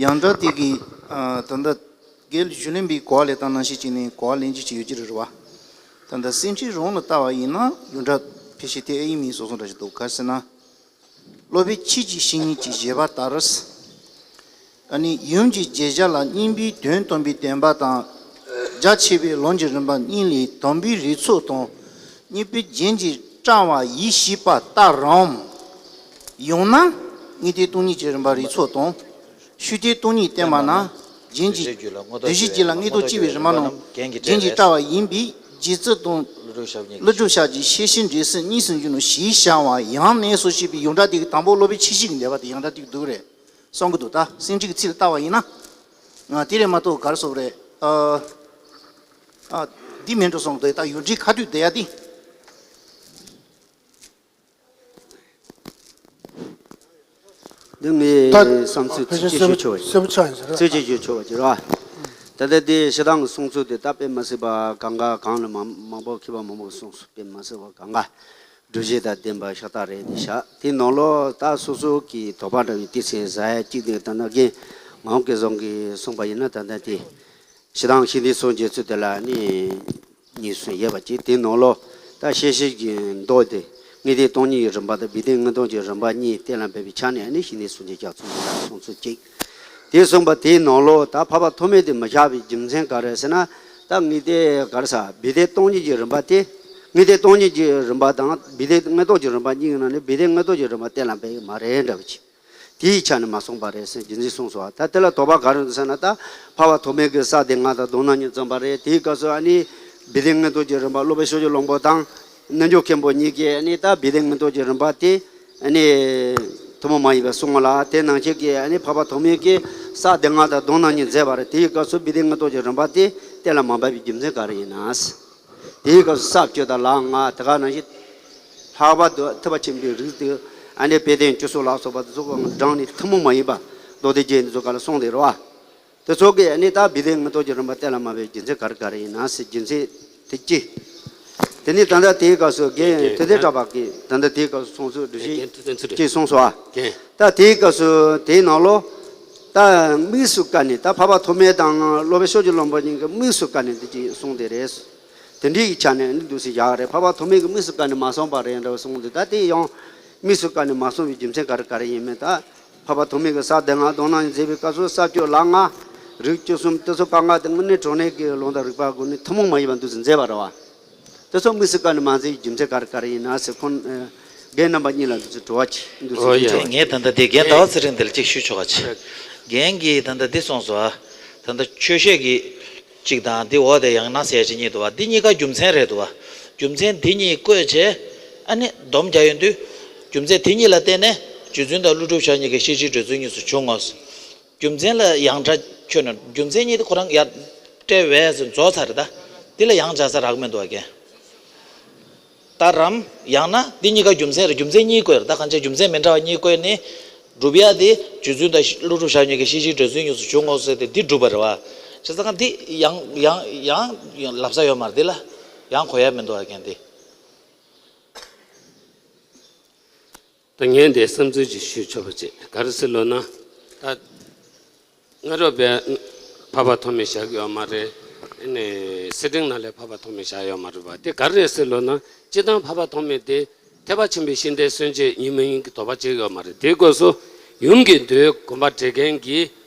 ཡང་སྒྲ་དེ་གི་ཨ་ད་ལྟ་རྒན་གཞུང་ལས་པའི་གོ་བ་ལེན་སྟངས་ནང་བཞིན་བྱས་ནས་གོ་བ་ལེན་རྒྱུ་ཅིག་ཡོད་ཀྱི་རེད་བ། ད་ལྟ་སེམས་ཅན་རང་ལ་ལྟ་བ་ཡིན་ན་ཡང་སྒྲ་ཕལ་ཆེར་དེ་ཨེ་ཡིན་མིན་སོགས་སོགས་འདྲ་ཞིག་འདུག་ག་རེ་ཟེར་ན། སློབ་དཔོན་ཆོས་ཀྱི་བཤེས་གཉེན་གྱི་བཞེད་པ་ལྟར། ཨ་ནི་ཡུམ་གྱི་བརྗོད་བྱ་ལ་སྙིང་པོའི་དོན་སྟོན་པའི་བདེན་པ་དང་། རྒྱ་ཆེ་བའི་ལམ་གྱི་རིམ་པ་གཉིས་ལས་དམ་པའི་རིགས་ཚོགས་དང་། གཉིས་པོའི་རྒྱན་གྱི་བཀྲ་བ་ཡིས་ཞེས་པ་ལྟར་རམ། ཡང་ན་དངོས་བསྟན་སྟོང་ཉིད་ཀྱི་རིམ་པ་རིགས་ཚོགས་དང་། ཤུགས་བསྟན་སྟོང་ཉིད་བསྟན་པ་ན། རྒྱན་གྱི་བསྡུས་གཞི་རྒྱུད་ལ་མངོན་རྟོགས་སྐྱེ་བའི་རིམ་པ་རྣམས་རྒྱན་གྱི་བཀྲ་བ་ཡིན་པས་རྗེ་བཙུན་དང་། ཀླུ་སྒྲུབ་ཞབས་ཀྱི་ཤེར་ཕྱིན་འགྲེལ་ཚུལ་གཉིས་སུ་འགྱུར་ནོ་ཞེས་བྱ་བ་ཡང་གནས་སོ་ཞེས་པའི་ཡང་སྒྲ་དེ་གི་དང་པོ་སློབ་དཔོན་ཆོས་ཀྱི་བཤེས་གཉེན་འདས་པ་དེ་ཡང་སྒྲ་དེ་གི་འདུག་རེད། གསུང་གི་འདུག་ད་སེང་ཁྲི་གི་ཚིག་ལ་ལྟ་བ་ཡིན་ན། ང་དེ་རེད་མ་གཏོགས་ག་རེ་སོགས་རེད། ཨ། ཨ། འདི་མིན་འགྲོ་སོང་དེ་ད་ཡུལ་འདྲིས་ཁ་དུས་བསྡད་ཡ་དེ། འདི་ངའི་ད་བསམ་ཚུལ་ཕལ་ཆེར་ཚིག་གཅིག་ཞུ་ཆོག་གི་གསལ་པོ་ཆགས་ཡིན་ཟེར། ཚིག་གཅིག་ཞུ་ཆོག་གི་རེད་བ། ད་ལྟ་འདི་ཞེ་སྡང་གི་གསུང་ཚུལ་དེ་ད་དཔེ་མ་སྲིད་པ་གང་ག་གང་ལ་མང་མང་པོ་མཁས་པ་མང་པོ་གསུངས་སོང་། དཔེ་མ་སྲིད་པ་གང་ག་སྒྲུབ་བྱེད་དང་ལྡན་པ་ཤ་སྟག་རེད་དེ་བཞག་དེ་ནང་ལོགས་ད་སོ་སོ་གི་དོགས་པ་འདྲ་བའི་ཏི་སེ་ཟ་ཡ་གཅིག་དེ་ད་ནང་རྒན་ངག་དབང་སྐལ་བཟང་གིས་གསུངས་པ་ཡིན་ན་ད་ལྟ་དེ་ཞེ་སྡང་ཤིང་རྟའི་སྲོལ་འབྱེད་ཚུལ་དེ་ལ་ནི་གཉིས་སུ་ཡོད་པ་གཅིག་དེ་ནང་ལོགས་ད་ཤེར་ཕྱིན་གྱི་མདོ་དེ་དངོས་བསྟན་སྟོང་ཉིད་ཀྱི་རིམ་པ་དང་བི་དན་མངོན་རྟོགས་ཀྱི་རིམ་པ་གཉིས་གཏན་ལ་འབེབས་པའི་ཆ་ནས་ནི་ཤིང་རྟའི་སྲོལ་འབྱེད་རྒྱ་མཚོ་ཡིན་ལ་གསུང་ཚུལ་གཅིག་དེ་གསུངས་པ་དེའི་ནང་ལོགས་ད་འཕགས་པ་ཐོགས་མེད་དེ་མི་བཞག་པའི་རྒྱུ་མཚན་ག་རེ་ཟེར་ན། ད་དངོས་བསྟན་ག་རེ་ཟ་བི་དན་སྟོང་ཉིད་ཀྱི་རིམ་པ་དེ། དངོས་བསྟན་སྟོང་ཉིད་ཀྱི་རིམ་པ་དང་བི་དན་མངོན་རྟོགས་ཀྱི་རིམ་པ་གཉིས་ཀྱི་ནང་ནས་བི་དན་མངོན་རྟོགས་ཀྱི་རིམ་པ་གཏན་ལ་འབེབས་ཀྱི་མ་རེད་འདྲ་བ་ཅིག་དེའི་ཆ་ནས་མ་གསུངས་པ་རེད་ཟེར་རྒྱུ་མཚན་གསུངས་སོང་བ། ད་དེ་ལ་དོགས་པ་ག་རེ་འདུག་ཟེར་ན། ད་འཕགས་པ་ཐོགས་མེད་ཀྱི་ས་སྡེ་ལྔ་དང་མདོ་སྔགས་གཉིས་འཛོམས་པ་རེད། དེའི་སྐབས་སུ་ཨ་ནི་བི་དན་མངོན་རྟོགས་ཀྱི་རིམ་པ་སློབ་དཔོན་ཕྱོགས་བཅུའི་གླང་པོ་དང་། རྣལ་འབྱོར་མཁན་པོ་གཉིས་ཀྱིས་ཨ་ནི་ད་བི་དན་མངོན་རྟོགས་ཀྱི་རིམ་པ་དེ་ཨ་ནི་ཐུན་མོང་མ་ཡིན་པར་གསུངས་ལ། དེ་ནང་བཞིན་གྱི་ཨ་ནི་འཕགས་པ་ཐོགས་མེད་ཀྱིས་ས་སྡེ་ལྔ་དང་མདོ་སྔགས་གཉིས་མཛད་པ་རེད། དེའི་སྐབས་སུ་བི་དན་མངོན་རྟོགས་ཀྱི་རིམ་པ་དེ་གཏན་ལ་མ་འབེབས་པའི་རྒྱུ་མཚན་ག་རེ་ཡིན་ན། དེའི་སྐབས་སུ་ས་བཅུ་དང་ལམ་ལྔ་དེ་ག་ནང་བཞིན་ལྷག་པར་དུ་ཐེག་པ་ཆེན་པོའི་རིགས་དེ་ཨ་ནི་དཔལ་ལྡན་བཅུ་གསུམ་ལ་སོགས་པ་དེ་ཚོ་གང་དྲངས་ནས་ཐུན་མོང་མ་ཡིན་པ་མདོ་སྡེ་རྒྱན་དེ་ཚོ་ག་ལ་གསུངས་ཏེ་རེད་བ། དེ་ཚོ་གིས་ཨ་ནི་ད་བི་དན་མངོན་རྟོགས་ཀྱི་རིམ་པ་གཏན་ལ་མ་འབེབས་རྒྱུ་མཚན་ག་རེ་ག་རེ་ཡིན་ན་ཟེར་རྒྱུ་མཚན་དེ་གཅིག་དེ་ནས་ད་ལྟ་དེའི་སྐབས་སུ་རྒན་ཐུབ་བསྟན་གྲགས་པ་གིས་ད་ལྟ་དེའི་སྐབས་སུ་གསུང་ཚུལ་འགྲེལ་བཤད་གཅིག་གསུངས་སོང་ཨ། ད་དེའི་སྐབས་སུ་དེའི་ནང་ལོགས་ད་དམིགས་སུ་བཀར་ནས་ད་འཕགས་པ་ཐོགས་མེད་དང་སློབ་དཔོན་ཕྱོགས་བཅུའི་གླང་པོ་གཉིས་ཀྱིས་དམིགས་སུ་བཀར་ནས་འདི་གཅིག་གསུངས་དེ་རེད། དེ་འདྲའི་ཆ་ནས་ནི་འདུག་སེ་བཞག་རེད། འཕགས་པ་ཐོགས་མེད་ཀྱིས་དམིགས་སུ་བཀར་ནས་མ་གསུངས་པ་རེད་འདྲ་བ་གསུངས་འདུག་ད་དེ་ཡང་དམིགས་སུ་བཀར་ནས་མ་གསུངས་པའི་རྒྱུ་མཚན་ག་རེ་ག་རེ་ཡིན་མིན་ད། འཕགས་པ་ཐོགས་མེད་ཀྱིས་ས་སྡེ་ལྔ་མདོ་སྔགས་གཉིས་མཛད་པའི་སྐབས་སུ་ས་བཅུ་ལམ་ལྔ། རིགས་བཅུ་གསུམ་དེ་ཚོ་གང་ག་དེ་དངོས་གནས་དྲང་གནས་ཀྱི་ལུང་དང་རིགས་པ་སྒོ་ནས་ཐུན་མོང་མ་ཡིན་པ་འདུག་སེ་མཛད་པ་རེད་བ། དེ་ཚོ་དམིགས་སུ་བཀར་ནས་མ་མཛད་པའི་རྒྱུ་མཚན་ག་རེ་ག་རེ་ཡིན་ན་ཟེར་ཁོང་རྒན་རྣམ་པ་གཉིས་ལ་འདུག་སེ་དྲི་བ་ཅིག་འདུག་སེ་ཨོ་ཡ། ཞུ་ཆོག་ངས་ད་ལྟ་དེ་རྒན་ཟླ་བ་ཚེ་རིང་དེ་ལ་ཅིག་ཞུ་ཆོག་ག་ཅིག་རྒན་གྱིས་ད་ལྟ་འདི་གསུངས་སོང་ཨ། ད་ལྟ་ཆོས་བཤད་ཀྱི་གཅིག་དང་འདི་འོག་དེ་ཡང་ན་ཟེར་ཡ་གཅིག་གཉིས་འདུག་བ། འདི་གཉིས་ཀ་རྒྱུ་མཚན་རེད་འདུག་བ། རྒྱུ་མཚན་འདི་གཉིས་བཀོད་བྱས་ཨ་ནི་སྡོམ་རྒྱག་ཡོང་དུས། རྒྱུ་མཚན་དེ་གཉིས་ལ་བརྟེན་ནས་རྗེ་བཙུན་དང་ཀླུ་སྒྲུབ་ཞབས་གཉིས་ཀྱི་ཤེར་ཕྱིན་འགྲེལ་ཚུལ་གཉིས་སུ་བྱུང་ངོ་། རྒྱུ་མཚན་ལ་ཡང་སྒྲ་ཁྱོད་ན་རྒྱུ་མཚན་གཉིས་དེ་ཁོ་རང་ཡར་སྤྲད་བས་ཟེར་རྫོགས་ཚར་རེད་ད། འདི་ལ་ཡང་སྦྱར་ས་རག་མི་འདུག་བ་རྒན། ད་རམ། ཡང་ན་འདི་གཉིས་ཀ་རྒྱུ་མཚན་རེད། རྒྱུ་མཚན་གཉིས་བཀོད་རེད་ད། གང་ཅི་རྒྱུ་མཚན་མི་འདྲ་བ་གཉིས་བཀོད་ནས་སྒྲུབ་ཡ་དེ་རྗེ་བཙུན་དང་ཀླུ་སྒྲུབ་ཞབས་གཉིས་ཀྱི་ཤེར་ཕྱིན་འགྲེལ་ཚུལ་གཉིས་སུ་བྱུང་ངོ་ཟེར་ཏེ་འདི་སྒྲུབ་པ་རེད་བ། བྱས་ཙང་འདི་ཡང་ཡང་ཡང་ཡང་ལབ་ས་ཡོད་མ་རེད། འདི་ལ་ཡང་གོ་ཡ་མི་འདུག་བ་རྒན་འདི། ད་ངས་འདི་བསམ་ཚུལ་ཅིག་ཞུས་ཆོག་པ་ཅིག་ག་རེ་ཟེར་ལབ་ན། ད་སྔ་རབས་པས་འཕགས་པ་ཐོགས་མེད་བཞག་གི་ཡོད་མ་རེད། ཨ་ནི་གསེར་ཕྲེང་ནང་ལ་འཕགས་པ་ཐོགས་མེད་བཞག་ཡོད་མ་རེད་པ། དེ་ག་རེ་རེད་ཟེར་ལབ་ན། སྤྱིར་བཏང་འཕགས་པ་ཐོགས་མེད་དེ་ཐེག་པ་ཆེན་པོའི་ཤིང་རྟའི་སྲོལ་འབྱེད་ཡིན་མ་ཡིན་གྱི་དོགས་པ་བྱེད་ཀྱི་ཡོད་མ་རེད། དེའི་སྐབས་སུ་ ཡུམ་གྱི་མདོའི་དགོངས་པ་འགྲེལ་མཁན་གྱི་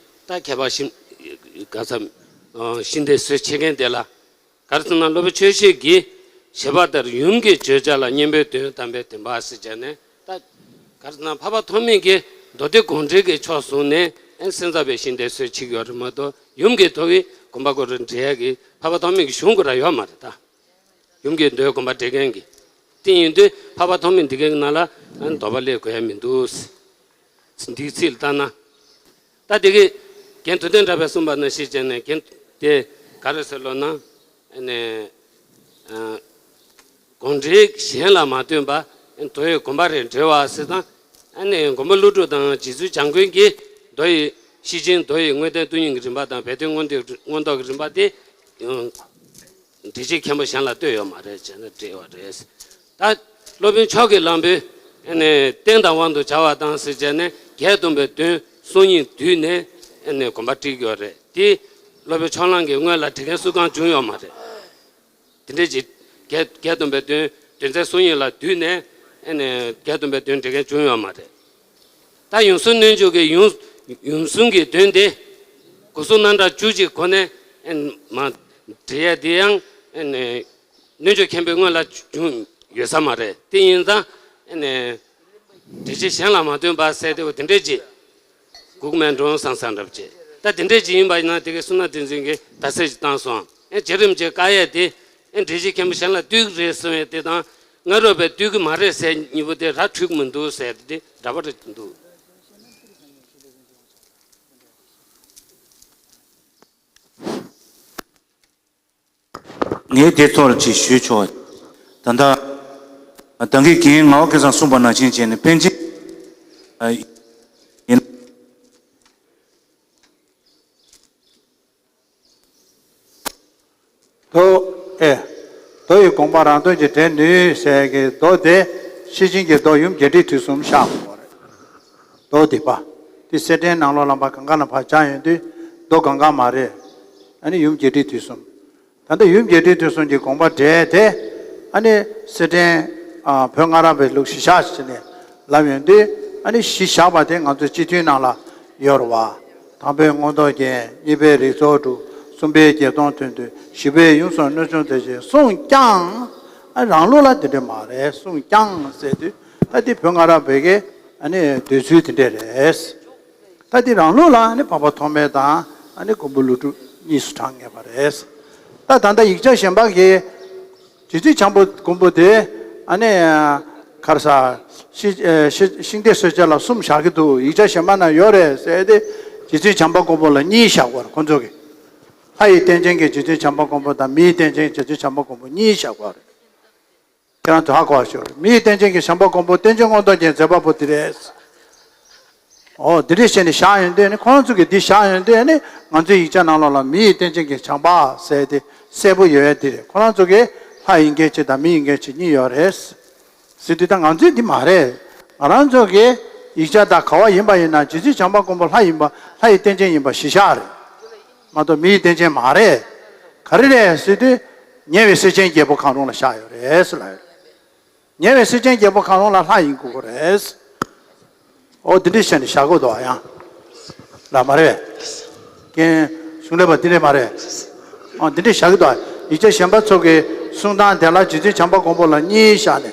ད་མཁས་པ་ཤིང་ག་ས་ཤིང་རྟའི་སྲོལ་ཕྱེ་མཁན་དེ་ལ། ག་རེ་ཟེར་ན་སློབ་དཔོན་ཆོས་བཤེས་ཀྱིས་བཞེད་པ་ལྟར་ཡུམ་གྱི་བརྗོད་བྱ་ལ་སྙན་པའི་དོན་དམ་པའི་བདེན་པ་ཟེར་བྱས་ནས། ད་ག་རེ་ཟེར་ན་འཕགས་པ་ཐོགས་མེད་ཀྱིས་མདོ་སྡེ་དགོངས་འགྲེལ་གྱི་ཕྱོགས་བཟུང་ནས་ཨེ་སེམས་ཙམ་པའི་ཤིང་རྟའི་སྲོལ་ཕྱེ་གི་ཡོད་རེད་མ་གཏོགས། ཡུམ་གྱི་མདོ་གི་དགོངས་པ་ཁོ་རང་འགྲེལ་ཡག་གི་འཕགས་པ་ཐོགས་མེད་ཀྱི་གཞུང་ཁོ་རང་ཡོད་མ་རེད་ད། ཡུམ་གྱི་མདོའི་དགོངས་པ་འགྲེལ་མཁན་གྱི། དེ་ཡིན་དུས་འཕགས་པ་ཐོགས་མེད་འདི་གའི་ནང་ལ་ཨ་ནི་དོགས་པ་སླེབས་དགོས་ཡ་མི་འདུག། འདིའི་ཚིག་ལ་ལྟ་ན། ད་དེ་གའི་རྒན་ཐུབ་བསྟན་གྲགས་པས་གསུངས་པ་ནང་བཞིན་བྱས་ནས། རྒན་དེ་ག་རེ་ཟེར་ལབ་ན། ཨ་ནི་ཨ་དགོངས་འགྲེལ་གཞན་ལ་མ་ལྟོས་པ་མདོ་ཡི་དགོངས་པ་རེ་འགྲེལ་བ་ཟེར་དང་། ཨ་ནི་མགོན་པོ་ཀླུ་སྒྲུབ་དང་རྗེ་བཙུན་བྱམས་མགོན་གྱིས་མདོ་ཡི་ཤེར་ཕྱིན། མདོ་ཡི་དངོས་བསྟན་སྟོང་ཉིད་ཀྱི་རིམ་པ་དང་སྦས་དོན་མངོན་བསྟོད་མངོན་རྟོགས་ཀྱི་རིམ་པ་དེ་འགྲེལ་བྱེད་མཁན་པོ་གཞན་ལ་ལྟོས་ཡོད་མ་རེད་ཅེས་ནས་བྲིས་པ་རེད། ད་སློབ་དཔོན་ཕྱོགས་ཀྱི་ལམ་པོས་ཨ་ནི་རྟེན་དང་དབང་དུ་བྱ་བ་དང་ཟེར་བྱས་ནས་བརྒྱད་སྟོང་པའི་དོན་སོ་གཉིས་བསྡུས་ནས་ཨ་ནི་དགོངས་པ་བྲིས་ཡོད་རེད། དེ་སློབ་དཔོན་ཕྱོགས་གླང་གི་སྔོན་ལ་འགྲེལ་མཁན་སུ་གང་བྱུང་ཡོད་མ་རེད། དེ་འདྲས་ཀྱི་བརྒྱད་བརྒྱད་སྟོང་པའི་དོན་དོན་ཚན་སོ་གཉིས་ལ་བསྡུས་ནས་ཨ་ནི་བརྒྱད་སྟོང་པའི་དོན་འགྲེལ་མཁན་བྱུང་ཡོད་མ་རེད། ད་ཡུམ་གསུམ་སྣོད་འཇོག་གི་ཡུམ་ཡུམ་གསུམ་གྱི་དོན་དེ་སྒོ་གསུམ་རྣམ་གྲངས་བཅུ་གཅིག་གོ་ནས་ཨ་ནི་མ་འགྲེལ་ཡ་དེ་ཡང་ཨ་ནི་སྣོད་འཇོག་མཁན་པོའི་སྔོན་ལ་བྱུང་ཡོད་ས་མ་རེད། དེ་ཡིན་ཙང་ཨ་ནི་འགྲེལ་བྱེད་གཞན་ལ་མ་ལྟོས་པ་ཟེར་དེ་བ་དེ་འདྲས་ཀྱི་གུག་མེད་འགྲོ་སང་སང་འདྲ་བྱེད། ད་དེ་འདྲས་ཀྱི་ཡིན་པ་ཡིན་ན་དེ་གའི་བསོད་ནམས་བསྟན་འཛིན་གྱིས་ད་གསེར་ཞིག་བཏང་སོང་། ཨེ་བྱེད་རིམ་གྱི་བཀའ་ཡས་དེ་ཨེ་འགྲེལ་བྱེད་མཁན་པོ་གཞན་ལ་ལྟོས་ཀྱི་རེད་གསུང་ཡས་དེ་དང་། སྔ་རོལ་པས་ལྟོས་ཀྱི་མ་རེད་ཟེར་གཉིས་པོ་དེ་ར་འཁྲུག་མི་འདུག་ཟེར་དེ་འདྲ་པོ་རེད་འདུག། ངས་དེ་ཐོག་ལ་ཅིག་ཞུས་ཆོག། ད་ལྟ་ད་གིན་རྒན་ངག་དབང་སྐལ་བཟང་གསུངས་པ་ནང་བཞིན་བྱས་ནས་པཎ་ཆེན་ཨ་ཡིན། མདོ། ཨེ། མདོ་ཡི་དགོངས་པ་རང་དོན་གྱིས་འགྲེལ་ནུས་ཟེར་གྱི་མདོ་དེ་ཤེར་ཕྱིན་གྱི་མདོ་ཡུམ་བརྒྱད་ཁྲི་དུས་གསུམ་བཞག་དགོས་པ་རེད། མདོ་འདི་པ། འདི་གསེར་ཕྲེང་ནང་ལོགས་ལ་མ་གང་ག་ན་ཕར་སྦྱར་ཡོང་དུས་མདོ་གང་ག་མ་རེད། ཨ་ནི་ཡུམ་བརྒྱད་ཁྲི་དུས་གསུམ། ད་ལྟ་ཡུམ་བརྒྱད་ཁྲི་དུས་གསུམ་གྱི་དགོངས་པ་འགྲེལ་དེ། ཨ་ནི་གསེར་ཕྲེང་ཨ་བོད་སྔ་རབས་པའི་ལུགས་གཞི་བཞག་བྱས་ནས་ལབ་ཡོང་དུས། ཨ་ནི་གཞི་བཞག་པ་དེ་ང་ཚོའི་སྤྱི་འཐུས་ནང་ལ་ཡོད་རེད་བ། དང་པོའི་མངོན་རྟོགས་རྒྱན། གཉིས་པའི་རིགས་ཚོགས་དྲུག། གསུམ་པའི་བརྒྱད་སྟོང་དོན་བདུན། བཞི་པའི་ཡུམ་གསུམ་སྣོད་བྱུང་དེ་བཞིན་གསུངས་ཀྱང་། ཨ་རང་ལུགས་ལ་དེ་འདྲ་མ་རེད། གསུངས་ཀྱང་ཟེར་དུས་ད་དེ་བོད་སྔ་རབས་པའི་གི་ཨ་ནི་འདོད་ཚུལ་དེ་འདྲ་རེད། ད་དེ་རང་ལུགས་ལ་ཨ་ནི་འཕགས་པ་ཐོགས་མེད་དང་ཨ་ནི་མགོན་པོ་ཀླུ་སྒྲུབ་གཉིས་སུ་གྲངས་ངེས་པ་རེད། ད་ད་ལྟ་ཡིག་ཆ་གཞན་པ་གི་རྗེ་བཙུན་བྱམས་པ་མགོན་པོ་དེ་ཨ་ནི་ག་རེ་ཟ། ཤི་ཨེ་ཤི་ཤིང་རྟའི་སྲོལ་འབྱེད་ལ་གསུམ་བཞག་གི་འདུག། ཡིག་ཆ་གཞན་པ་ན་ཡོད་རེད་ཟེར་ཏེ། རྗེ་བཙུན་བྱམས་པ་མགོན་པོ་ལ་གཉིས་བཞག་པ་རེད་ཁོང་ཚོ་གིས། ལྷ་ཡི་རྟེན་ཅན་གྱི་རྗེ་བཙུན་བྱམས་པ་མགོན་པོ་དང་མི་ཡི་རྟེན་ཅན་རྗེ་བཙུན་བྱམས་པ་མགོན་པོ་གཉིས་བཞག་པ་རེད། ཁྱེད་རང་ཚོ་ཧ་གོ་བ་ཞིག་རེད། མི་ཡི་རྟེན་ཅན་གྱི་བྱམས་པ་མགོན་པོ་བསྟན་བཅོས་མངོན་རྟོགས་རྒྱན་མཛད་པ་པོ་དེ་རེད། ཨོ་འདི་འདྲས་བྱས་ནས་བཞག་ཡོང་དུས་ནི་ཁོང་ཚོ་གིས་འདི་བཞག་ཡོང་དུས་ནི་ང་ཚོའི་ཡིག་ཆ་ནང་ལོགས་ལ་མི་ཡི་རྟེན་ཅན་གྱི་བྱམས་པ་ཟེར་ཏེ་གསལ་པོ་ཡོད་ཡ་འདི་རེད། ཁོ་རང་ཚོ་གིས་ལྷ་ཡིན་མཁན་གཅིག་དང་མི་ཡིན་མཁན་གཅིག་གཉིས་ཡོད་རེད། ཟེར་དུས་ད་ང་ཚོས་འདི་མ་རེད། ང་རང་ཚོ་གི་ཡིག་ཆ་ད་ག་བ་ཡིན་པ་ཡིན་ན་རྗེ་བཙུན་བྱམས་པ་མགོན་པོ་ལྷ་ཡིན་པ་ལྷ་ཡི་རྟེན་ཅན་ཡིན་པ་གཞི་བཞག་རེད། མ་གཏོགས་མི་ཡི་རྟེན་ཅན་མ་རེད། ག་རེ་རེད་ཟེར་དུས་ཉེ་བའི་སྲས་ཆེན་བརྒྱད་པོ་གང་རུང་ལ་བཞག་ཡོད་རེད་ཟེར་ལབ་ཡོད་རེད། ཉེ་བའི་སྲས་ཆེན་བརྒྱད་པོ་གང་རུང་ལ་ལྷ་ཡིན་དགོས་ཀྱི་རེད། ཨོ་འདི་འདྲས་བྱས་ནས་བཞག་དགོས་འདུག་ཨ་ཡང་། ལ་མ་རེད། རྒན་གཞུང་ལས་པ་འདི་འདྲས་མ་རེད། ཨོ་འདི་འདྲས་བཞག་གི་འདུག་ཨ། ཡིག་ཆ་གཞན་པ་ཚོ་གི་གསུང་སྟངས་དེ་ལ་རྗེ་བཙུན་བྱམས་པ་མགོན་པོ་ལ་གཉིས་བཞག་ནས།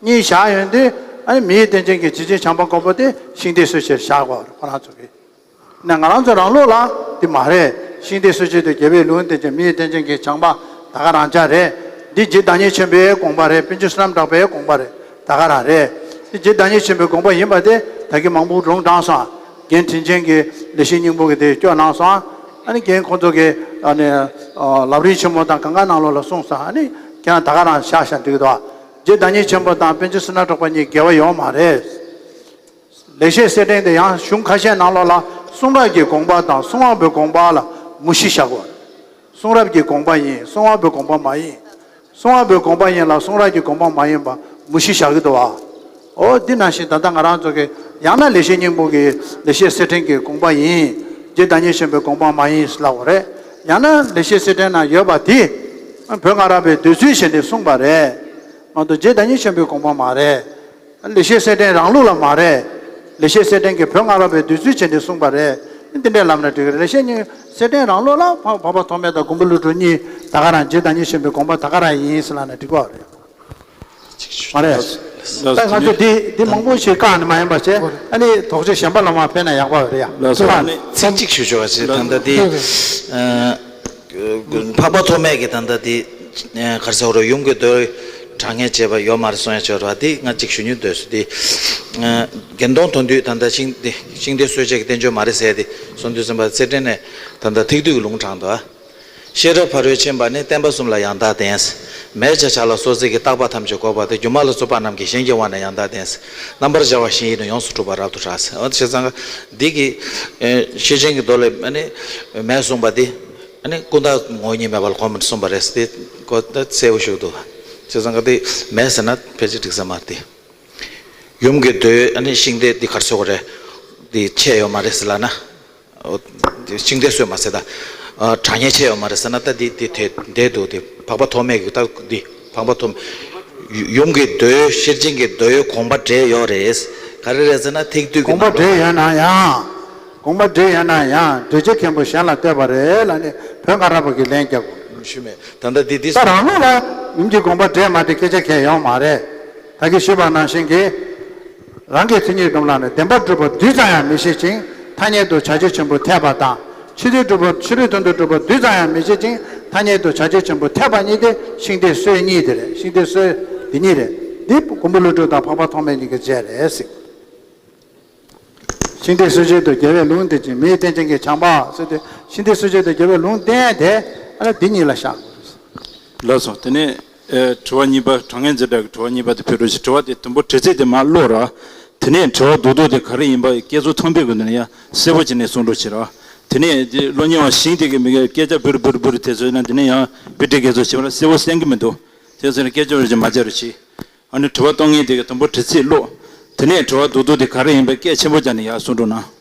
གཉིས་བཞག་ཡོང་དུས་ཨ་ནི་མི་ཡི་རྟེན་ཅན་གྱི་རྗེ་བཙུན་བྱམས་པ་མགོན་པོ་དེ་ཤིང་རྟའི་སྲོལ་འབྱེད་བཞག་པ་ཁོ་རང་ཚོ་གི། ན་ང་རང་ཚོ་རང་ལུགས་ལ་འདི་མ་རེད། ཤིང་རྟའི་སྲོལ་འབྱེད་དུ་རྒྱལ་བའི་ལུང་བསྟན་ཅིང་མི་ཡི་རྟེན་ཅན་གྱི་བྱམས་པ་ད་ག་རང་ཅག་རེད། འདི་རྗེ་བདག་ཉིད་ཆེན་པོའི་དགོངས་པ་རེད། པཎ་ཆེན་བསོད་ནམས་གྲགས་པའི་དགོངས་པ་རེད། ད་ག་རང་རེད། འདི་རྗེ་བདག་ཉིད་ཆེན་པོའི་དགོངས་པ་ཡིན་པ་དེ་ད་གིན་མང་པོ་ལུང་དྲངས་སོང་། རྒན་དྲིན་ཅན་གྱིས་ལེགས་བཤད་སྙིང་པོ་གི་དེ་སྐྱོར་གནང་སོང་། ཨ་ནི་རྒན་ཁོང་ཚོ་གིས་ཨ་ནི་ལམ་རིམ་ཆེན་མོ་དང་གང་ག་ནང་ལོགས་ལ་གསུངས་སོང་། ཨ་ནི་ཁྱེད་རང་ད་ག་རང་བཞག་བཞག་འགྲིག་གི་འདུག། རྗེ་བདག་ཉིད་ཆེན་པོ་དང་པཎ་ཆེན་བསོད་ནམས་གྲགས་པ་གཉིས་འགལ་བ་ཡོད་མ་རེད། ལེགས་བཤད་གསེར་ཕྲེང་དེ་ཡང་གཞུང་ཁ་ཤས་ནང་ལོགས་ལ་གསུང་རབ་ཀྱི་དགོངས་པ་དང་གསུང་དབང་པོའི་དགོངས་པ་ལ་མུ་བཞི་བཞག་གོ། གསུང་རབ་ཀྱི་དགོངས་པ་ཡིན། གསུང་དབང་པོའི་དགོངས་པ་མ་ཡིན། གསུང་དབང་པོའི་དགོངས་པ་ཡིན་ལ་གསུང་རབ་ཀྱི་དགོངས་པ་མ་ཡིན་པ་མུ་བཞི་བཞག་གི་འདུག་བ། འོ་འདི་ནང་བཞིན་ད་ལྟ་ང་རང་ཚོ་གི་ཡང་ན་ལེགས་བཤད་སྙིང་པོ་གི་ལེགས་བཤད་གསེར་ཕྲེང་གི་དགོངས་པ་ཡིན། རྗེ་བདག་ཉིད་ཆེན་པོའི་དགོངས་པ་མ་ཡིན་ལབ་དགོས་རེད། ཡང་ན་ལེགས་བཤད་གསེར་ཕྲེང་ན་ཡོད་པ་དེ་བོད་སྔ་རབས་པའི་འདོད་ཚུལ་བྱས་ནས་གསུངས་པ་རེད། མ་གཏོགས་རྗེ་བདག་ཉིད་ཆེན་པོའི་དགོངས་པ་མ་རེད། ལེགས་བཤད་གསེར་ཕྲེང་རང་ལུགས་ལ་མ་རེད། ལེགས་བཤད་གསེར་ཕྲེང་གིས་བོད་སྔ་རབས་པའི་འདོད་ཚུལ་བྱས་ནས་གསུངས་པ་རེད། འདི་འདྲའི་ལབ་ན་འགྲིག་གི་རེད། ལེགས་བཤད་གཉིས་གསེར་ཕྲེང་རང་ལོགས་ལ་འཕགས་འཕགས་པ་ཐོགས་མེད་དང་མགོན་པོ་ཀླུ་སྒྲུབ་གཉིས་ད་ག་རང་རྗེ་བདག་ཉིད་ཆེན་པོའི་དགོངས་པ་ད་ག་རང་ཡིན་ཟེར་ལབ་ན་འགྲིག་གི་རེད། མ་རེད། ད་ང་ཚོ་འདི་འདི་མང་པོ་ཞིག་བཀག་ནས་མ་ཡིན་པ་བྱས། ཨ་ནི་དོགས་གཅོད་གཞན་པ་ལ་མ་ཕེབས་ན་ཡག་པ་རེད་ཡ། ལགས་སོ། ཨ་ནི་ཚིག་གཅིག་ཞུ་ཆོག་ག་ཅེས་ད་ལྟ་འདི་འཕགས་པ་ཐོགས་མེད་ཀྱི་ད་ལྟ་འདི་ག་རེ་ཟེར་རོ། ཡུམ་གྱི་མདོའི་དྲང་ངེས་བྱས་པ་ཡོད་མ་རེད་གསུང་ཡ་ཆོག་ར། འདི་ང་གཅིག་ཞུ་སྙིང་འདོད་སོང་། འདི་དགེ་འདུན་ཐོན་དུས་ད་ལྟ་ཤིང་འདི་ཤིང་རྟའི་སྲོལ་འབྱེད་ཀྱི་བསྟན་བཅོས་མ་རེད་ཟེར་ཏེ་གསུང་དུས་ཙམ་པ་གསེར་ཕྲེང་ནས་ད་ལྟ་ཐེག་བསྡུས་ཀྱི་ལུང་དྲངས་འདུག་ཨ། ཤེས་རབ་ཕ་རོལ་ཕྱིན་པ་ནི་བསྟན་པ་གསུམ་ལ་ཡང་དག་ལྡན། མེད་བྱ་ཆགས་ལ་སོགས་ཚིག་གི་བརྟག་པ་ཐམས་ཅད་འགོག་པ་སྟེ། སྒྱུ་མ་ལ་སོགས་པ་རྣམས་ཀྱིས་གཞན་གྱི་དབང་ནི་ཡང་དག་ལྡན། རྣམ་པར་བྱ་བ་བཞི་ཡིས་ནི་ཡོངས་སུ་གྲུབ་པ་རབ་ཏུ་གྲགས། འོ་བྱས་ཙང་འདི་གི་ཤེར་ཕྱིན་གྱི་མདོ་ལས་ནི་མེད་གསུངས་པ་འདི་ནི་ཀུན་བརྟགས་ངོ་བོ་ཉིད་མེད་པ་ལ་གོམས་པར་གསུངས་པ་རེད་ཟེར་ཏེ་གོ་ད་གསལ་པོ་ཞིག་འདུག་བྱས་ཙང་འདི་མེད་ཟེར་ན་ཕལ་ཆེར་འགྲིག་ས་མ་རེད། ཡུམ་གྱི་མདོའི་ཤིང་རྟའི་འདི་གར་སོགས་རེད། འདི་ཆད་ཡོད་མ་རེད་ཟེར་ལབ་ན། ཤིང་རྟའི་སྲོལ་མ་ཟེར་ད། དྲང་ངེས་ཆད་ཡོད་མ་རེད་ཟེར་ན་ད་འདི་འདི་དེ་འདས་འདུག་དེ་འཕགས་པ་ཐོགས་མེད་ཀྱི་ད་འདི་འཕགས་པ་ཐོགས་མེད། ཡུམ་གྱི་མདོའི་ཤེར་ཕྱིན་གྱི་མདོའི་དགོངས་པ་འགྲེལ་ཡོད་རེད། ག་རེ་རེད་ཟེར་ན་ཐེག་བསྡུས་ཀྱི་དགོངས་པ་འགྲེལ་ཡོད་ན་ཡང་། དགོངས་པ་འགྲེལ་ཡོད་ན་ཡང་འགྲེལ་བྱེད་མཁན་པོ་གཞན་ལ་ལྟོས་པ་རེད་ལབ་ནས་བོད་སྔ་རབས་པ་གིས་ལན་རྒྱབ། ཞུས་མེད་ད་ལྟ་འདི་འདི། ད་རང་ལུགས་ལ་ཡུམ་གྱི་དགོངས་པ་འགྲེལ་མ་འགྲེལ་སྐད་ཆ་གང་ཡང་ཡོད་མ་རེད། ད་གིན་ཞུས་པ་ནང་བཞིན་གྱི། རང་གི་མཚན་ཉིད་སྒྲུབ་ལ་ནི་བདེན་པར་གྲུབ་པ་རྡུལ་ཙམ་ཡང་མི་ཤེས་ཅིང་ཐ་སྙད་དུ་བྱ་རྒྱུད་ཆེན་པོ་འཐད་པ་དང་། ཕྱི་རོལ་གྲུབ་པ་ཕྱི་རོལ་དོན་དུ་གྲུབ་པ་རྡུལ་ཙམ་ཡང་མི་ཤེས་ཅིང་ཐ་སྙད་དུ་བྱ་རྒྱུད་ཆེན་པོ་འཐད་པ་གཉིས་ཏེ་ཤིང་རྟའི་སྲོལ་གཉིས་དེ་རེད། ཤིང་རྟའི་སྲོལ་འདི་གཉིས་རེད། འདི་མགོན་པོ་ཀླུ་སྒྲུབ་དང་འཕགས་པ་ཐོགས་མེད་གཉིས་ཀྱིས་མཛད་རེད་ཟེར། ཤིང་རྟའི་སྲོལ་འབྱེད་དུ་རྒྱལ་བས་ལུང་བསྟན་ཅིང་མིའི་རྟེན་ཅན་གྱི་བྱམས་པ་ཟེར་ཏེ་ཤིང་རྟའི་སྲོལ་འབྱེད་དུ་རྒྱལ་བས་ལུང་བསྟན་ཏེ་ཨ་ལ་འདི་གཉིས་ལ་བཞག་དགོས་རེད། ལགས་སོ། དེ་ནས་ཨེ་དྲི་བ་གཉིས་པ། དྲང་ངེས་འཛིན་གྲྭ་གི་དྲི་བ་གཉིས་པ་དེ་ཕེབས་རོགས་ཞེས། དྲི་བ་དེ་དུམ་བུ་དྲི་ཚིག་དེ་མར་ཀློག་ར། དེ་ནས་དྲི་བ་རྡོག་རྡོག་དེ་ག་རེ་ཡིན་པ་སྐད་ཚོར་ཐོན་པའི་སྒོ་ནས་ཡང་གསལ་པོ་བྱས་ནས་གསུང་རོགས་བྱེད་ར། དེ་ནས་དེ་ཀློག་མཁན་བ་ཞིང་དེ་གི་མི་གི་སྐད་ཆ་འབུར་འབུར་འབུར་དེ་ཚོ་ཡིན་ན་དེ་ནས་ཡང་དཔེ་ཁྲིད་སྐད་ཚོ་བྱེད་པ་ལ་གསལ་པོ་གསན་གི་མི་འདུག་དེ་ཚོ་ནས་སྐད་ཆ་རོགས་ཞེས་མ་བྱ་རོགས་བྱེད། ཨ་ནི་དྲི་བ་གཏོང་མཁན་དེ་གི་དུམ་བུ་དྲི་ཚིག་ཀློག་དེ་ནས་དྲི་བ་རྡོག་རྡོག་དེ་ག་རེ་ཡིན་པ་སྐད་ཆེན་པོ་བརྒྱབ་ནས་ཡར་གསུང་རོགས་གནང་།